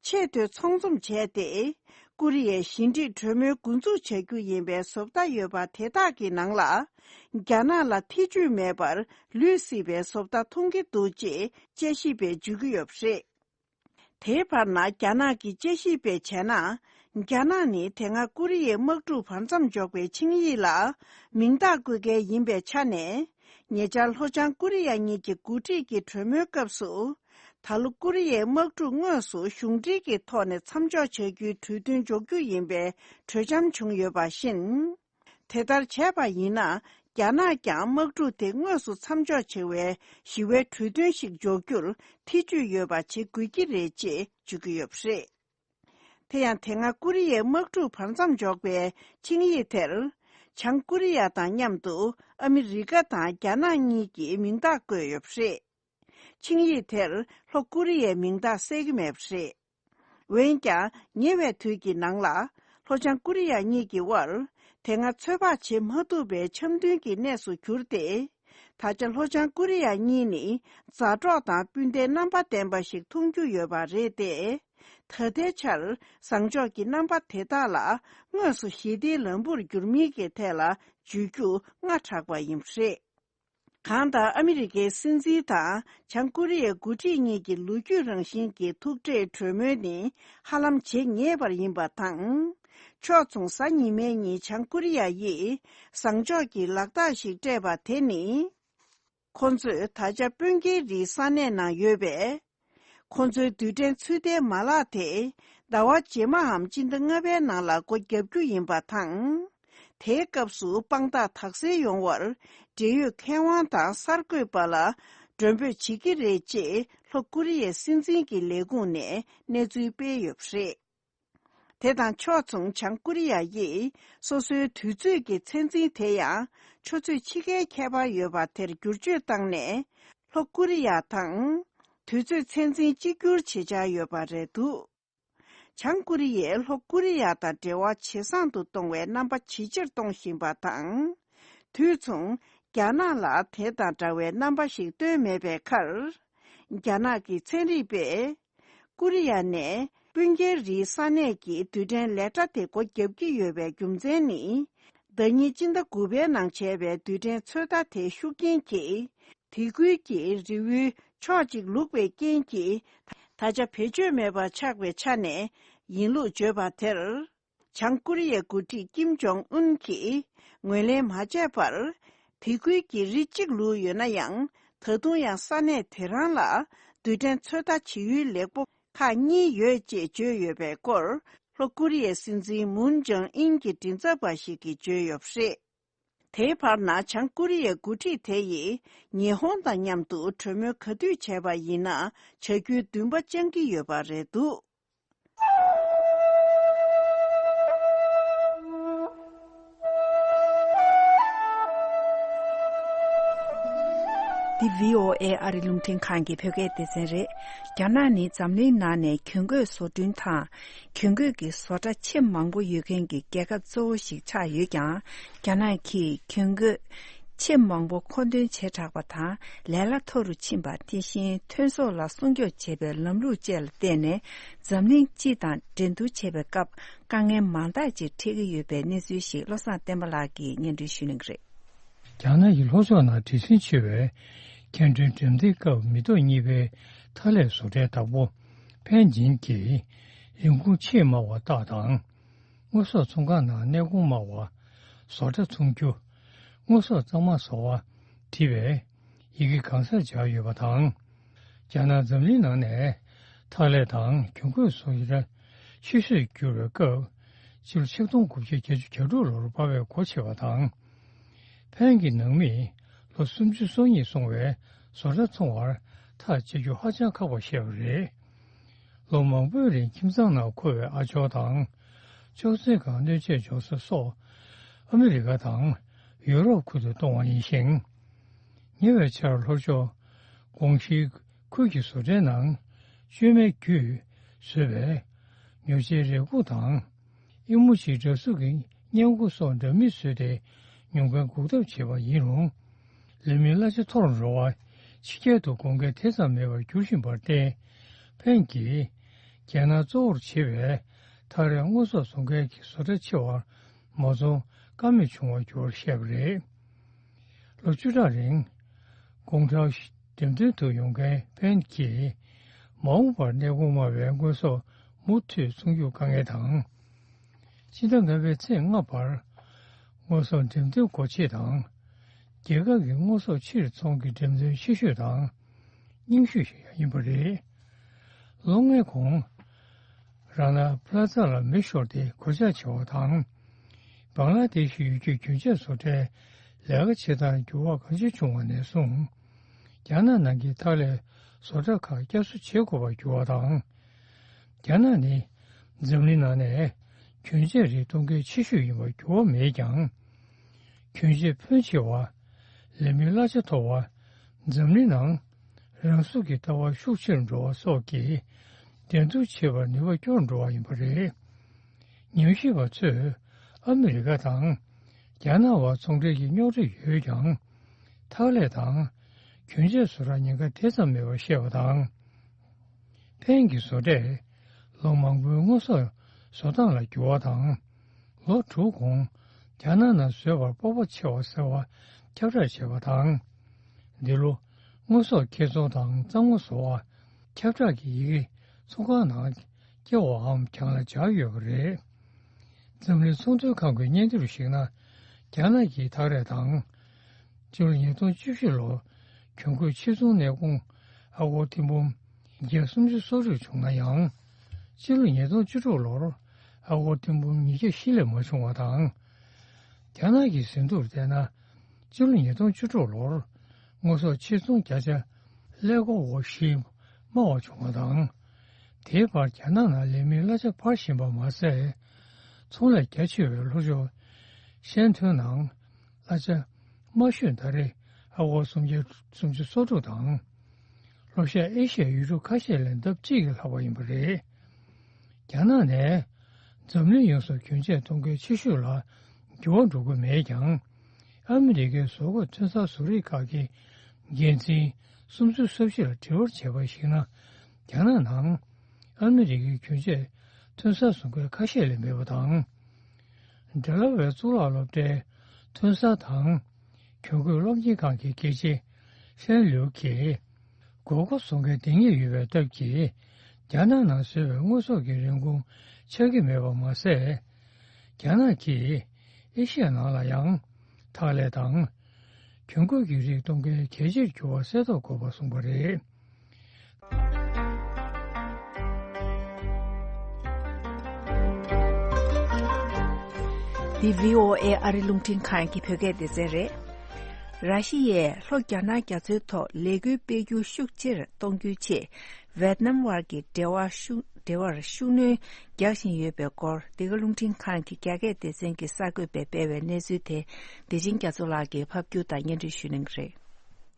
ཆེས་མཐོའི་ཚོགས་འཛོམས་བྱས་ཏེ། ཀོ་རི་ཡའི་ཞི་འགྲིག་གྲོས་མོལ་འགོ་འཛུགས་བྱ་རྒྱུ་ཡིན་པའི་བཟོ་ལྟ་ཡོད་པ་དེ་དག་གི་ནང་ལ། རྒྱ་ནག་ལ་ཐེ་ཇུས་མེད་པར་ལུས་སྲིད་པའི་བཟོ་ལྟ་མཐོང་གི་འདུག་ཅེས་དཔྱད་ཞིབ་པས་བརྗོད་ཀྱི་ཡོད་པ་རེད། དེའི་བར་ན་རྒྱ་ནག་གི་དཔྱད་ཞིབ་པས་བྱས་ན། རྒྱ་ནག་ནི་དེ་སྔ་ཀོ་རི་ཡའི་དམག་འཁྲུག་བར་མཚམས་འཇོག་པའི་ཆིངས་ཡིག་ལ་མིང་རྟགས་བཀོད་མཁན་ཡིན་པའི་ཆ་ནས། ཉེ་ཆར་ལྷོ་བྱང་ཀོ་རི་ཡ་གཉིས་ཀྱི་འགོ་ཁྲིད་ཀྱི་གྲོས་མོལ་སྐབས་སུ། ད་ལོ་ཀོ་རི་ཡའི་དམག་འཁྲུག་དངོས་སུ་གཞུང་འབྲེལ་གྱི་ཐོག་ནས་མཚམས་འཇོག་བྱ་རྒྱུའི་གྲོས་མཐུན་འཇོག་རྒྱུ་ཡིན་པའི་གྲོས་འཆམ་བྱུང་ཡོད་པ་བཞིན། དེ་ལྟར་བྱས་པ་ཡིན་ན། རྒྱ་ནག་ཀྱང་དམག་འཁྲུག་དེ་དངོས་སུ་མཚམས་འཇོག་བྱ་བའི་ཞི་བའི་གྲོས་མཐུན་ཞིག་འཇོག་རྒྱུར་ཐེ་ཇུས་ཡོད་པ་བྱེད་དགོས་ཀྱི་རེད་ཅེས་བརྗོད་ཀྱི་ཡོད་པ་རེད། དེ་ཡང་དེ་སྔ་ཀོ་རི་ཡའི་དམག་འཁྲུག་བར་མཚམས་འཇོག་པའི་ཆིངས་ཡིག་དེར། བྱང་ཀོ་རི་ཡ་དང་མཉམ་དུ་ཨ་མི་རི་ཀ་དང་རྒྱ་ནག་གཉིས་ཀྱིས་མིང་རྟགས་བཀོད་ཡོད་པ་རེད། ཆིངས་ཡིག་དེར་ལྷོ་ཀོ་རི་ཡའི་མིང་རྟགས་གསལ་གྱི་མེད་པ་རེད། འོན་ཀྱང་ཉེ་བའི་དུས་ཀྱི་ནང་ལ། ལྷོ་བྱང་ཀོ་རི་ཡ་གཉིས་ཀྱི་དབར་དེ་སྔ་ཚོད་དཔག་བྱེད་མ་ཐུབ་པའི་འཆམ་མཐུན་གྱི་གནས་སུ་གྱུར་ཏེ། ད་ཆ་ལྷོ་བྱང་ཀོ་རི་ཡ་གཉིས་ནི་མཛའ་གྲོགས་དང་སྤུན་ཟླའི་རྣམ་པ་ལྡན་པ་ཞིག་མཐོང་རྒྱུ་ཡོད་པ་རེད་དེ། ད་ལྟའི་ཆར་བཟང་ཕྱོགས་ཀྱི་རྣམ་པ་དེ་དག་ལ་དངོས་སུ་ཞི་བདེའི་ལམ་བུར་བསྒྱུར་མིན་གྱི་ཐད་ལ་བརྗོད་རྒྱུ་སྔ་དྲགས་པ་ཡིན་པ་རེད། གང་ལྟར་ཨ་མི་རི་ཀའི་སྲིད་འཛིན་དང་བྱང་ཀོ་རི་ཡའི་འགོ་ཁྲིད་གཉིས་ཀྱི་ལོ་རྒྱུས་རང་བཞིན་གྱི་ཐུག་འཕྲད་གྲོས་མོལ་ནི་ཧ་ལམ་བྱེད་ངེས་པར་ཡིན་པ་དང་། ཕྱོགས་མཚུངས་གཟའ་ཉི་མའི་ཉིན་བྱང་ཀོ་རི་ཡ་ཡིས་བཟང་ཕྱོགས་ཀྱི་ལག་རྟགས་ཤིག་སྤྲད་པ་དེ་ནི། ཁོ་ཚོས་ད་ཆ་སྤུན་ཀེ་རིའི་ས་གནས་ནང་ཡོད་པའི། ཁོ་ཚོའི་རྡུལ་ཕྲན་ཚུད་ལྟའི་མ་ལག་དེ་ཟླ་བ་རྗེས་མའམ་སྤྱི་ཟླ་ལྔ་པའི་ནང་ལ་སྒོ་བརྒྱབ་རྒྱུ་ཡིན་པ་དང་། དེའི་སྐབས་སུ་དཔང་རྟགས་དག་སེལ་ཡོང་བར་འབྲེལ་ཡོད་མཁས་དབང་དང་གསར་འགོད་པ་ལ་མགྲོན་འབོད་བྱེད་ཀྱི་རེད་ཅེས་ལྷོ་ཀོ་རི་ཡའི་སྲིད་འཛིན་གྱི་ལས་ཁུངས་ནས་གནས་ཚུལ་སྤེལ་ཡོད་པ་རེད། དེ་དང་ཕྱོགས་མཚུངས་བྱང་ཀོ་རི་ཡ་ཡིས་སོ་སོའི་དུས་ཚོད་ཀྱི་ཚད་འཛིན་དེ་ཡང་ཆུ་ཚོད་ཕྱེད་ཀའི་ཁྱད་པར་ཡོད་པ་དེར་བསྒྱུར་བཅོས་བཏང་ནས། ལྷོ་ཀོ་རི་ཡ་དང་དུས་ཚོད་ཚད་འཛིན་གཅིག་གྱུར་བྱེད་འཆར་ཡོད་པ་རེད་འདུག། བྱང་ཀོ་རི་ཡས་ལྷོ་ཀོ་རི་ཡ་དང་འབྲེལ་བ་ཇེ་བཟང་དུ་གཏོང་བའི་རྣམ་པ་ཇེ་ཆེར་གཏོང་བཞིན་པ་དང་། དུས་མཚུངས་རྒྱ་ནག་ལ་དེ་དང་འདྲ་བའི་རྣམ་པ་ཞིག་སྟོན་མེད་པའི་ཁར། རྒྱ་ནག་གི་ཚན་རིག་པས། ཀོ་རི་ཡ་ནས་སྤུན་ཀེ་རིའི་ས་གནས་ཀྱི་རྡུལ་ཕྲན་ལས་གྲྭ་དེ་སྒོ་བརྒྱབ་ཀྱི་ཡོད་པའི་རྒྱུ་མཚན་ནི། ཟླ་ཉིན་སྤྱི་ཟླ་དགུ་པའི་ནང་བྱས་པའི་རྡུལ་ཕྲན་ཚོད་ལྟ་དེའི་ཤུགས་རྐྱེན་གྱིས། དེ་ཁུལ་གྱི་རི་བོའི་ཕྱོགས་གཅིག་ལུག་པའི་རྐྱེན་གྱིས། ད་ཆ་བེད་སྤྱོད་མེད་པར་ཆགས་པའི་ཆ་ནས་ཡིན་ལུགས་བརྗོད་པ་དེར། བྱང་ཀོ་རི་ཡའི་འགོ་ཁྲིད་ཀིམ་ཇོང་ཨུན་གྱིས་ངོས་ལེན་མ་བྱས་པར། དེ་ཁུལ་གྱི་རི་གཅིག་ལུག་ཡོད་ན་ཡང་། ད་དུང་ཡང་ས་གནས་དེ་རང་ལ་རྡུལ་ཕྲན་ཚོད་ལྟ་བྱེད་ཡུལ་ལེགས་པོ་ཁག་གཉིས་ཡོད་ཅེས་བརྗོད་ཡོད་པའི་སྐོར། ལྷོ་ཀོ་རི་ཡའི་སྲིད་འཛིན་མུན་ཇང་ཨིན་གྱི་མགྲིན་ཚབ་པ་ཞིག་གིས་བརྗོད་ཡོད་པ་རེད། དེའི་བར་ན་བྱང་ཀོ་རི་ཡའི་འགོ་ཁྲིད་དེ་ཡིས་ཉི་ཧོང་དང་མཉམ་དུ་གྲོས་མོལ་ག་དུས་བྱས་པ་ཡིན་ན་བྱ་རྒྱུའི་འདུན་པ་བཅངས་ཀྱི་ཡོད་པ་རེད་འདུག། འདི་བྷི་ཨོ་ཨེ་ཨ་རི་རླུང་འཕྲིན་ཁང་གི་བོད་སྐད་སྡེ་ཚན་རེད། རྒྱ་ནག་ནི་འཛམ་གླིང་ནང་ནས་གྱོན་གོས་བཟོ་སྐྲུན་དང་། གྱོན་གོས་ཀྱི་བཟོ་གྲྭ་ཆེས་མང་པོ་ཡོད་མཁན་གྱི་རྒྱལ་ཁབ་གཙོ་བོ་ཞིག་ཆགས་ཡོད་ཀྱང་། རྒྱ་ནག་གིས་གྱོན་གོས་ཆེས་མང་པོ་མཁོ་འདོན་བྱས་དྲགས་པ་དང་། ལས་གླ་མཐོ་རུ་ཕྱིན་པ། དེ་བཞིན་ཐོན་ཟོག་ལ་སྲུང་སྐྱོབ་བྱེད་པའི་ལམ་ལུགས་བཅས་ལ་བརྟེན་ནས། འཛམ་གླིང་སྤྱི་དང་འགྲན་བསྡུར་བྱེད་པའི་སྐབས་དཀའ་ངལ་མང་དག་ཅིག་འཕྲད་ཀྱི་ཡོད་པའི་གནས་ཚུལ་ཞིག་བློ་བཟང་བསྟན་པ་ལགས་ཀྱིས་སྙན་སྒྲོན་ཞུ་གནང་གི་རེད། རྒྱ་ནག་གི་ལྷོ་ཕྱོགས་ནང་བྲེལ་ཟིང་ཆེ་བའི་ཁྲལ་གྲོན་འགྲེམས་སྟོན་སྐབས་མི་ཐོག་གཉིས་པའི་མཐའ་ཀླས་བཟོ་གྲྭའི་བདག་པོ་ཕན་ཇིན་གྱིས་རིན་གོང་ཆེས་དམའ་བ་རྟགས་དང་། དངོས་ཟོག་ཚོང་ཁང་ནང་གནས་གོང་དམའ་བ། བཟོ་གྲྭ་ཚོང་རྒྱུ། དངོས་ཟོག་གཙང་མ་བཟོ་བ། བྲིས་པའི་ཡི་གེ་གང་སར་སྦྱར་ཡོད་པ་དང་། རྒྱ་ནག་འཛམ་གླིང་ནང་ནས་མཐའ་ཀླས་དང་གྱོན་གོས་བཟོ་གྲྭ་ཆེ་ཤོས་གྱུར་བའི་སྐབས། སྤྱི་ལོ་ཆིག་སྟོང་དགུ་བརྒྱ་བརྒྱད་ཅུ་གྱ་དྲུག་ལོར་སྤར་བའི་སྒོ་ཕྱེ་བ་དང་། ཕན་གྱི་ནང་མིས་ལོ་སུམ་ཅུ་སོ་གཉིས་སོང་བའི་བཟོ་གྲྭ་ཚོང་བར་ཐག་གཅད་རྒྱུ་ཧ་ཅང་ཁག་པ་ཞིག་རེད། ལོ་མང་པོའི་རིང་ཁྱིམ་ཚང་ནང་འཁོར་བའི་ཨ་ཇོ་དང་། ཅོག་ཙེའི་སྒང་སྣོད་ཆས་འཇོག་ས་སོགས་ཨ་མི་རི་ཀ་དང་ཡུ་རོབ་ཁུལ་དུ་གཏོང་བ་ཡིན་ཞིང་། ཉེ་བའི་ཆར་ལྷོ་ཕྱོགས་ཀོང་ཞིའི་ཁུལ་གྱི་བཟོ་གྲྭའི་ནང་བཅོས་མའི་བརྒྱུད་བཟོས་པའི་ཉོ་ཆའི་རས་ཁུག་དང་། ཨེ་མོ་ཇི་འདྲ་གཟུགས་ཀྱི་བརྙན་འགོ་སོགས་འདྲ་མིན་བཟོས་ཏེ་ཉོ་མཁན་འགུག་ཐབས་བྱས་པ་ཡིན་རུང་། ལས་མིའི་གླ་ཆ་མཐོ་རུ་འགྲོ་བ། ཕྱི་རྒྱལ་དུ་དགོས་མཁན་དེ་ཙམ་མེད་པར་འགྱུར་བཞིན་པར་བརྟེན། ཕན་གྱིས་རྒྱལ་ནང་གཙོ་བོར་བྱེད་པའི་ཐག་རིང་དངོས་ཟོག་བཟོ་མཁན་གྱི་བཟོ་གྲྭ་ཆེ་བར་མ་འཛོམས་ཀ་མེད་བྱུང་བར་འགྱུར་བར་བཤད་པ་རེད། ལོ་བཅུ་ཕྲག་རིང་ཀོང་ཀྲའོ་འགྲེམས་སྟོན་དུ་ཡོང་མཁན་ཕན་གྱིས་མ་འོངས་པར་གནས་གོང་དམའ་བའི་དངོས་ཟོག་མུ་མཐུད་ཚོང་རྒྱུར་དཀའ་ངལ་དང་། ཕྱི་ཟླ་ལྔ་པའི་ཚེས་ལྔ་བར་དངོས་ཟོག་འགྲེམས་སྟོན་སྒོ་ཕྱེ་དང་། རྒྱལ་ཁབ་ཀྱི་དངོས་ཟོག་ཕྱིར་ཚོང་གི་འགྲེམས་སྟོན་ཆེ་ཤོས་དང་རྙིང་ཤོས་ཤིག་ཡང་ཡིན་པ་རེད། ལོ་ལྔའི་གོང་རཱ་ན་པ་ལ་ཛ་ལ་མེ་ཤོར་ཏེ་གོད་ཆག་ཆེ་བ་དང་། བང་ལ་དེ་ཤི་ཡུལ་གྱི་གྱོན་ཆས་བཟོ་གྲྭའི་ལས་ཀ་བྱེད་སྟངས་འགྱུར་བ་གང་ཆེ་བྱུང་བ་ནས་བཟུང་། རྒྱ་ནག་ནང་གི་ཐག་ལས་བཟོ་གྲྭ་ཁག་བསྐྱར་གསོ་བྱེད་དགོས་པར་གྱུར་བ་དང་། རྒྱ་ནག་ནི་འཛམ་གླིང་ནང་ནས་གྱོན་ཆས་རིགས་གཏོང་མཁན་ཆེ་ཤོས་ཡིན་པར་འགྱུར་བ་མེད་ཀྱང་། གྱོན་ཆས་ཕོན་ཆེ་བ། ལས་མིའི་གླ་ཆ་མཐོ་བ། འཛམ་གླིང་ནང་རང་སྲུང་གི་ལྟ་བ་ཤུགས་ཆེར་འགྲོ་བ་སོགས་ཀྱིས་འགྲན་བསྡུར་བྱེད་པར་ནུས་པ་སྐྱོར་འགྲོ་བ་ཡིན་པ་རེད། ཉམས་ཞིབ་པ་ཚོས་ཨ་མི་རི་ཀ་དང་རྒྱ་ནག་བར་ཚོང་འབྲེལ་གྱི་རྙོག་དྲ་ཡོད་ཀྱང་། ཐག་ལས་དང་གྱོན་ཆས་བཟོ་གྲྭ་ཉེན་ཁ་དེ་ཙམ་མེད་པར་བཤད་པ་དང་། ཕན་གྱི་བཟོ་གྲས་ལོ་མང་པོའི་དངོས་ཟོག་བཟོ་སྟངས་ལ་འགྱུར་བ་དང་། ལོ་དྲུག་གོང་རྒྱ་ནག་ནང་བཟོས་པར་སྤོབས་པ་ཆེ་བ་ཟེར་བ་ཁྱབ་བསྒྲགས་བྱས་པ་དང་། འདི་ལོ་དངོས་ཟོག་ཁྱེར་ཚོང་དང་གཙང་མ་བཟོ་བ། ཁྱབ་བསྒྲགས་ཀྱི་ཡི་གེ་ཚོང་ཁང་ནང་སྐྱེལ་བའམ་གྱང་ལ་སྦྱར་ཡོད་པ་རེད། འཛམ་གླིང་ཚོང་དོན་ཁང་གི་སྙན་ཐོ་རུ་གཞིགས་ན། རྒྱ་ནག་གིས་ཐག་རས་དང་། སྤྱི་ལོ་ཉིས་སྟོང་བཅུ་བཞི་ལོར་གྱོན་གོས་ཕྱིར་ཚོང་གནས་ཁང་ཨ་སྒོར་ཐེར་འབུམ་ཉིས་བརྒྱ་སུམ་ཅུ་སོ་དྲུག་བྱུང་ན་ཡང་། སྤྱི་ལོ་ཉིས་སྟོང་བཅུ་དྲུག་ལོར་ཨ་སྒོར་ཐེར་འབུམ་ཉིས་བརྒྱ་བཞི་ལས་མ་བྱུང་བ་དང་། རྒྱ་ནག་གི་ཟིན་ཐོར་བལྟས་ན། སྤྱི་ལོ་ཉིས་སྟོང་བཅུ་དྲུག་ལོར་དངོས་ཟོག་ཕྱིར་ཚོང་བརྒྱ་ཆ་ཀླད་ཀོར་བཞི་དམའ་བ་བྱུང་བ་དང་། དེའི་བར་རྒྱ་ནག་ནང་ལས་མིའི་གླ་ཆ་འཕར་བཞིན་པ་མ་ཟད། ཚོང་ལས་རྒྱ་ཆེ་བའི་ལྷོ་ཕྱོགས་ཤན་ཐོན་ནང་གླ་ཆ་དམའ་ཤོས་ད་རེས་ཨ་སྒོར་སུམ་བརྒྱ་སུམ་ཅུ་སོ་དྲུག་དང་། ལྷོ་ཤར་ཨེ་ཤི་ཡའི་ཡུལ་གྲུ་ཁ་ཤས་ལས་ལྡབ་གཅིག་གིས་ལྷག་པ་ཡིན་པ་རེད། རྒྱ་ནག་ནས་འཛམ་གླིང་ཡོངས་སུ་གྱོན་ཆས་གཏོང་མཁན་ཆེ་ཤོས་ལ་འགྱུར་བ་འགྲོ་གི་མེད་ཀྱང་། ཨ་མི་རི་ཀའི་བཟོ་བཀོད་ཐོན་གསར་བཟོ་རིགས་ཁག་གི་འགན་འཛིན་སུམ་ཅུ་སོ་བཞི་ལ་དྲི་བར་བྱས་པར་གཞིགས་ན། རྒྱ་ནག་ནང་ཨ་མི་རི་ཀའི་གྱོན་ཆས་ཐོན་གསར་བཟོ་མཁན་ཁ་ཤས་ལས་མེད་པ་དང་། ཌེ་ལ་ཝེར་གཙུག་ལག་སློབ་གྲྭའི་ཐོན་གསར་དང་གྱོན་གོས་སློབ་གཉེར་ཁང་གི་དགེ་ཆེ་ཧྲན་ལིའུ་གིས། གོས་སྐོར་བཟོ་མཁན་དེ་སྔོན་ཡོད་པའི་སྟབས་ཀྱིས། རྒྱ་ནག་ནང་བཟོས་པའི་དངོས་ཟོག་གི་རིན་གོང་ཆག་གི་མེད་པ་མ་ཟད། རྒྱ་ནག་གིས་ཨེ་ཤི་ཡ་ནང་ལ་ཡང་ཐག་ལས་དང་། གྱོན་གོས་ཀྱི་རིགས་གཏོང་མཁན་གལ་ཆེར་གྱུར་བ་གསལ་རྟོགས་དགོས་པ་གསུངས་པ་རེད། འདི་བྷི་ཨོ་ཨེ་ཨ་རི་རླུང་འཕྲིན་ཁང་གི་བོད་སྐད་སྡེ་ཚན་རེད། ར་ཤི་ཡས་ལྷོ་རྒྱ་ནག་རྒྱ་མཚོའི་ཐོག་ལས་འགུལ་སྤེལ་རྒྱུ་ཤུགས་ཆེར་གཏོང་རྒྱུའི་ཆེད། ཝེད་ནམ་དབར་གྱི་འབྲེལ་བ་ཤུགས་འབྲེལ་བར་ཤུགས་སྣོན་རྒྱག་བཞིན་ཡོད་པའི་སྐོར། འདི་ག་རླུང་འཕྲིན་ཁང་གི་རྒྱ་སྐད་སྡེ་ཚན་གྱི་གསར་འགོད་པས་སྤེལ་བའི་གནས་ཚུལ་དེ། བདེ་ཆེན་རྒྱ་མཚོ་ལགས་ཀྱིས་ཕབ་སྒྱུར་དང་སྙན་སྒྲོན་ཞུ་གནང་གི་རེད།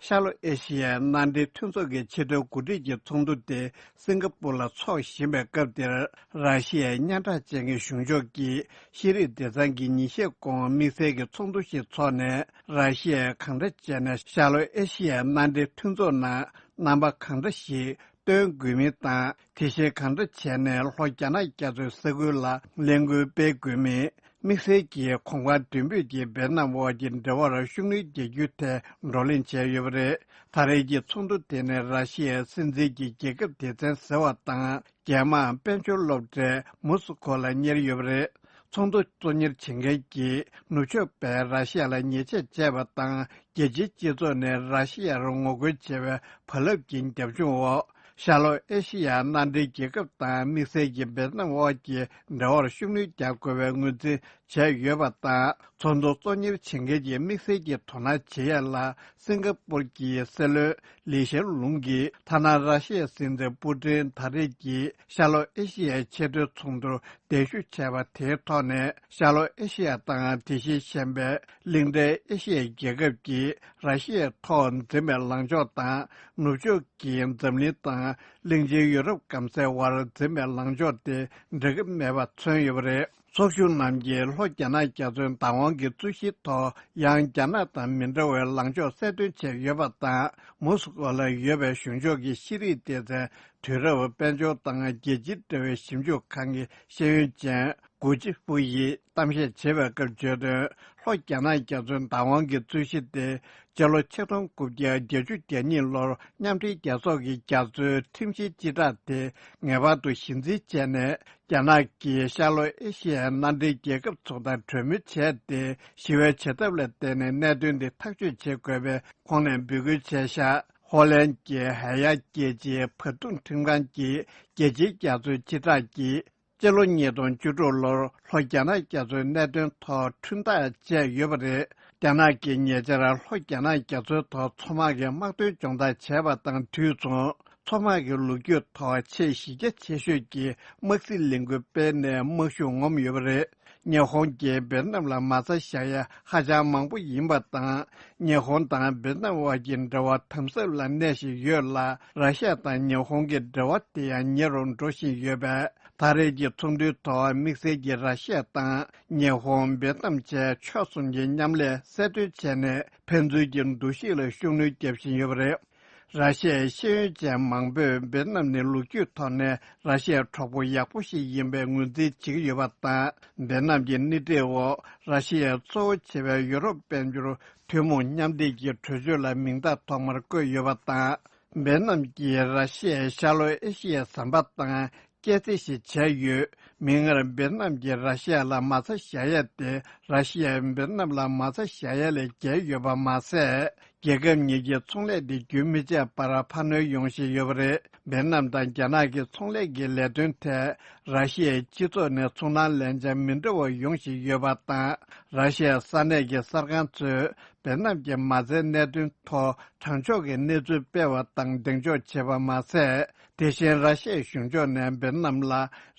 ཤར་ལྷོ་ཨེ་ཤི་ཡའི་མནའ་འབྲེལ་མཐུན་ཚོགས་ཀྱི་ཕྱི་དོན་འགོ་ཁྲིད་ཀྱི་ཚོགས་འདུ་དེ་སིང་ག་པུར་ལ་འཚོགས་བཞིན་པའི་སྐབས་དེར། ར་ཤི་ཡའི་སྙན་གྲགས་ཅན་གྱི་གཞུང་ཕྱོགས་ཀྱིས་ཤེས་རིག་སྡེ་ཚན་གྱིས་ཉིན་ཤས་གོང་དམིགས་བསལ་གྱི་ཚོགས་འདུ་ཞིག་འཚོགས་ནས། ར་ཤི་ཡས་གང་འདྲ་བྱས་ནས་ཤར་ལྷོ་ཨེ་ཤི་ཡའི་མནའ་འབྲེལ་མཐུན་ཚོགས་ནང་རྣམ་པ་གང་འདྲ་ཞིག་སྟོན་དགོས་མིན་དང་། དེ་བཞིན་གང་འདྲ་བྱས་ནས་ལྷོ་རྒྱ་ནག་རྒྱ་མཚོའི་ས་ཁུལ་ལ་ལས་འགུལ་སྤེལ་དགོས་མིན། དམིགས་བསལ་གྱིས་གོང་དཀར་མགྲོན་འབོད་ཀྱིས་ཝེ་ནམ་དབར་གྱི་འབྲེལ་བར་ཤུགས་སྣོན་རྒྱག་རྒྱུ་ཐད་བགྲོ་གླེང་བྱས་ཡོད་པ་རེད། ད་རེས་ཀྱི་ཚོགས་འདུ་དེ་ནི་ར་ཤི་ཡའི་སྲིད་འཛིན་གྱི་རྒྱལ་ཁབ་སྡེ་ཚན་ཟེར་བ་དང་། རྒྱལ་དམངས་དཔལ་འབྱོར་སློབ་གྲྭའི་མུ་སུ་ཁོ་ལ་གཉེར་ཡོད་པ་རེད། ཚོགས་འདུ་གཙོ་གཉེར་བྱེད་མཁན་གྱིས་ནུབ་ཕྱོགས་པས་ར་ཤི་ཡ་ལ་ཉེས་ཆད་བཅད་པ་དང་། རྒྱལ་སྤྱིའི་སྤྱི་ཚོགས་ནས་ར་ཤི་ཡར་ངོ་རྒོལ་བྱེད་པའི་བག་ལེབ་ཀྱི་རྒྱབ་ལྗོངས་འོག་ཤར་ལྷོ་ཨེ་ཤི་ཡ་མནའ་འབྲེལ་རྒྱལ་ཁབ་དང་དམིགས་བསལ་གྱི་ཝེ་ཏི་ནམ་དབར་གྱི་འབྲེལ་བར་ཤུགས་སྣོན་རྒྱག་དགོས་པའི་ངོས་འཛིན་བྱས་ཡོད་པ་དང་། ཚོགས་འདུ་གཙོ་གཉེར་བྱེད་མཁན་གྱིས་དམིགས་བསལ་གྱི་དོ་སྣང་བྱེད་ཡ་ལ་སིང་ག་པུར་གྱི་སྲིད་བློན་ལི་ཤན་ལུང་གིས། ཐ་ན་ར་ཤི་ཡའི་སྲིད་འཛིན་པུ་ཏིན་ད་རེས་ཀྱི་ཤར་ལྷོ་ཨེ་ཤི་ཡའི་ཆེས་མཐོའི་ཚོགས་འདུར་གདན་ཞུ་བྱས་པ་དེའི་ཐོག་ནས། ཤར་ལྷོ་ཨེ་ཤི་ཡ་དང་དེ་བཞིན་གཤམ་པའི་གླིང་ཕྲན་ཨེ་ཤི་ཡའི་རྒྱལ་ཁབ་ཀྱིས་ར་ཤི་ཡའི་ཐོག་འཛིན་པའི་ལངས་ཕྱོགས་དང་། ནུབ་ཕྱོགས་ཀྱིས་འཛམ་གླིང་དང་གླིང་ཆེན་ཡུ་རོབ་སྐམ་སའི་བར་འཛིན་པའི་ལངས་ཕྱོགས་དེ་འདྲ་གི་མེད་པ་མཚོན་ཡོད་པ་རེད། ཚོགས་ཞུགས་རྣམས་ཀྱིས་ལྷོ་རྒྱ་ནག་རྒྱ་མཚོའི་བདག་དབང་གི་རྩོད་གཞིའི་ཐོག་ཡང་རྒྱ་ནག་དང་མི་འདྲ་བའི་ལངས་ཕྱོགས་གསལ་སྟོན་བྱས་ཡོད་པ་དང་། མུ་སུ་ཀོ་ལ་ཡོད་པའི་གཞུང་ཕྱོགས་ཀྱི་ཤེས་རིག་སྡེ་ཚན་དུས་རབས་དཔལ་འབྱོར་དང་རྒྱལ་སྤྱིའི་འབྲེལ་བའི་ཞིབ་འཇུག་ཁང་གི་ཤེས་ཡོན་ཅན་གུ་ཅི་ཧྥུ་ཡིས་གཏམ་བཤད་བྱེད་པའི་སྐབས་བརྗོད་དོན། ལྷོ་རྒྱ་ནག་རྒྱ་མཚོའི་བདག་དབང་གི་རྩོད་གཞི་དེ། སྤྱི་ལོ་ཆིག་སྟོང་དགུ་བརྒྱ་བརྒྱད་ཅུ་གྱ་གཉིས་ལོར་མཉམ་འབྲེལ་རྒྱལ་ཚོགས་ཀྱི་རྒྱ་མཚོའི་ཁྲིམས་གཞིའི་སྤྱི་བསྒྲགས་དེ་ངེས་པར་དུ་གཞི་འཛིན་བྱས་ནས། རྒྱ་ནག་གིས་ཤར་ལྷོ་ཨེ་ཤི་ཡའི་མནའ་འབྲེལ་རྒྱལ་ཁབ་ཚོ་དང་གྲོས་མོལ་བྱས་ཏེ། ཞི་བའི་བྱེད་ཐབས་ལ་བརྟེན་ནས་གནད་དོན་འདི་ཐག་གཅོད་བྱེད་དགོས་པའི་ཁོང་ནས་འབོད་སྐུལ་བྱས་ཤག་ཧོ་ལན་གྱི་ཧེ་ཡ་རྒྱལ་སྤྱིའི་བར་འདུམ་ཁྲིམས་ཁང་གིས་རྒྱལ་སྤྱིའི་རྒྱ་མཚོའི་སྤྱི་བསྒྲགས་ཀྱིས། སྤྱི་ལོ་ཉིས་སྟོང་བཅུ་དྲུག་ལོར་ལྷོ་རྒྱ་ནག་རྒྱ་མཚོའི་གནད་དོན་ཐོག་ཁྲིམས་ཐག་བཅད་ཡོད་པ་རེད། རྒྱ་ནག་གིས་ཉེ་ཆར་ལྷོ་རྒྱ་ནག་རྒྱ་མཚོའི་ཐོག་མཚོ་དམག་གི་དམག་དོན་སྦྱོང་བརྡར་བྱས་པ་དང་དུས་མཚུངས། མཚོ་དམག་གི་ལོ་རྒྱུས་ཐོག་ཆེས་གཞི་རྒྱ་ཆེ་ཤོས་ཀྱི་དམག་སྲིད་ལས་འགུལ་སྤེལ་ནས་དམག་ཤུགས་ངོམ་ཡོད་པ་རེད། ཉི་ཧོང་གིས་ཝེ་ཏི་ནམ་ལ་མ་རྩ་བཞག་ཡ་ཧ་ཅང་མང་པོ་ཡིན་པ་དང་། ཉི་ཧོང་དང་ཝེ་ཏི་ནམ་དབར་གྱི་འབྲེལ་བ་དམ་ཟབ་ལ་གནས་བཞིན་ཡོད་ལ། ར་ཤ་ཡ་དང་ཉི་ཧོང་གི་འབྲེལ་བ་དེ་ཡང་ཉེ་རུ་འགྲོ་བཞིན་ཡོད་པས། ད་རེས་ཀྱི་ཚོགས་འདུའི་ཐོག་དམིགས་བསལ་གྱིས་ར་ཤ་ཡ་དང་ཉི་ཧོང་ཝེ་ཏི་ནམ་བཅས་ཕྱོགས་གསུམ་གྱི་མཉམ་ལས་གསལ་སྟོན་བྱས་ནས། ཕན་ཚུན་གྱི་འདུ་ཤེས་ལ་ཤུགས་སྣོན་བརྒྱབ་བཞིན་ཡོད་པ་རེད། ར་ཤི་ཡའི་ཤེས་ཡོན་ཅན་མང་པོས་འབེལ་ནམ་ནི་ལོ་རྒྱུས་ཐོག་ནས་ར་ཤི་ཡའི་གྲོགས་པོ་ཡག་པོ་ཞིག་ཡིན་པའི་ངོས་འཛིན་བྱེད་ཀྱི་ཡོད་པ་དང་། འབེལ་ནམ་གྱི་སྣེ་ཁྲིད་འོག་ར་ཤི་ཡའི་གཙོ་བོ་བྱས་པའི་ཡོ་རོབ་དཔལ་འབྱོར་ཐུན་མོང་མཉམ་འབྲེལ་གྱི་གྲོས་ཆོད་ལ་མིང་རྟགས་ཐོག་མར་བཀོད་ཡོད་པ་དང་། འབེལ་ནམ་གྱིས་ར་ཤི་ཡའི་ཤར་ལྷོ་ཨེ་ཤི་ཡའི་ཟམ་པ་དང་། སྐྱེད་རྩིས་ཤིག་བྱས་ཡོད། མིག་སྔར་འབེལ་ནམ་གྱིས་ར་ཤི་ཡ་ལ་མ་རྩ་བཞག་ཡ་དེ་ར་ཤི་ཡས་འབེལ་ནམ་ལ་མ་རྩ་བཞག་ཡ་ལས་བརྒལ་ཡོད་པ་མ་ཟད། རྒྱལ་ཁབ་གཉིས་ཀྱི་ཚོང་ལས་དེ་རྒྱུན་མི་ཆད་པར་འཕར་སྣོན་ཡོང་བཞིན་ཡོད་པ་རེད། འབེལ་ནམ་དང་རྒྱ་ནག་གི་ཚོང་ལས་ཀྱི་ལས་དོན་ཐད་ར་ཤི་ཡའི་སྤྱི་ཚོགས་ནས་ཚོར་སྣང་ལན་ཆ་མི་འདྲ་བ་ཡོང་བཞིན་ཡོད་པ་དང་། ར་ཤི་ཡའི་ས་གནས་ཀྱི་གསར་ཁང་ཚོས་འབེལ་ནམ་གྱི་མ་རྩའི་གནད་དོན་ཐོག་དྲང་ཕྱོགས་ཀྱི་གནས་ཚུལ་སྤེལ་བ་དང་གདེང་འཇོག་བྱས་པ་མ་ཟད། དེ་བཞིན་ར་ཤི་ཡའི་གཞུང་ཕྱོགས་ནས་འབེལ་ནམ་ལ་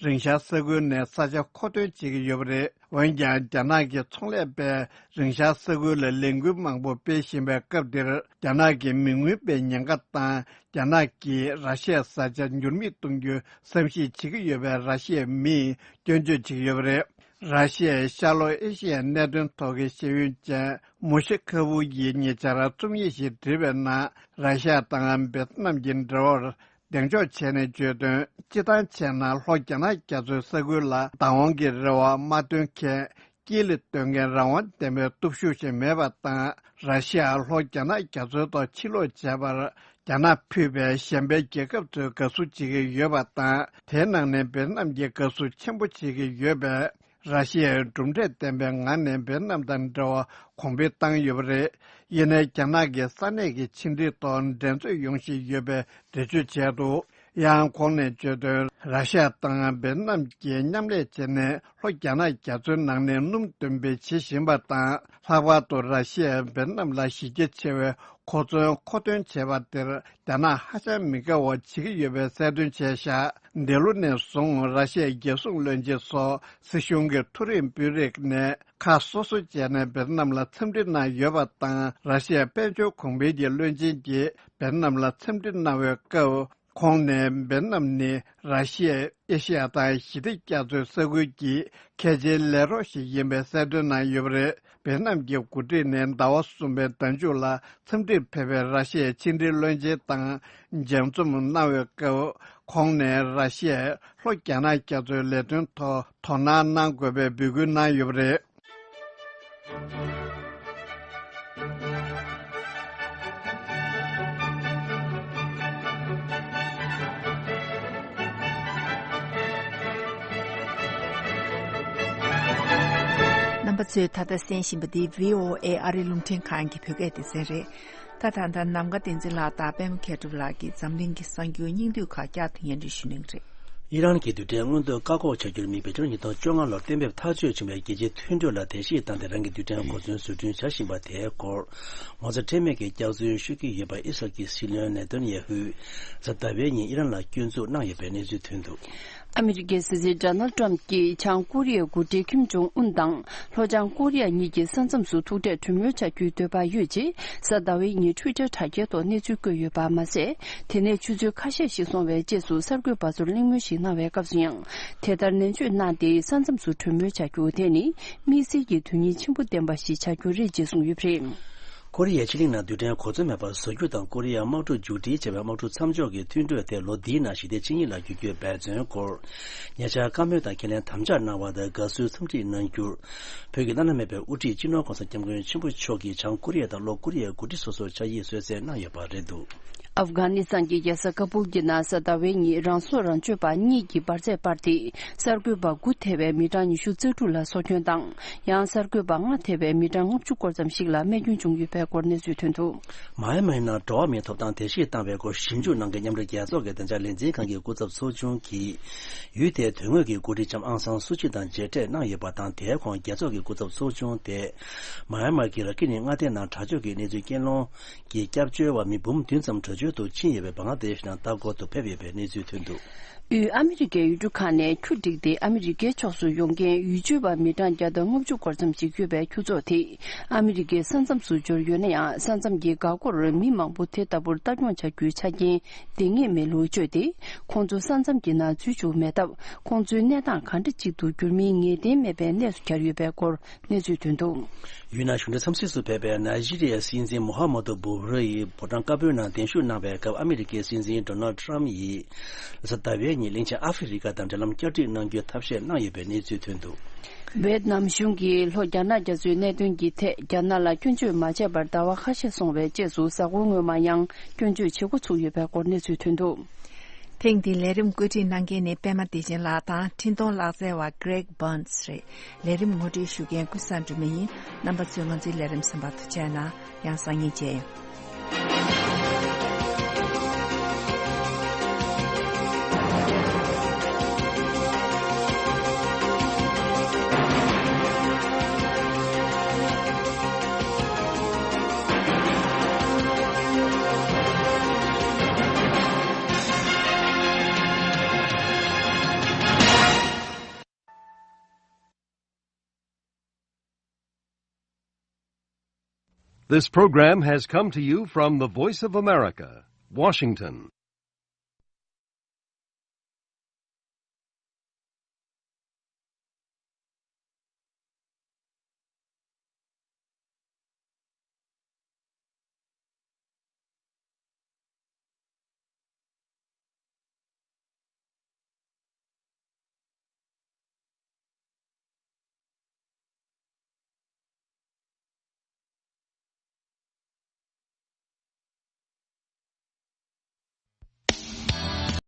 རིང་ཤར་ས་ཁུལ་ནས་ས་ཆ་མཁོ་འདོན་བྱེད་ཀྱི་ཡོད་པ་རེད། འོན་ཀྱང་རྒྱ་ནག་གི་ཚོང་ལས་པས་རིང་ཤར་ས་ཁུལ་ལ་ལས་འགུལ་མང་པོ་སྤེལ་བཞིན་པའི་སྐབས་འདིར། རྒྱ་ནག་གི་མི་མངོན་པའི་ཉེན་ཁ་དང་། རྒྱ་ནག་གིས་ར་ཤི་ཡའི་ས་ཆ་འགྱུར་མེད་གཏོང་རྒྱུའི་བསམ་གཞིག་བྱེད་ཀྱི་ཡོད་པའི་ར་ཤི་ཡའི་མིས་སྐྱོན་བརྗོད་བྱེད་ཀྱི་ཡོད་པ་རེད། ར་ཤི་ཡའི་ཤར་ལྷོ་ཨེ་ཤི་ཡའི་གནད་དོན་ཐོག་གི་ཤེས་ཡོན་ཅན་མོ་ཤེ་ཁ་ཝུ་ཡིས་ཉེ་ཆར་རྩོམ་ཡིག་ཞིག་བྲིས་པའི་ནང་། ར་ཤི་ཡ་དང་འབེལ་ནམ་གྱི་འབྲེལ་བར་གདེང་འཇོག་བྱས་ནས་བརྗོད་དོན། སྤྱིར་བཏང་བྱས་ན་ལྷོ་རྒྱ་ནག་རྒྱ་མཚོའི་ས་ཁུལ་ལ་བདག་དབང་གི་རེ་བ་མ་བཏོན་མཁན། དཀྱིལ་ལ་སྟོན་མཁན་རང་དབང་ལྡན་པའི་སྟོབས་ཤུགས་ཤིག་མེད་པ་དང་། ར་ཤི་ཡ་ལྷོ་རྒྱ་ནག་རྒྱ་མཚོའི་ཐོག་ཕྱིར་ལོག་བྱས་པར། རྒྱ་ནག་ཕུད་པའི་གཞན་པའི་རྒྱལ་ཁབ་ཚོས་དགའ་བསུ་བྱེད་ཀྱི་ཡོད་པ་དང་། དེའི་ནང་ནས་འབེལ་ནམ་གྱིས་དགའ་བསུ་ཆེན་པོ་བྱེད་ཀྱི་ཡོད་པས། ར་ཤི་ཡའི་གྲུབ་འབྲས་ལྡན་པའི་ངང་ནས་འབེལ་ནམ་དང་འབྲེལ་བ་གོང་འཕེལ་བཏང་ཡོད་པ་རེད། ཡིན་ནའི་རྒྱ་ནག་གིས་ས་གནས་ཀྱི་ཕྱི་འབྲེལ་ཐོག་འགྲན་རྩོད་ཡོང་བཞིན་ཡོད་པའི་འགྲེལ་བརྗོད་བྱས་འདུག་ཡང་ཁོང་ནས་བརྗོད་དོན། ར་ཤ་དང་བེད་ནམ་གྱིས་མཉམ་ལས་བྱས་ནས་ལྷོ་རྒྱ་ནག་རྒྱ་མཚོའི་ནང་ནས་སྣུམ་འདོན་སྤེལ་བྱེད་བཞིན་པ་དང་། ལྷག་པར་དུ་ར་ཤ་ཡས་བེད་ནམ་ལ་གཞི་རྒྱ་ཆེ་བའི་མཁོ་མཚོན་མཁོ་འདོན་བྱས་པ་དེར་རྒྱ་ནག་ཧ་ཅང་མི་དགའ་བ་བྱེད་ཀྱི་ཡོད་པའི་གསལ་སྟོན་བྱས་བཞག་འདི་ལོ་ནས་བཟུང་ར་ཤ་ཡའི་རྒྱལ་སྲུང་བློན་ཆེན་སོགས་སྲིད་གཞུང་གི་མཐོ་རིམ་དཔོན་རིགས་ནས་ཁ་སོ་སོ་བྱས་ནས་བེད་ནམ་ལ་འཚམས་འདྲི་གནང་ཡོད་པ་དང་། ར་ཤ་ཡའི་དཔལ་འབྱོར་གོང་འཕེལ་གྱི་བློན་ཆེན་གྱིས་བེད་ནམ་ལ་འཚམས་འདྲི་གནང་བའི་སྐབས། ཁོང་ནས་བེད་ནམ་ནི་ར་ཤི་ཡ། ཨེ་ཤི་ཡ་དང་ཞི་བདེ་རྒྱ་མཚོའི་ས་ཁུལ་གྱི་གལ་ཆེའི་ལས་རོགས་ཤིག་ཡིན་པའི་གསལ་སྟོན་གནང་ཡོད་པ་རེད། བེད་ནམ་གྱི་འགོ་ཁྲིད་ནས་ཟླ་བ་གསུམ་པའི་ཟླ་མཇུག་ལ་འཚམས་འདྲིར་ཕེབས་པའི་ར་ཤི་ཡའི་ཕྱི་འབྲེལ་བློན་ཆེན་དང་མཇལ་འཛོམས་གནང་བའི་སྐབས། ཁོང་ནས་ར་ཤི་ཡས་ལྷོ་རྒྱ་ནག་རྒྱ་མཚོའི་ལས་དོན་ཐོག་དོ་སྣང་གནང་དགོས་པའི་འབོད་སྐུལ་གནང་ཡོད་པ་རེད། རྣམ་པ་ཚོས་ད་ལྟ་གསན་བཞིན་པ་འདི་བྷི་ཨོ་ཨེ་ཨ་རིའི་རླུང་འཕྲིན་ཁང་གི་བོད་སྐད་སྡེ་ཚན་རེད། ད་ད་ལྟ་ནམ་མཁའ་བསྟན་འཛིན་ལགས་དང་པད་མ་མཁས་གྲུབ་ལགས་ཀྱིས་འཛམ་གླིང་གི་གསར་འགྱུར་སྙིང་བསྡུས་ཁག་བསྐྱར་དུ་སྙན་སྒྲོན་ཞུ་གནང་གི་རེད། ཨི་རན་གྱི་རྡུལ་ཕྲན་མངོན་འདོད་བཀག་འགོག་བྱ་རྒྱུར་དམིགས་པའི་ཕྱི་ལོ་ཉིས་སྟོང་བཅོ་ལྔ་ལོར་གཏན་འབེབས་ཐག་གཅོད་བྱུང་བའི་རྒྱལ་སྤྱིའི་མཐུན་གྲོས་ལ་དེ་བཞིན་བཏང་སྟེ་རང་གི་རྡུལ་ཕྲན་གོ་མཚོན་བཟོ་སྐྲུན་བྱ་བཞིན་པ་དེའི་སྐོར། ངོ་ཚ་ཁྲེལ་མེད་ཀྱིས་སྐྱག་རྫུན་ཤོད་ཀྱི་ཡོད་པ་ཨི་སི་རལ་གྱི་སྲིད་བློན་ནེ་ཐན་ཡ་ཧུས་གཟའ་ཟླ་བའི་ཉིན་ཨི་རན་ལ་སྐྱོན་འཛུགས་གནང་ཡོད་པའི་གནས་ཚུལ་ཐོན་འདུག་ཨ་མི་རི་ཀའི་སྲིད་འཛིན་ཌོ་ནལ་ཏྲམ་གྱིས་བྱང་ཀོ་རི་ཡའི་འགོ་ཁྲིད་ཁིམ་ཇོང་ཨུན་དང་ལྷོ་བྱང་ཀོ་རི་ཡ་གཉིས་ཀྱི་ས་མཚམས་སུ་ཐུག་འཕྲད་གྲོས་མོལ་བྱ་རྒྱུའི་འདོད་པ་ཡོད་ཅེས་གཟའ་ཟླ་བའི་ཉིན་ཊུའི་ཊར་དྲ་རྒྱའི་ཐོག་གནས་ཚུལ་བཀོད་ཡོད་པ་མ་ཟད། དེ་ནས་ཆུ་ཚོད་ཁ་ཤས་ཤིག་སོང་བའི་རྗེས་སུ་གསར་འགོད་པ་ཚོར་གླེང་མོལ་ཞིག་གནང་བའི་སྐབས་སུ་ཡང་། དེ་ལྟར་ནན་བརྗོད་གནང་སྟེ་ས་མཚམས་སུ་གྲོས་མོལ་བྱ་རྒྱུ་དེ་ནི་དམིགས་བསལ་གྱི་དོན་སྙིང་ཆེན་པོ་ལྡན་པ་ཞིག་བྱ་རྒྱུ་རེད་ཅེས་གསུངས་ཡོད་པ་རེད། ཀོ་རི་ཡའི་ཕྱེད་གླིང་ནང་རྡུལ་ཕྲན་གོ་མཚོན་མེད་པར་བཟོ་རྒྱུ་དང་ཀོ་རི་ཡའི་དམག་འཁྲུག་མཇུག་སྒྲིལ་བྱས་པའི་དམག་འཁྲུག་མཚམས་འཇོག་གི་མཐུན་གྲོས་དེ་ལོ་འདིའི་ནང་ཞི་བདེ་ཆིངས་ཡིག་ལ་འགྱུར་རྒྱུའི་འབད་བརྩོན་སྐོར། ཉེ་ཆར་བཀའ་མོལ་དང་ཁས་ལེན་དམ་བཅའ་གནང་བ་དང་དགའ་བསུའི་འཚམས་འདྲི་གནང་རྒྱུར། བོད་ཀྱི་བླ་ན་མེད་པའི་དབུ་ཁྲིད་སྤྱི་ནོར་༸གོང་ས་༸སྐྱབས་མགོན་ཆེན་པོ་མཆོག་གིས་བྱང་ཀོ་རི་ཡ་དང་ལྷོ་ཀོ་རི་ཡའི་འགོ་ཁྲིད་སོ་སོར་ཕྱག་ཡིག་གསོལ་སྩལ་གནང་ཡོད་པ་རེད་འདུག་ཨབ་གྷ་ནི་སི་ཐན་གྱི་རྒྱལ་ས་ཀ་བུལ་གྱི་ནང་གཟའ་ཟླ་བའི་ཉིན་རང་སྲོག་རང་གཅོད་པ་གཉིས་ཀྱིས་འབར་རྫས་སྤར་ཏེ། གསར་འགོད་པ་དགུ་ཐེ་བའི་མི་གྲངས་ཉི་ཤུ་རྩ་དྲུག་ལ་སྲོག་སྐྱོན་དང་། ཡང་གསར་འགོད་པ་ལྔ་ཐེ་བའི་མི་གྲངས་ལྔ་བཅུ་སྐོར་ཙམ་ཞིག་ལ་རྨས་སྐྱོན་བྱུང་ཡོད་པའི་སྐོར་གནས་ཚུལ་ཐོན་འདུག་མཱ་ཡན་མཱའི་ནང་འགྲོ་བ་མིའི་ཐོབ་ཐང་དེ་བཞིན་བཏང་བའི་སྐོར་ཞིབ་འཇུག་གནང་མཁན་མཉམ་འབྲེལ་རྒྱལ་ཚོགས་ཀྱི་བདེ་འཇགས་ལས་འཛིན་ཁང་གི་སྐུ་ཚབ་ཚོགས་ཆུང་གིས། ཡུལ་དེའི་དོན་དངོས་ཀྱི་འགོ་ཁྲིད་ལྕམ་ཨང་སང་སུ་ཅི་དང་མཇལ་འཕྲད་གནང་ཡོད་པ་དང་། དེའི་གོང་རྒྱལ་ཚོགས་ཀྱི་སྐུ་ཚབ་ཚོགས་ཆུང་དེས། མཱ་ཡན་མཱ་གི་ར་ཁི་ནི་མངའ་སྡེའི་ནང་དྲག་སྤྱོད་ཀྱི་གནས་ཚུལ་རྐྱེན་སློང་གི་སྐྱབས་བཅོལ་བ་མི་འབུམ་བདུན་ཙམ་དྲག་སྤྱོད་དུ་ཕྱིན་ཡོད་པའི་བང་ལ་དེ་ཤི་ནང་ལྟ་སྐོར་དུ་ཕེབས་ཡོད་པའི་གནས་ཚུལ་ཐོན་འདུག་དབུས་ཨ་མི་རི་ཀའི་ཡུལ་གྲུ་ཁག་ནས་ཁྱུ་བསྒྲིགས་ཏེ་ཨ་མི་རི་ཀའི་ཕྱོགས་སུ་ཡོང་མཁན་ཡུལ་སྐྱོད་པ་མི་གྲངས་བརྒྱ་དང་ལྔ་བཅུ་སྐོར་ཙམ་ཞིག་ཡོད་པའི་ཁྱུ་ཚོགས་དེ་ཨ་མི་རི་ཀའི་ས་མཚམས་སུ་འབྱོར་ཡོད་ན་ཡང་། ས་མཚམས་ཀྱི་འགག་སྒོར་མི་མང་པོ་དེ་ལྟ་བུར་ལྟ་སྐྱོང་བྱ་རྒྱུའི་ཆ་རྐྱེན་ལྡན་ངེས་མེད་ལུགས་བརྗོད་དེ། ཁོང་ཚོ་ས་མཚམས་ཀྱི་ནང་འཛུལ་བཅུག་མེད་སྟབས། ཁོང་ཚོའི་གནས་སྟངས་གང་འདྲ་ཅིག་ཏུ་འགྱུར་མིན་ངེས་གཏན་མེད་པའི་གནས་སུ་གྱར་ཡོད་པའི་སྐོར་གནས་ཚུལ་ཐོན་འདུག་ཡུལ་ནང་གཞུང་འབྲེལ་འཚམས་གཟིགས་སུ་ཕེབས་པའི་ནཱི་ཇི་རི་ཡའི་སྲིད་འཛིན་མོ་ཧ་མ་ཏུ་བུ་ཧ་རི་ཡིས་ཕོ་བྲང་དཀར་པོའི་ནང་གདན་ཞུ་གནང་ བའི་སྐབས་ཨ་མི་རི་ཀའི་སྲིད་འཛིན་ཌོ་ནལ་ཌི་ཊརམ་ཕི་ཡིས་ཟླ་བའི་ཉིན་གླིང་ཆེན་ཨ་ཧྥེ་རི་ཁ་དང་འབྲེལ་ལམ་བསྐྱར་སྒྲིག་གནང་རྒྱུའི་ཐབས་ཤེས་གནང་ཡོད་པའི་གནས་ཚུལ་ཐོན་འདུག། ཝེད་ནམ་གཞུང་གིས་ལྷོ་རྒྱ་ནག་རྒྱ་མཚོའི་གནད་དོན་གྱི་ཐད་རྒྱ་ནག་ལ་སྐྱོན་བརྗོད་མ་བྱས་པར་ཟླ་བ་ཁ་ཤས་སོང་བའི་རྗེས་སུ་གཟའ་འཁོར་སྔོན་མ་ཡང་སྐྱོན་བརྗོད་བྱེད་འགོ་ཚུགས་ཡོད་པའི་སྐོར་གནས་ཚུལ་ཐོན་འདུག། ཐེངས་འདིའི་ལས་རིམ་བཀོད་སྒྲིག་གནང་མཁན་ནི་པད་མ་བདེ་ཆེན་ལགས་དང་འཕྲིན་གཏོང་ལག་རྩལ་བ་Greg Burns་རེད། ལས་རིམ་ངོ་སྤྲོད་ཞུ་མཁན་ཀུན་བཟང་སྒྲོལ་མ་ཡིན། རྣམ་པ་ཚོས་ང་ཚོའི་ལས་རིམ་གསན་པར་ཐུགས་རྗེ་གནང་། ཡང་སང་ཉིན་མཇལ་ཡོང་། This program has come to you from the Voice of America, Washington.